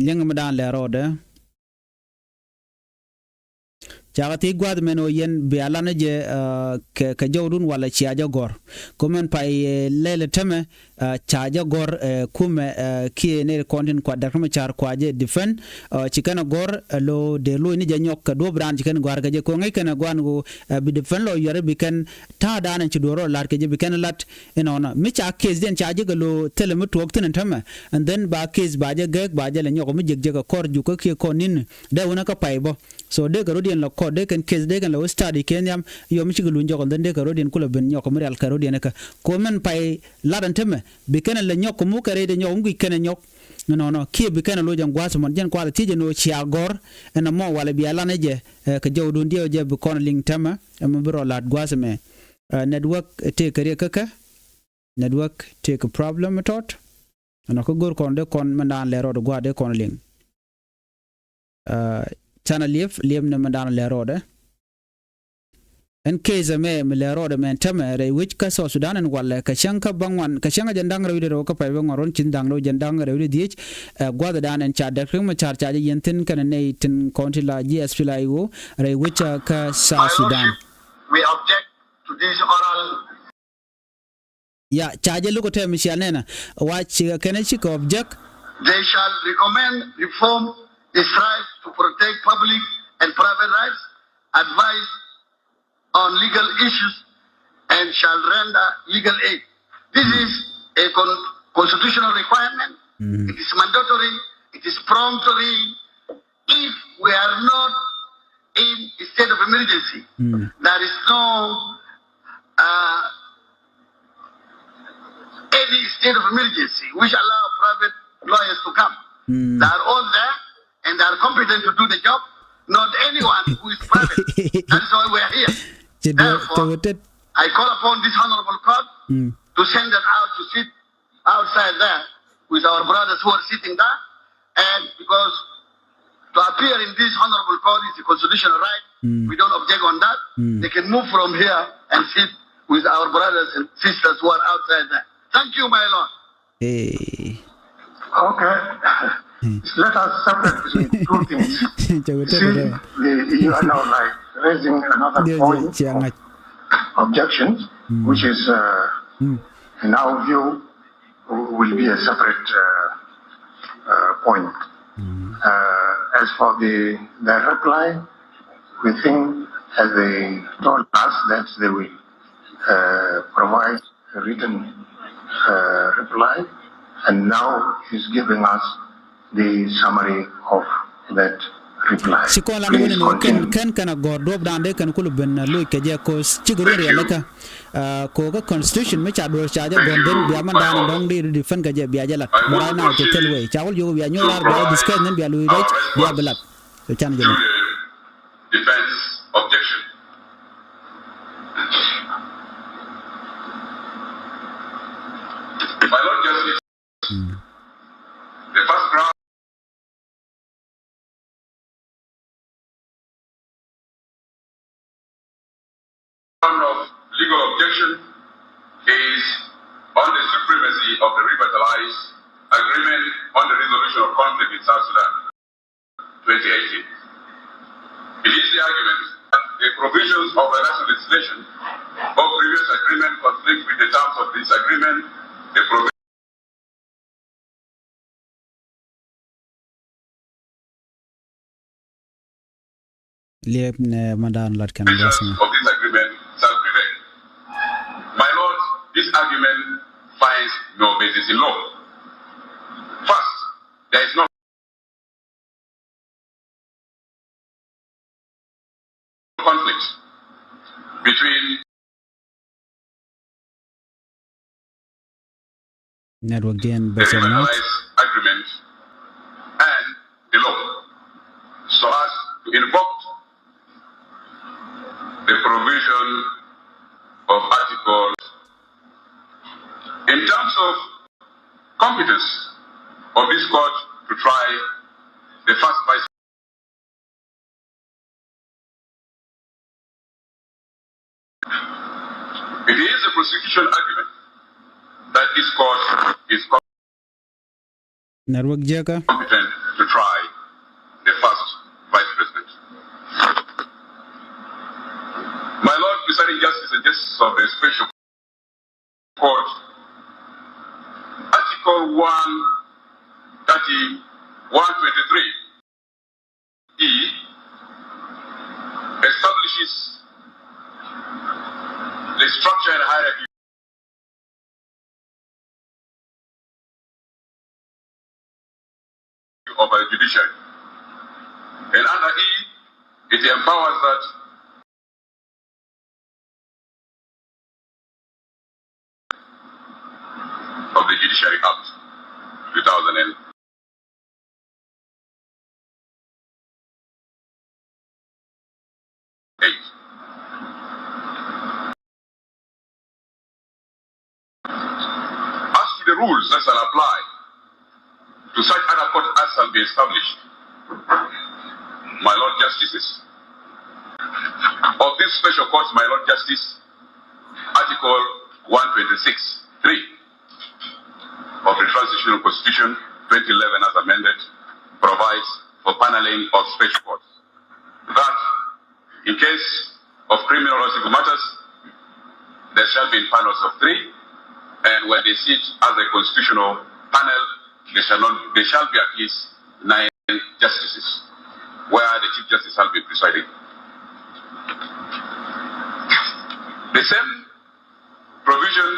Liɛŋ mi dan lɛ rɔɔdɛ. Cakɛ thiec gua̱a̱th mɛn ɣöö yɛn bia lan jɛ kɛ jɔwdun walɛ cia jɛ gɔ̱r. Kumɛn pay lɛl tämɛ ca jɛ gɔ̱r kumɛ kiɛ nɛy kɔn tin kua Dak Riek Machar kua jɛ defend. Ci kɛn ɛ gɔ̱r lo dee loc ni jɛ nyɔk kɛ duɔ̱p raan ci kɛn gɔ̱a̱r kɛ jɛ kɛ ŋäc kɛn ɛ gua̱a̱n ɣöö bi defend lawyer bi kɛn ta̱a̱ dan ɛn ci duɔ̱ɔ̱r rɔ la̱t kɛ jɛ bi kɛn lat. Inɔnɔ mi ca case diɛn ca jɛ kɛ lo thilɛ mi tuɔɔk thi̱n ɛn tämɛ. And then ba case ba jɛ gɛɛk ba jɛ lɛ nyɔk mi jek jɛ kɛ kɔr juk kä kiɛ kɔr ni̱n dee wunä kä pay bä. So dee kɛ rɔ̱diɛn lɛ kɔr dee kɛn case dee kɛn lɛ wä study kɛ nhiam yɔ mi cikɛ luny jɔk and then dee kɛ rɔ̱diɛn kulɛ ben nyɔk mi rial kɛ rɔ̱diɛn kä. Ko mɛn pay lat ɛn tämɛ bi kɛn lɛ nyɔk kɛ mu kɛ rɛy dee nyɔk mi guic kɛn ɛ nyɔk. Inɔnɔ kiɛ bi kɛn ɛ loc ɛn gua̱a̱th ɛmɔ jɛn kuath ɛ thiec ɛn ɣöö cia gɔ̱r ɛn ɛmɔ walɛ bia lan ɛ jɛ kɛ jɔwdun diɛw jɛ bi kɔn liŋ tämɛ ɛmɔ bi rɔ la̱t gua̱a̱th ɛmɛ. Network tëëkɛ riɛk kä kä. Network tëëkɛ problem tɔt. Ɛnɔ kä go̱r kɔn dee kɔn mɛn daan lɛ rɔɔdɛ gua̱a̱th dee kɔn liŋ. Canɛ liep liep ni mɛn daan lɛ rɔɔdɛ. Ɛn case ɛmɛ mi lɛ rɔɔdɛ mɛn tämɛ rɛy wec kä South Sudan ɛn walɛ kɛ cäŋ kä bäŋuan kɛ cäŋ kä jɛn da̱ŋ rɛw i̱ dee rɛw kä pay bäŋuan ruɔ̱n cin da̱ŋ rɛw jɛn da̱ŋ rɛw i̱ dee dhiec. Gua̱a̱th dan ɛn ca Dak Riek Machar ca jɛ yɛn thi̱n kɛnɛ nɛy tin kɔn ti la ji̱ S P L A I O rɛy wec kä South Sudan. We object to this oral. Ya ca jɛ luk tɛm cia nɛnɛ wa ci kɛnɛ ci kɛ object. They shall recommend reform, strive to protect public and private rights, advise on legal issues, and shall render legal aid. This is a con- constitutional requirement. It is mandatory. It is peremptory. If we are not in a state of emergency, there is no uh, any state of emergency which allow private lawyers to come. They are all there and they are competent to do the job. Not anyone who is private. That is why we are here. Therefore, I call upon this honorable court to send them out to sit outside there with our brothers who are sitting there. And because to appear in this honorable court is a constitutional right, we don't object on that. They can move from here and sit with our brothers and sisters who are outside there. Thank you, my lord. Hey. Okay. Let us separate between two things. See, the, you are now, like, raising another point of objections, which is, uh, in our view, will be a separate, uh, uh, point. Uh, as for the, the reply, we think, as they told us, that they will, uh, provide a written, uh, reply, and now he's giving us the summary of that reply. Ci kɔn lan wini ni kɛn kɛn kɛn a gɔr duɔp dan de kɛn kulu ben a loc kɛ jɛ ko ci gɛ run riɛl kä. Ko kä constitution mi ca duɔr ca jɛ gɔn ben bia man dan dɔŋ di ri defend kɛ jɛ bia jɛ lat. But right now cɛ thil wei ca wul yogo bia nyuɔr bia discuss nin bia lui rɛc bia bi lat. So can jɛ lat. Defense objection. My Lord Justice, the first ground of legal objection is on the supremacy of the revitalized agreement on the resolution of conflict in South Sudan. twenty eighteen. It is the argument that the provisions of the national legislation or previous agreement conflict with the terms of this agreement, the provision Liep nɛ ma daan lat kɛn bɔs ni. Of this agreement shall prevail. My Lord, this argument finds no basis in law. First, there is no conflict between Network diɛn the bɛ cɛ ŋɔt. Tripartite agreement and the law, so as to invoke the provision of Article in terms of competence of this court to try the first vice. It is a prosecution argument that this court is com- Network jeka. Competent to try the first vice president. My Lord, presiding justice and justices of the special court, Article one thirty, one twenty-three E establishes the structure and hierarchy of the judiciary. And under E, it empowers that of the Judiciary Act two thousand eight. As to the rules that shall apply to such other courts as shall be established, my Lord Justices, of this special court, my Lord Justice, Article one twenty-six three of the Transitional Constitution twenty eleven as amended provides for paneling of special courts. That in case of criminal or civil matters, there shall be panels of three, and when they sit as a constitutional panel, they shall not, they shall be at least nine justices, where the Chief Justice shall be presiding. The same provision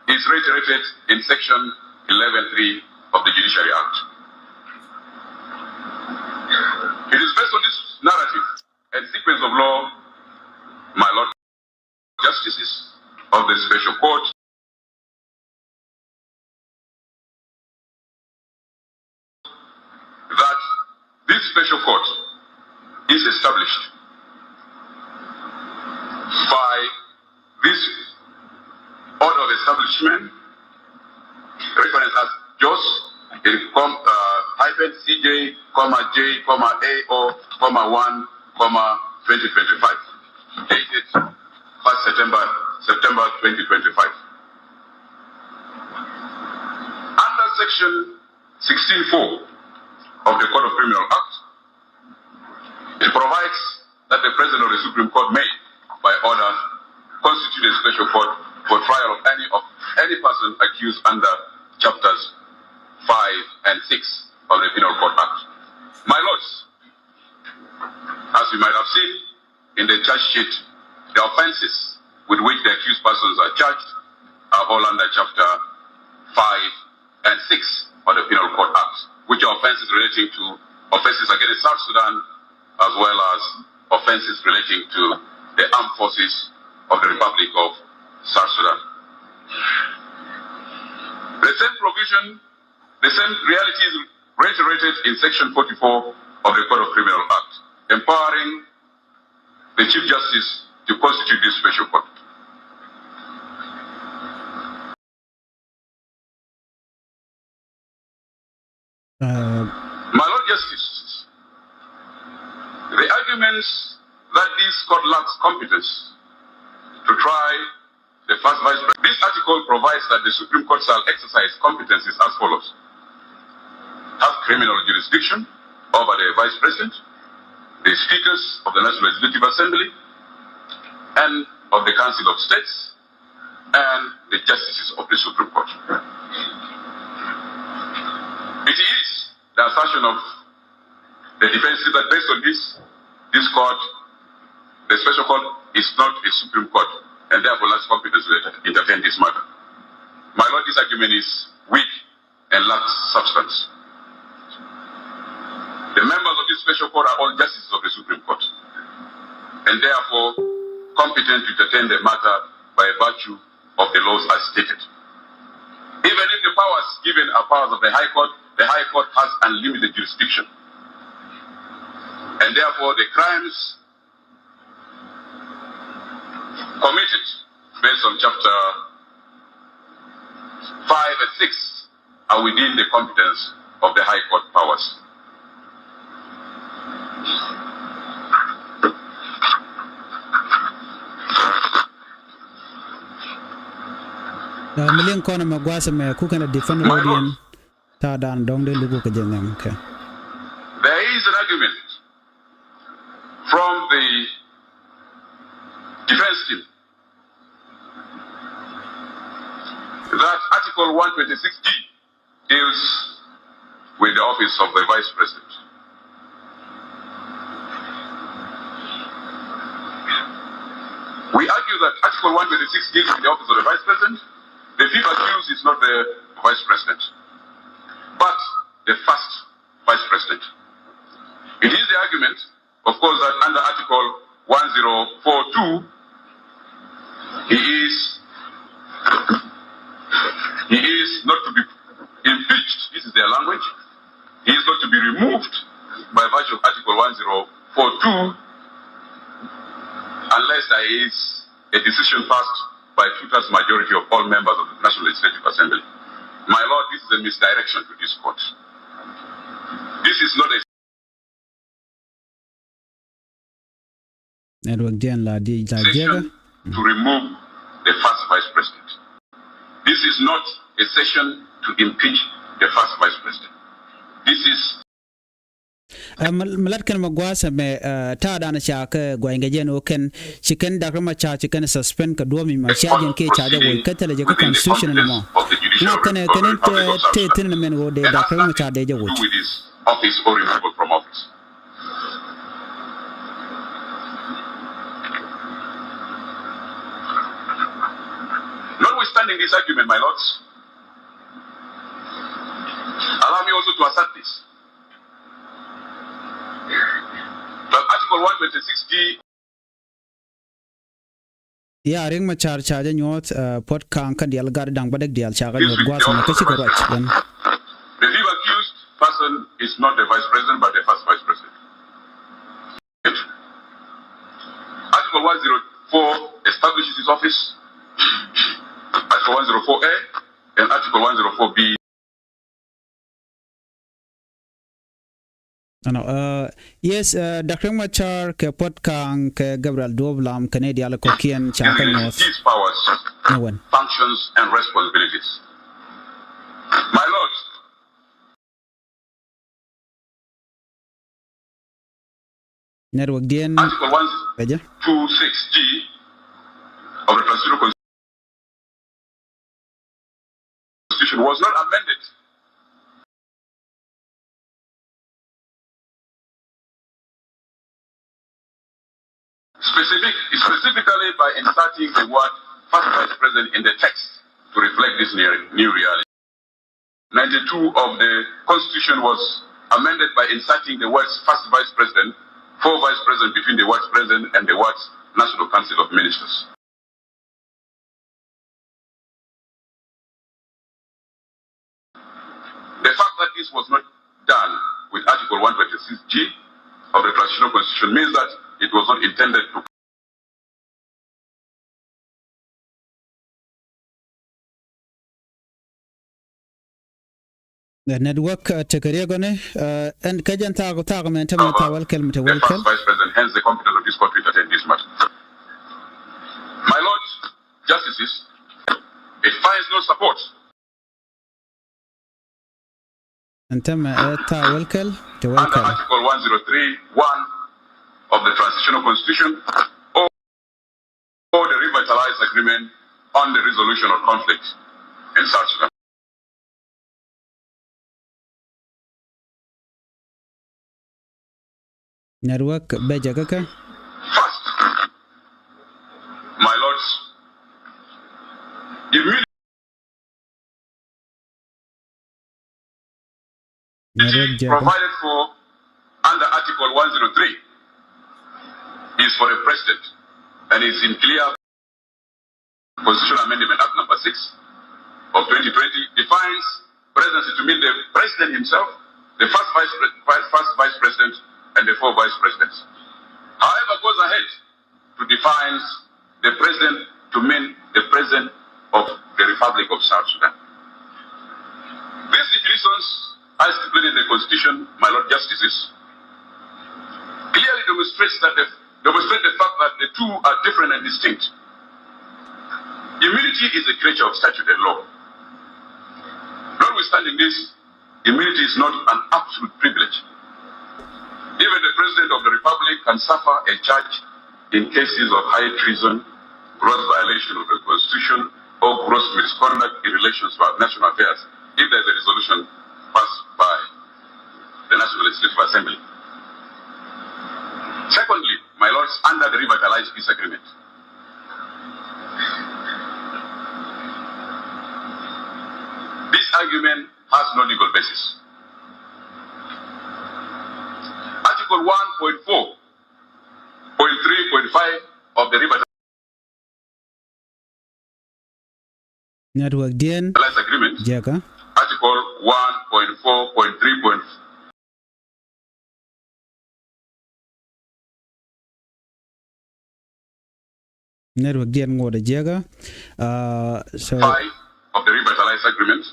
is reiterated in section eleven three of the Judiciary Act. It is based on this narrative and sequence of law, my Lord Justices of the Special Court, that this special court is established by this order of establishment, reference as JOS, in com-, uh, hyphen C J, comma, J, comma, A O, comma, one, comma, twenty twenty-five, dated first September, September twenty twenty-five. Under section sixteen four of the Code of Criminal Act, it provides that the President of the Supreme Court may, by order, constitute a special court for trial of any, of any person accused under chapters five and six of the Penal Court Act. My Lords, as you might have seen in the charge sheet, the offenses with which the accused persons are charged are all under chapter five and six of the Penal Code Act, which are offenses relating to offenses against South Sudan, as well as offenses relating to the armed forces of the Republic of South Sudan. The same provision, the same reality is reiterated in section forty-four of the Code of Criminal Act, empowering the Chief Justice to constitute this special court. Uh, My Lord Justice, the arguments that this court lacks competence to try the first vice president. This article provides that the Supreme Court shall exercise competencies as follows: have criminal jurisdiction over the vice president, the speakers of the National Legislative Assembly, and of the Council of States and the justices of the Supreme Court. It is the assertion of the defense is that based on this, this court, the special court is not a Supreme Court, and therefore lacks competence to entertain this matter. My lord, this argument is weak and lacks substance. The members of this special court are all justices of the Supreme Court, and therefore competent to entertain the matter by virtue of the laws as stated. Even if the powers given are powers of the High Court, the High Court has unlimited jurisdiction, and therefore the crimes committed based on chapter five and six are within the competence of the High Court powers. Mi liŋ kɔn mɛ gua̱a̱th mɛ ku kɛn a defend rodiɛn. Ta̱a̱ dan dɔ̱ŋ dee luk kɛ jɛ nhɛŋ kɛ. There is an argument from the defense team that Article one twenty-six D deals with the office of the Vice President. We argue that Article one twenty-six deals with the office of the Vice President. The fifth accused is not the Vice President, but the first Vice President. It is the argument, of course, that under Article one zero four two, he is, he is not to be impeached. This is their language. He is not to be removed by virtue of Article one zero four two unless there is a decision passed by two-thirds majority of all members of the National Legislative Assembly. My lord, this is a misdirection to this court. This is not a Network diɛn la di la jiɛkä. Decision to remove the first vice president. This is not a session to impeach the first vice president. This is Ɛ, mi, mi lat kɛn mɛ gua̱a̱th ɛmɛ, ɛ, ta̱a̱ da̱a̱n ca kɛ gua̱ny kɛ jɛn ɣöö kɛn ci kɛn Dak Riek Machar ci kɛn suspend kɛ duɔ̱ɔ̱p mi ma cia jɛn kiɛ ca jɛ woc kä thilɛ jɛ kä constitution ɛn mɔ. Ŋa̱ kɛn ɛ kɛn in tëë thi̱n ɛn mɛn ɣöö dee Dak Riek Machar dee jɛ woc. Office or removal from office. Notwithstanding this argument, my lords, allow me also to assert this, that Article one twenty-six D Ya Riek Machar ca jɛ nyuɔ̱th, ɛ, Puɔt Kaŋ kä diaal gat da̱ŋ bädäk diaal ca kɛ nyuɔ̱th gua̱a̱th mɛ kä cikɛ ruac. The fifth accused person is not the vice president but the first vice president. Article one zero four establishes his office. Article one zero four A and Article one zero four B. Ɛnɔ, ɛ, yes, ɛ, Dak Riek Machar kɛ Puɔt Kaŋ kɛ Gabriel Duop Lam kɛn i̱ diaal kɔ̱kiɛn ca kɛ nyuɔ̱th. His powers, functions and responsibilities. My lords, Network diɛn. Article one two six G of the Transitional Constitution was not amended. Specific, specifically by inserting the word First Vice President in the text to reflect this new, new reality. Ninety-two of the Constitution was amended by inserting the words First Vice President, for Vice President between the words President and the words National Council of Ministers. The fact that this was not done with Article one twenty-six G of the Transitional Constitution means that it was not intended to The network, ɛ, tekɛ riɛk ɔni, ɛ, ɛn kä jɛn thaak, thaak mɛn tämɛ thaak wɛl kɛl mi te wɛl kɛl. Vice President, hence the competence of this court to entertain this matter. My lords, justices, it finds no support. Ɛn tämɛ ɛ thaak wɛl kɛl, te wɛl kɛl. Under Article one zero three one of the Transitional Constitution, or, or the Revitalized agreement on the resolution of conflict in South Sudan. Network bɛ jɛ kä kä. First, my lords, immediately Network jɛ kä. Provided for under Article one zero three is for a president and is in clear Constitutional Amendment Act number six of twenty twenty defines presidency to mean the president himself, the first vice, pre- vice, first vice president, and the four vice presidents. However, goes ahead to define the president to mean the president of the Republic of South Sudan. These definitions, as stipulated in the Constitution, my Lord Justices, clearly demonstrates that the, demonstrate the fact that the two are different and distinct. Immunity is a creature of statute and law. Notwithstanding this, immunity is not an absolute privilege. Even the President of the Republic can suffer a charge in cases of high treason, gross violation of the Constitution, or gross misconduct in relations to our national affairs if there is a resolution passed by the National Legislative Assembly. Secondly, my lords, under the Revitalized Peace Agreement, this argument has no legal basis. Article one point four point three point five of the Revitalized Network diɛn Agreement, jɛ kä. Article one point four point three point Network diɛn ŋot a jiäkä. Uh, so five of the Revitalized Agreement.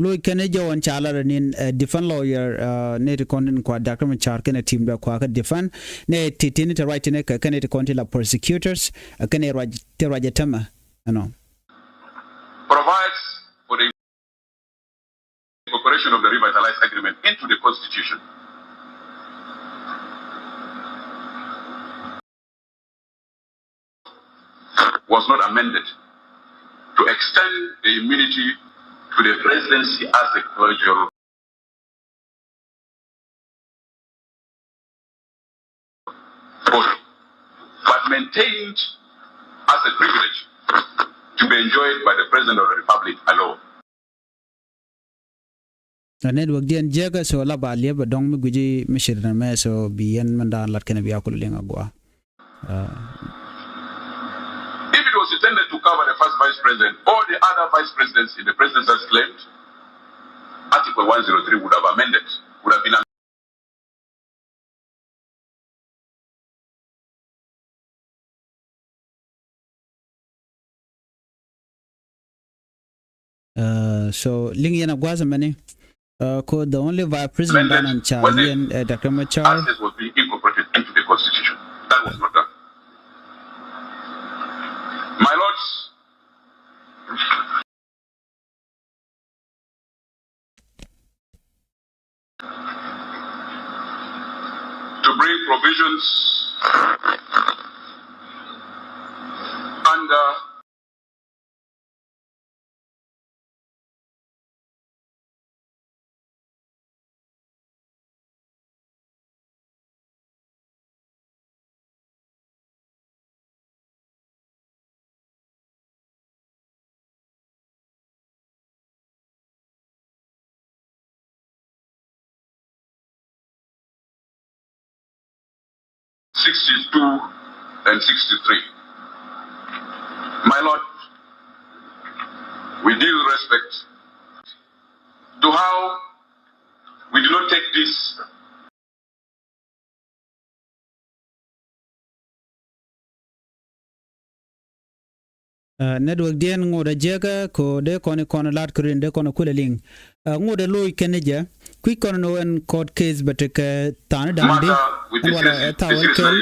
Loc kɛn jɛ ɣɔn ca lat ɛ ni̱n, uh, defense lawyer, uh, nɛy ti kɔn tin kua Doctor Machar kɛnɛ team dɛ kua kä defense nɛy ti tin ti ruac tin kɛ kɛn ti kɔn ti la prosecutors, uh, kɛn ruac ti ruac ɛ tämɛ ɛnɔ. Provides for the incorporation of the Revitalized Agreement into the Constitution was not amended to extend the immunity to the presidency as a collegial body, but maintained as a privilege to be enjoyed by the President of the Republic alone. A network diɛn jiäkä, so la ba liɛp a dɔŋ mi guici mi cir nɛ mɛ, so bi yɛn mɛn daan lat kɛnɛ bi a kul liŋ a gua. Uh, if it was intended to cover the first vice president or the other vice presidents in the presidency as claimed, Article one zero three would have amended, would have been Uh, so liŋ yɛn a gua̱a̱th mɛni, uh, ko the only vice president dan an ca yɛn, uh, Doctor Machar. As it was being incorporated into the constitution. That was not done. My lords, to bring provisions under sixty-two and sixty-three. My Lord, with due respect to how we do not take this Uh, network diɛn ŋot a jiäkä ko dee kɔn ikɔn lat kɛ rin dee kɔn ikulɛ liŋ. Uh, ŋot a loc kɛn jɛ kui̱c kɔn ni wen court case bɛ tekɛ tha̱a̱n i̱ da̱ŋ di ɛn walɛ ɛ tha̱a̱ wä kɛl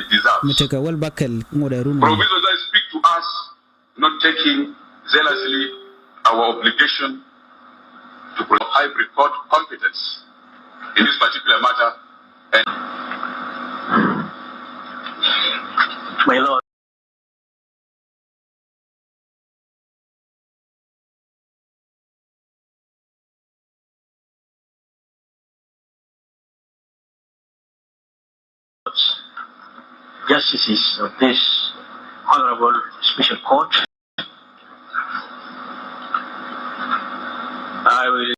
mi tekɛ wäl ba kɛl ŋot a run. Provisions that speak to us not taking zealously our obligation to pro- hybrid court competence in this particular matter. And my Lord. justices of this Honorable Special Court, I will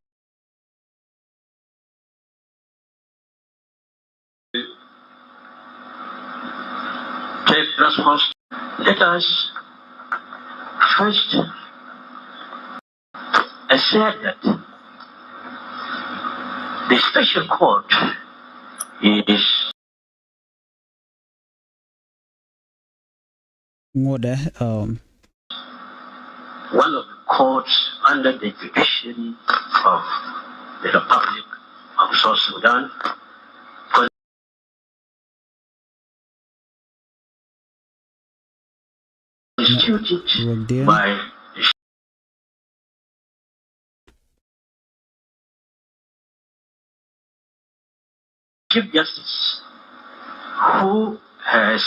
take response. Let us first assert that the special court is ŋuɔdɛ, um, one of the courts under the judiciary of the Republic of South Sudan, constituted by the Chief Justice, who has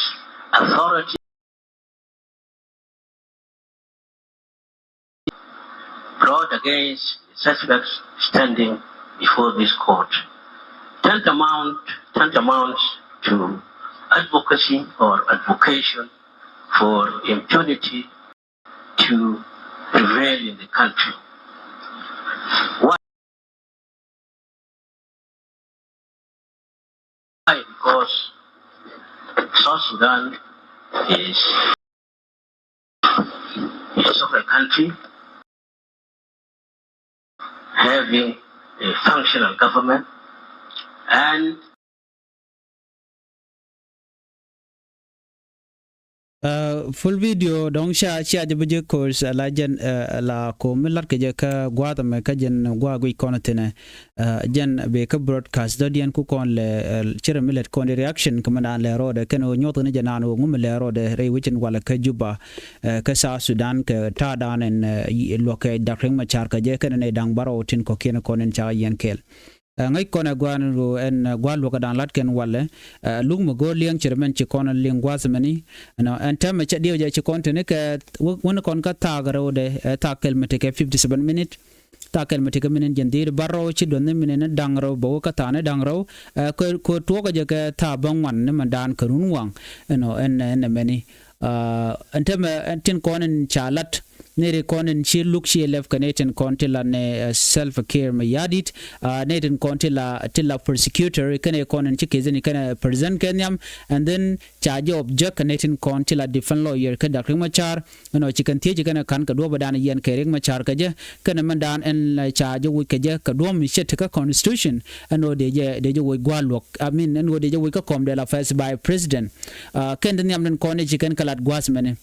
authority brought against suspects standing before this court, tantamount, tantamount to advocacy or advocation for impunity to prevail in the country. Why? Why? Because South Sudan is a sovereign country having a functional government and Uh, full video dɔŋ ca cia jɛ bi jɛ course, uh, la jɛn, uh, la ko mi lat kɛ jɛ kä guath mɛ kä jɛn guath guic kɔn thinɛ. Uh, jɛn bɛ kä broadcast dɔ diɛn ku kɔn lɛ, uh, cirɛ mi lɛt kɔn di reaction kä mɛ daan lɛ rɔɔdɛ kɛn ɣöö nyuɔth ni jɛ naan ɣöö ŋu mi lɛ rɔɔdɛ rɛy wicin walɛ kä Juba, uh, kä South Sudan kɛ ta̱a̱ daan ɛn, uh, luɔk kɛ Dak Riek Machar kɛ jɛ kɛn nɛ da̱ŋ barɔw tin kɔkiɛn kɔn in ca yɛn kɛɛl. Ɛ, ŋäc kɔn ɛ gua̱a̱n ru ɛn, ɛ, gua̱a̱ luɔ̱k ɛ da̱a̱n la̱t kɛn walɛ. Ɛ, luk mi go̱o̱r liɛŋ ci rɛ mɛn ci kɔn liŋ gua̱a̱th mɛni. Ɛnɔ, ɛn tɛmɛ cɛ diɛw jɛ ci kɔn teni kɛ wä-, wän kɔn kä thaak rɛwdɛ, ɛ, thaak kɛl mi tekɛ fifty seven minute. Thaak kɛl mi tekɛ minute jɛn dhiir bar rɛw ci duɔth ni minute ni da̱ŋ rɛw bä wä kä thaak ni da̱ŋ rɛw. Ɛ, kɛ, kɛ tuɔɔk jɛ kɛ thaak bä ŋuan ni mɛ da̱a̱n kɛ run waŋ. Ɛnɔ, ɛn, ɛn ɛmɛni. Ɛ, ɛn tɛmɛ, ɛn tin kɔn in ca la̱t. Nɛy ti kɔn in ci luk ci lɛp kɛ nɛy tin kɔn ti la nɛ, ɛ, Salva Kiir Mayardit, ɛ, nɛy tin kɔn ti la, ti la prosecutor, kɛnɛ kɔn in ci case ni kɛnɛ present kɛ nhiam, and then ca jɛ object kɛ nɛy tin kɔn ti la defense lawyer kɛ Dak Riek Machar, ɛnɔ ci kɛn thiec kɛnɛ kan kɛ duɔ̱p dan yɛn kɛ Riek Machar kɛ jɛ, kɛnɛ mɛn dan ɛn la ca jɛ wuc kɛ jɛ kɛ duɔ̱p mi cɛ ti kä constitution, ɛnɔ dee jɛ, dee jɛ wuc gua̱a̱ luɔ̱k, I mean, ɛnɔ dee jɛ wuc kä kɔm dee la first vice president. Ɛ, kɛn ti nhiam tin kɔn in ci kɛn kɛ lat gua̱a̱th mɛni.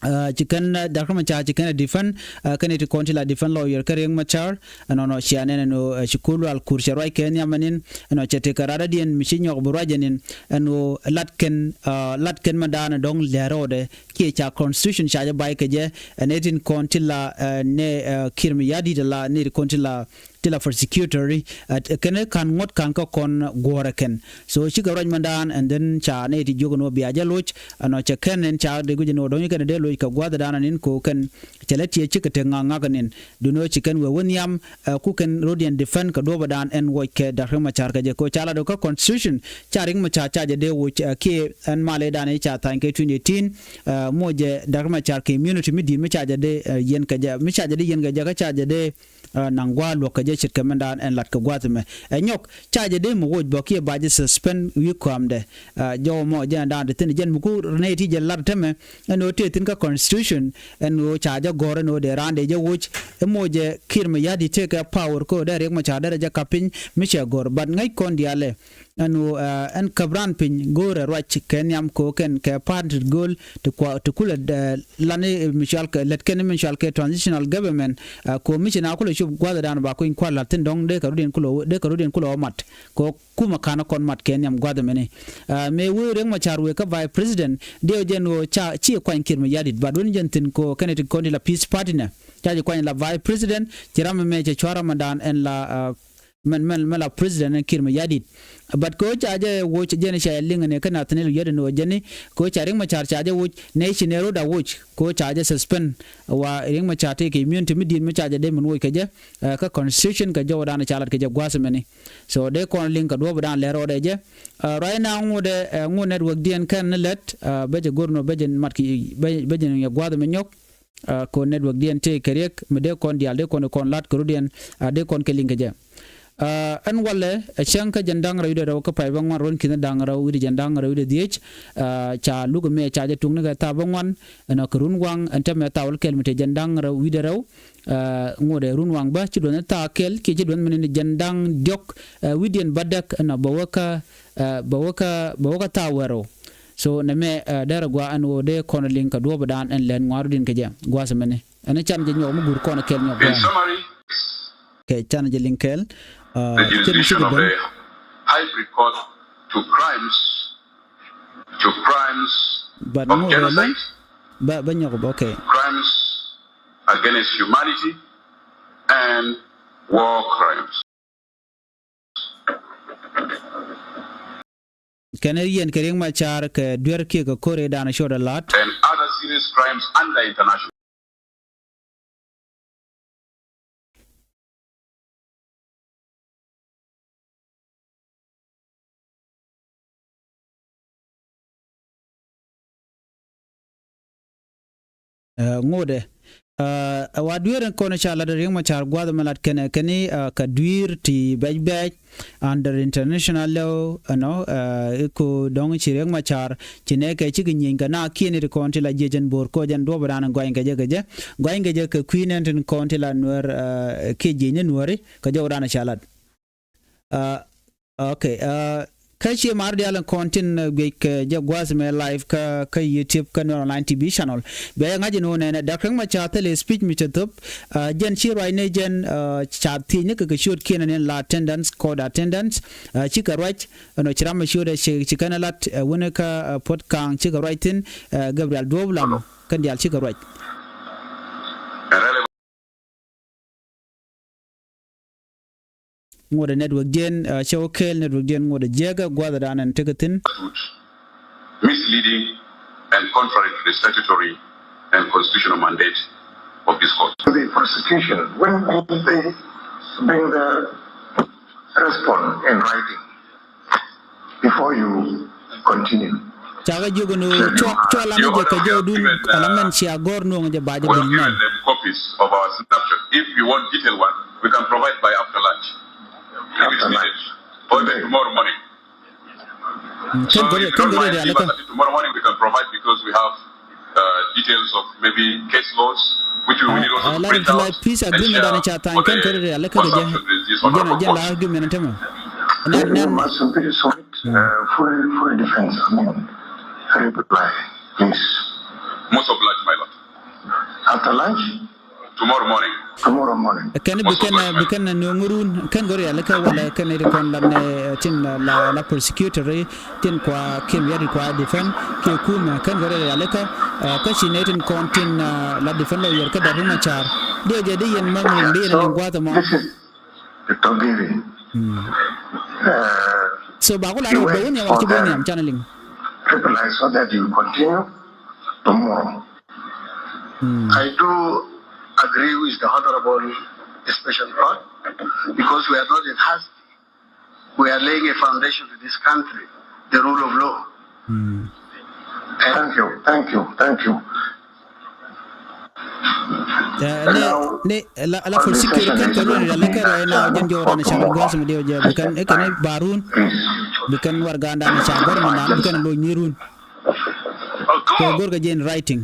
Ɛ, ci kɛn, ɛ, Dak Riek Machar ci kɛn ɛ defend, ɛ, kɛn iti kɔn ti la defend lawyer kä Riek Machar, ɛ, nɔnɔ cia nɛn ɛn ɣöö, ɛ, ci kul lual kur cɛ ruac kɛ nhiam ɛn in, ɛn ɣöö cɛ tekɛ radä diɛn mi ci nyɔk bi ruac ɛn in, ɛn ɣöö lat kɛn, ɛ, lat kɛn mɛ daanɛ dɔ̱ŋ lɛr rɔɔdɛ, kiɛ ca constitution ca jɛ bay kɛ jɛ, ɛn ɛ tin kɔn ti la, ɛ, nɛ, ɛ, Kiir Mayardit la, nɛ ti kɔn ti la, ti la prosecutor, ɛ, kɛn kan ŋuɔ̱t kan kä kɔn guɔ̱rɛ kɛn. So cikɛ ruac mɛn daan, and then ca nɛ ti jiök ni wä bia jɛ loc, ɛnɔ cɛ kɛn ɛn ca dee guic ni wä dɔ̱ŋ kɛn dee loc kɛ gua̱th daan ɛn in ko kɛn cɛ lɛ tiee cikɛ tek ŋak ŋak ɛn in. Duni wä ci kɛn wee wä nhiam, ɛ, ku kɛn rodiɛn defend kɛ duɔ̱pɛ daan ɛn wuɔc kɛ Dak Riek Machar kɛ jɛ ko ca la dee kä constitution, ca Riek Machar ca jɛ dee wuc, ɛ, kiɛ ɛn malɛ daan in ca tha̱a̱ny kɛ twenty eighteen, ɛ, muɔc jɛ Dak Riek Machar kɛ immunity mi di̱i̱t mi ca jɛ dee, ɛ, yɛn kɛ jɛ, mi ca jɛ dee yɛn kɛ jɛ kä ca jɛ dee, ɛ, naŋ gua̱a̱ luɔ̱k kɛ jɛ ce̱tkɛ mɛn daan ɛn lat kɛ gua̱a̱th ɛmɛ. Ɛ nyɔk, ca jɛ dee mi woc bä kiɛ ba jɛ suspend wi̱i̱ kɔamdɛ. Ɛ, jɔwä mɔ jɛn daan ti thi̱n jɛn mi ku nɛy ti jɛ lat tämɛ. Ɛn ɣöö tëë thi̱n kä constitution, ɛn ɣöö ca jɛ gɔ̱r ɛn ɣöö dee raan dee jɛ woc. Ɛ moc jɛ Kiir Mayardit tëëkɛ power kä ɣöö dee Riek Machar derɛ jɛ kap piny mi cɛ gɔ̱r. But ŋäc kɔn diaalɛ. Ɛn ɣöö, ɛ, ɛn käp raan piny go̱o̱rɛ ruac kɛ nhiam ko̱o̱kɛn kɛ pa̱a̱t ti gööl ti kua, ti kulɛ, ɛ, lani mi cual kɛ, lät kɛn mi cual kɛ transitional government, ɛ, ko̱o̱m mi ci na kulɛ cup gua̱thdan ba kuny kua̱r la̱t thi̱n dɔ̱ŋ dee kɛ rut in kulɛ, dee kɛ rut in kulɛ wä mat. Ko̱o̱k kumɛ ka̱n kɔn mat kɛ nhiam gua̱th mɛni. Ɛ, mëë wee Riek Machar wee kä vice president, dee jɛn ɣöö ca, ci kuany Kiir Mayardit, but wen jɛn thi̱n ko̱o̱kɛn ti kɔn ti la peace party nɛ. Ca ci kuany la vice president, ci ram ɛmɛ cɛ cua̱r ramdan ɛn la, ɛ, mɛn mɛn mɛn la president ɛn Kiir Mayardit. But kɛ ɣöö ca jɛ woc jɛn ca jɛ liŋ ni kä Nathaniel Oyet ni ɣöö jɛn ni kɛ ɣöö ca Riek Machar ca jɛ woc nɛ ci nɛ rot a woc kɛ ɣöö ca jɛ suspend. Wa Riek Machar tëëkɛ immunity mi di̱i̱t mi ca jɛ dee min woc kɛ jɛ kä constitution kɛ jɔwdan ca lat kɛ jɛ gua̱a̱th mɛni. So dee kɔn liŋ kɛ duɔ̱ɔ̱pdan lɛr rɔɔdɛ jɛ. Right now ŋot ɛ ŋot network diɛn kɛn ni lɛt bä jɛ go̱r nɔ bä jɛ mat ki bä jɛ ni gua̱a̱th mi nyɔk. Ko network diɛn tëë kɛ Riek mi dee kɔn diaal dee kɔn kɔn lat kɛ rut diɛn dee kɔn kɛ liŋ kɛ jɛ. Ɛn walɛ ɛ cäŋ kä jɛn da̱ŋ rɛw wi̱cdɛ rɛw kä pay bä ŋuan ruɔ̱n ki̱n da̱ŋ rɛw wi̱cdɛ jɛn da̱ŋ rɛw wi̱cdɛ dhiec. Ca luk mɛ ca jɛ tuŋ ni kɛ thaap bä ŋuan ɛn ɔ kɛ run waŋ ɛn tämɛ thaap wä kɛl mi tëë jɛn da̱ŋ rɛw wi̱cdɛ rɛw. Ŋot ɛ run waŋ bä ci duɔ̱n thaap kɛl kiɛ ci duɔ̱n mi ni jɛn da̱ŋ diɔ̱k wi̱cdiɛn bädäk ɛn ɔ bä wä kä bä wä kä bä wä kä thaap wä rɛw. So nɛ mɛ dɛrɛ gua̱a̱ ɛn ɣöö dee kɔn liŋ kɛ duɔ̱ɔ̱pdan ɛn lɛn ŋua̱r rut diɛn kɛ jɛ gua̱a̱th mɛni. Ɛn can jɛ nyɔk mi guur kɔn kɛl nyɔk gua̱a̱th. Kɛ can jɛ liŋ kɛl. Cɛ mi cikɛ ben. Hybrid court to crimes to crimes but of genocide. Bä bä nyɔk bä okay. Crimes against humanity and war crimes. Kɛn ɛ yɛn kɛ Riek Machar kɛ duer kiɛ kɛ ko̱r ëëdan cot ɛ la̱t. And other serious crimes under international. Ŋotdɛ ɛ wa dueer in kɔn ca lat Riek Machar gua̱th mɛ lat kɛnɛ kɛni kɛ dui̱i̱r ti bɛc bɛc under international law ɛnɔ. Iko dɔ̱ŋ ci Riek Machar ci nɛ kɛ cikɛ nyieny kɛ na kiɛn it kɔn ti la jiec ɛn bo̱o̱r koc ɛn duɔ̱p ran in gɔany kɛ jɛ kɛ jɛ gɔany kɛ jɛ kɛ kui̱n ɛn tin kɔn ti la nuɛr kiɛ jiec ni nuɛri kɛ jɔw ran ca lat. Okay. Kä cie mar dial in kɔn tin guic kɛ jɛ gua̱th mɛ live kä kä YouTube kä Nuer Online T V channel. Bia yɛ ŋa̱c in wä nɛnɛ Dak Riek Machar thil speech mi cɛ thop. Jɛn ci ruac ni jɛn ca thiec ni kɛ kɛ ciöt kiɛn ni la attendance, court attendance. Ci kɛ ruac ɛn ɔ ci ram mi ciöt ɛ ci kɛn lat wuni kä Puɔt Kaŋ ci kɛ ruac thin. Gabriel Duɔp Lam kɛn dial ci kɛ ruac. Ŋuɔ̱t ɛ network diɛn cɛ wä kɛɛl network diɛn ŋuɔ̱t ɛ jiɛkɛ gua̱thɛ dan ɛn tekɛ thi̱n. Misleading and contrary to the statutory and constitutional mandate of this court. The prosecution, when did they bring the response in writing? Before you continue. Cakɛ jiök ni cua lam jɛ kɛ jɔɔdun ala mɛn cia gɔr nuɔŋ jɛ ba jɛ bil mɛn. Copies of our snapshot. If you want detail one, we can provide by after lunch. If it's needed. Or even tomorrow morning. Kɛn gɔr kɛn gɔr yɛ alɛ kɛ. Tomorrow morning we can provide because we have details of maybe case laws which we will need also to print out and share. Peace agreement dan ca tha̱a̱ny kɛn kɛ rɛy rialikä kɛ jɛ jɛn jɛn la argument tämɛ. Nɛn nɛn. Must be sorry. Full full defense. I mean, reply please. Most obliged, my lord. After lunch. Tomorrow morning. Tomorrow morning. Kɛn bi kɛn bi kɛn nööŋ run kɛn gɔr yalikä wala kɛn ri kɔn la nɛ tin la la prosecutor. Tin kua kiɛn wiat kua defend kiɛ kumɛ kɛn kɛ rɛy rialikä. Kä ci nɛ tin kɔn tin la defend lawyer kä Dak Riek Machar. Diɛ jɛ di yɛn mɛn rin di yɛn liŋ gua̱a̱th ɛmɔ. So ba ku la rɛy bɛ wun yam ci bun yam canɛ liŋ. Reply so that you continue tomorrow. I do agree with the honorable special court because we are not in hurry. We are laying a foundation to this country, the rule of law. Thank you, thank you, thank you. Ni la la for security kan kɛ run la kɛ run na jɛn jɔw ran ca guas mi diw jɛ bukan e kan barun bukan war ganda na ca gor mi nan bukan lo ni run. Ko gor ga jɛn writing.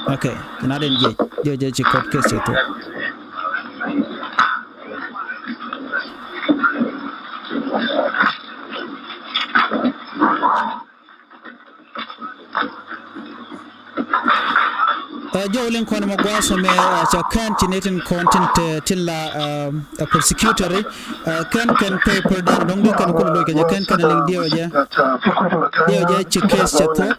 Okay, na den je je je ci court case to. Jɔw liŋ kɔn mɔ gua̱a̱th mɛ ca kɛn ci netin kɔn tin te tin la prosecutor. Kɛn kɛn paper dan dɔŋ di kɛn kul loc kɛ jɛ kɛn kɛn liŋ diɛw jɛ diɛw jɛ ci case cɛ thuɔk.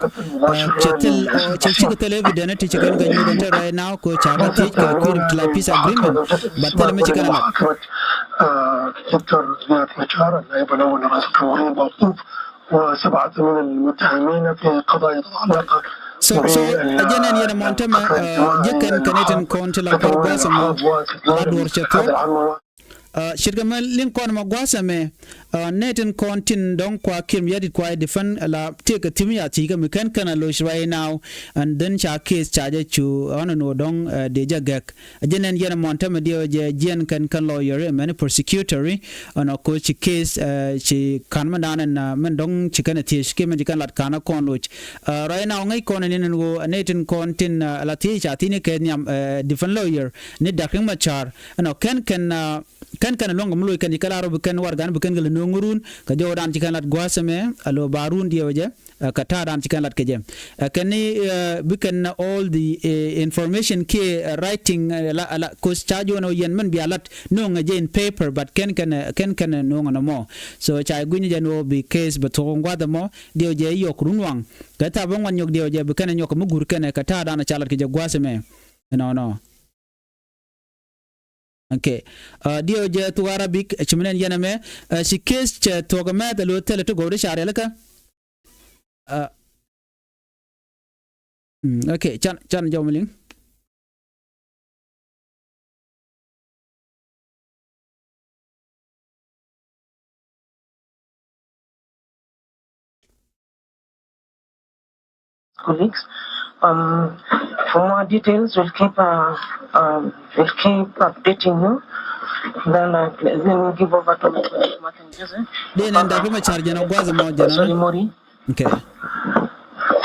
Cɛ thil cɛ ci kɛ thil evidence ti ci kɛn kɛ nyuth until right now ko ca kɛ thiec kɛ kuir ti la peace agreement. But thil mi ci kɛn la. آه، دكتور رياض مجار، النائب الأول لرئاسة الجمهورية، الموقوف، وسبعة من المتهمين في قضايا تتعلق So, so, بال- ɛ jɛn ɛn yɛn ɛmɔ tämɛ, ɛ, ji̱ kɛn kɛ nɛy tin kɔn ti la kɔr gua̱a̱th ɛmɔ, la duɔ̱ɔ̱r cɛ thuɔ̱k. Ɛ, ce̱tkɛ mɛ liŋ kɔn ɛmɔ gua̱a̱th ɛmɛ, ɛ, nɛy tin kɔn tin dɔ̱ŋ kua Kiir Mayardit kua defend la tëëkɛ thi̱m ya thi̱i̱kä mi kɛn kɛn a loc right now, and then ca case ca jɛ cu ɣɔn ɛn ɣöö dɔ̱ŋ, ɛ, dee jɛ gɛk. Ɛ jɛn ɛn yɛn ɛmɔ tämɛ diɛw jɛ jiɛn kɛn kɛn lawyer ɛ mɛni prosecutor ɛ, ɛn ɔ koc ci case, ɛ, ci ka̱n mɛn da̱a̱n ɛn, ɛ, mɛn dɔ̱ŋ ci kɛn ɛ thiec kiɛ mɛn ci kɛn lat ka̱n ɛ kɔn loc. Ɛ, right now ŋäc kɔn ɛn in ɛn ɣöö ɛ nɛy tin kɔn tin, ɛ, la thiec ca thiec ni kɛ nhiam, ɛ, defend lawyer ni Doctor Riek Machar. Ɛn ɔ kɛn kɛn, ɛ, kɛn kɛn ɛ luäŋ kɛ mi loc kɛn ci kɛ lar ɔ bi kɛn warɛgan bi kɛn kɛ lɛ nööŋ run kɛ jɔwdan ci kɛn lat gua̱a̱th ɛmɛ ɛ lo̱ ba run diɛw jɛ. Ɛ, kä ta̱a̱dan ci kɛn lat kɛ jɛ. Ɛ, kɛn ni, ɛ, bi kɛn all the, ɛ, information kiɛ, ɛ, writing, ɛ, la, la, cause ca juɔn ɔ yɛn mɛn bia lat no̱o̱ŋ ɛ jɛ in paper, but kɛn kɛn, ɛ, kɛn kɛn, ɛ, no̱o̱ŋ ɛ nɔmɔ. So ca gui̱ny jɛ ni ɣöö bi case bɛ thuɔ̱k in gua̱th ɛmɔ, diɛw jɛ yɔk run waŋ. Kɛ thaap in ŋuan nyɔk diɛw jɛ bi kɛn ɛ nyɔk kɛ mi guur kɛn ɛ kɛ ta̱a̱dan ca lat kɛ jɛ gua̱th ɛmɛ. Ɛnɔnɔ. Okay. Ɛ, diɛw jɛ thuk Arabic, ɛ, ci mi nɛn yɛn ɛmɛ, ɛ, ci case cɛ thuɔ̱k ɛmɛ thɛ lo̱ thilɛ ti gɔw di ca rialikä. Ɛ, mm, okay, can, can jɔw mi liŋ. Colleagues. Um, for more details, we'll keep, uh, um, we'll keep updating you. Then, uh, let me give over to my colleague Martin Joseph. Dee nɛn Doctor Machar jɛn ɔ gua̱th ɛmɔ jɛn ɔ. Sorry, Mori. Okay.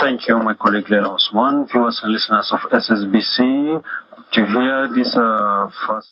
Thank you, my colleague Leila Osman. Viewers and listeners of S S B C, to hear this, uh, first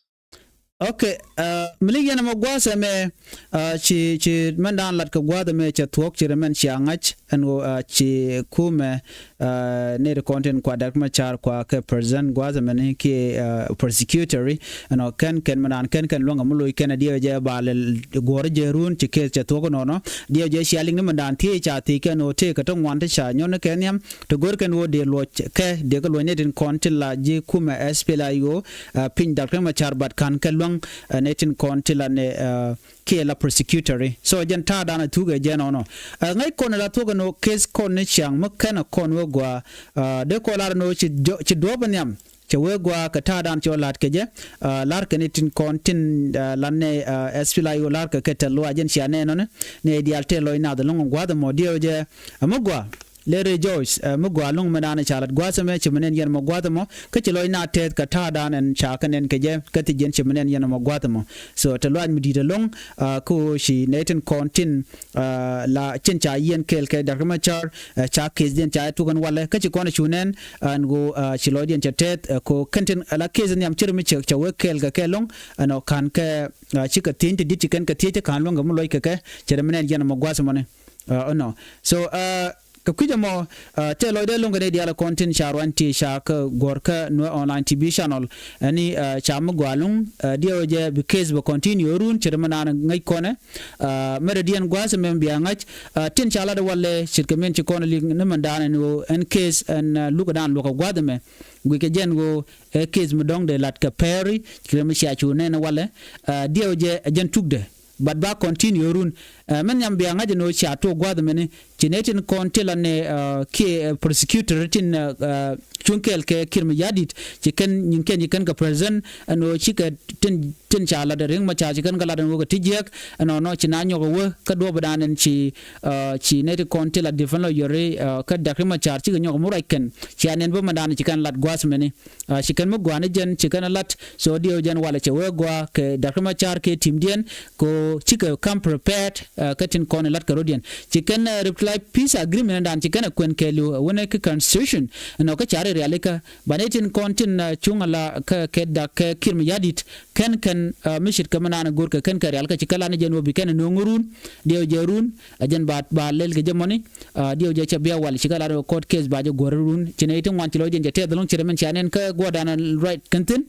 Okay, ɛ, mi liŋ yɛn ɛmɔ gua̱a̱th ɛmɛ, ɛ, ci, ci mɛn da̱a̱n lat kɛ gua̱a̱th ɛmɛ cɛ thuɔ̱k ci rɛ mɛn cia ŋa̱c ɛn ɣöö, ɛ, ci kumɛ, ɛ, nɛy ti kɔn tin kua Doctor Machar kua kɛ present gua̱a̱th ɛmɛ ni kiɛ, ɛ, prosecutor ɛn ɣöö kɛn kɛn mɛn da̱a̱n kɛn kɛn luäŋ kɛ mi loc kɛn ɛ diɛw jɛ ba lɛ guɔ̱ɔ̱r jɛ run ci case cɛ thuɔ̱k ɛnɔnɔ diɛw jɛ cia liŋ ni mɛn da̱a̱n thiec ca thiec kɛn ɣöö tëëkɛ ti ŋuan ti ca nyɔn ni kɛ nhiam. Ti go̱r kɛn ɣöö dee luɔc kɛ dee kɛ luɔc nɛy tin kɔn tin la ji̱ kumɛ S P L A I O, ɛ, piny Doctor Riek Machar, but ka̱n kɛ luäŋ, ɛ, nɛy tin kɔn tin la nɛ, ɛ, kiɛ la prosecutor. So jɛn ta̱a̱dan a thuk ɛ jɛn ɔnɔ. Ɛ, ŋäc kɔn la thuɔ̱k ɛn ɣöö case kɔn ni ciaŋ mi kɛn ɛ kɔn wee gɔaa, ɛ, dee kɔn lar ɛn ɣöö ci jɔ-, ci duɔ̱ɔ̱p ɛ nhiam. Cɛ wee gɔaa kɛ ta̱a̱dan cɛ ɣöö la̱t kɛ jɛ, ɛ, la̱r kɛ nɛy tin kɔn tin, ɛ, la nɛ, ɛ, S P L A I O la̱r kɛ kɛ tɛth luaac jɛn cia nɛn ɔni. Nɛy diaal tɛth lɔc naath ɛlɔ̱ŋ gua̱a̱th ɛmɔ diɛw jɛ. Ɛ mi gɔaa. Lɛ rejoice, ɛ, mi gɔaa luŋ mi da̱a̱n ca lat gua̱a̱th ɛmɛ ci mi nɛn yɛn ɛmɔ gua̱a̱th ɛmɔ, kä ci lɔc na tɛth kɛ ta̱a̱dan ɛn ca kɛ nɛn kɛ jɛ, kä thi jiɛn ci mi nɛn yɛn ɛmɔ gua̱a̱th ɛmɔ. So, te luaac mi di̱i̱t ɛlɔ̱ŋ, ɛ, kä ɣöö ci nɛy tin kɔn tin, ɛ, la cin ca yiɛn kɛɛl kɛ Doctor Machar, ɛ, ca case diɛn ca ɛ tuk ɛn walɛ, kä ci kɔn ɛ cu nɛn, ɛn ɣöö, ɛ, ci lɔcdiɛn cɛ tɛth, ɛ, ko kɛn tin, ɛ, la case nhiam ci ri mi cɛ, cɛ wee kɛɛl kɛ kɛ ɛlɔ̱ŋ, ɛn ɔ ka̱n kɛ, ɛ, cikɛ thieny ti di̱t ci kɛn kɛ thiec ti ka̱n luäŋ kɛ mi lɔc kɛ kɛ, ci ri mi nɛn yɛn ɛmɔ gua̱a̱th ɛmɔni. Ɛ, ɛnɔ. So, ɛ, kɛ kui̱c ɛmɔ, ɛ, tëë lɔcdɛ lo̱ŋ kɛ nɛy diaal ɛ kɔn tin ca ruany ti ca kɛ guɔ̱r kä Nuer Online T V channel. Ɛni, ɛ, ca mi gɔaa lo̱ŋ, ɛ, diɛw jɛ bi case bɛ continue run ce̱t mɛ naan ŋäc kɔnɛ. Ɛ, mɛrɛ diɛn gua̱a̱th ɛmɛ bia ŋa̱c, ɛ, tin ca lat walɛ ce̱tkɛ min ci kɔn lik ni mɛn daan ɛn ɣöö ɛn case ɛn, ɛ, lukɛ daan luɔ̱k ɛ gua̱a̱th ɛmɛ. Guickɛ jɛn ɣöö ɛ case mi dɔ̱ŋ dee lat kɛ pɛɛri, ce̱tkɛ mi cia cu nɛn walɛ, ɛ, diɛw jɛ ɛ jɛn tukdɛ. But ba continue run. Ɛ, mɛn nhiam bia ŋa̱c ɛn ɣöö cia tuɔɔk gua̱a̱th ɛmɛni. Ci nɛy tin kɔn ti la nɛ, ɛ, kiɛ, ɛ, prosecutor tin, ɛ, ɛ, cuŋ kɛɛl kɛ Kiir Mayardit. Ci kɛn nyin kɛn ci kɛn kɛ present ɛn ɣöö cikɛ tin, tin ca lat Riek Machar ci kɛn kɛ lat ɛn ɣöö kɛ ti jiɛk. Ɛnɔnɔ ci na nyɔk ɛ wee kä duɔ̱ɔ̱pdan ɛn ci, ɛ, ci nɛy tin kɔn ti la defend lawyer, ɛ, kä Doctor Riek Machar cikɛ nyɔk ɛ mi ruac kɛn. Cia nɛn bä mɛn da̱a̱n ci kɛn lat gua̱a̱th ɛmɛni. Ɛ, ci kɛn mi gɔaa ni jɛn ci kɛn ɛ lat. So diɛw jɛn walɛ cɛ wee gɔaa kɛ Doctor Machar kɛ team diɛn. Ko cikɛ come prepared, ɛ, kä tin kɔn ɛ lat kɛ rɔ̱diɛn. Ci kɛn, ɛ, reply peace agreement dan ci kɛn ɛ kuɛn kɛɛliw, ɛ, wänɛ kä constitution. Ɛnɔ kä ca ri rialikä. Ba nɛy tin kɔn tin, ɛ, cuŋ ala kä, kɛ dak kɛ Kiir Mayardit. Kɛn kɛn, ɛ, mi ce̱tkɛ mi naan ɛ go̱rkɛ kɛn kɛ rialikä ci kɛn lan ni jɛn wä bi kɛn ɛ no̱o̱ŋ run. Diɛw jɛ run. Ɛ jɛn ba, ba lɛl kɛ jɛ mɔni. Ɛ, diɛw jɛ cɛ bia wal ci kɛn lan ɛ court case ba jɛ guɔ̱r run. Ci nɛy tin ŋuan ci lɔcdiɛn cɛ tɛth ɛlɔ̱ŋ ci rɛ min cia nɛn kä guɔ̱dan ɛ right kɛn thi̱n.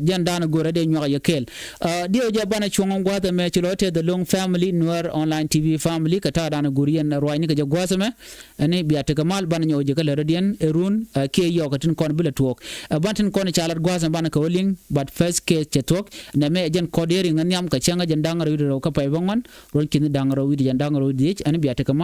Jɛn da̱a̱n go̱rɛ dee nyuak yɛ kɛɛl. Diɛw jɛ banɛ cuɔ̱ŋ gua̱a̱th ɛmɛ ci lɔ tɛth ɛlɔ̱ŋ family Nuer online T V family kɛ ta̱a̱ da̱a̱n go̱r yɛn ruacni kɛ jɛ gua̱a̱th ɛmɛ. Ɛni bia tekɛ mal banɛ nyɔk jɛ kä lät rɔ̱diɛn ɛ run kiɛ yɔɔk ɛ tin kɔn bi lɛ tuɔɔk. Ɛ ban tin kɔn ca lat gua̱a̱th ɛmɛ banɛ kɛ wä liŋ but first case cɛ thuɔ̱k. Nɛmɛ ɛ jɛn kɔt dee riŋ ɛ nhiam kɛ cäŋ ɛ jɛn da̱ŋ rɛw wi̱cdɛ rɛw kä pay bä ŋuan ruɔ̱n ki̱n da̱ŋ rɛw wi̱cdɛ jɛn da̱ŋ rɛw wi̱cdɛ dhiec ɛni bia tekɛ mal.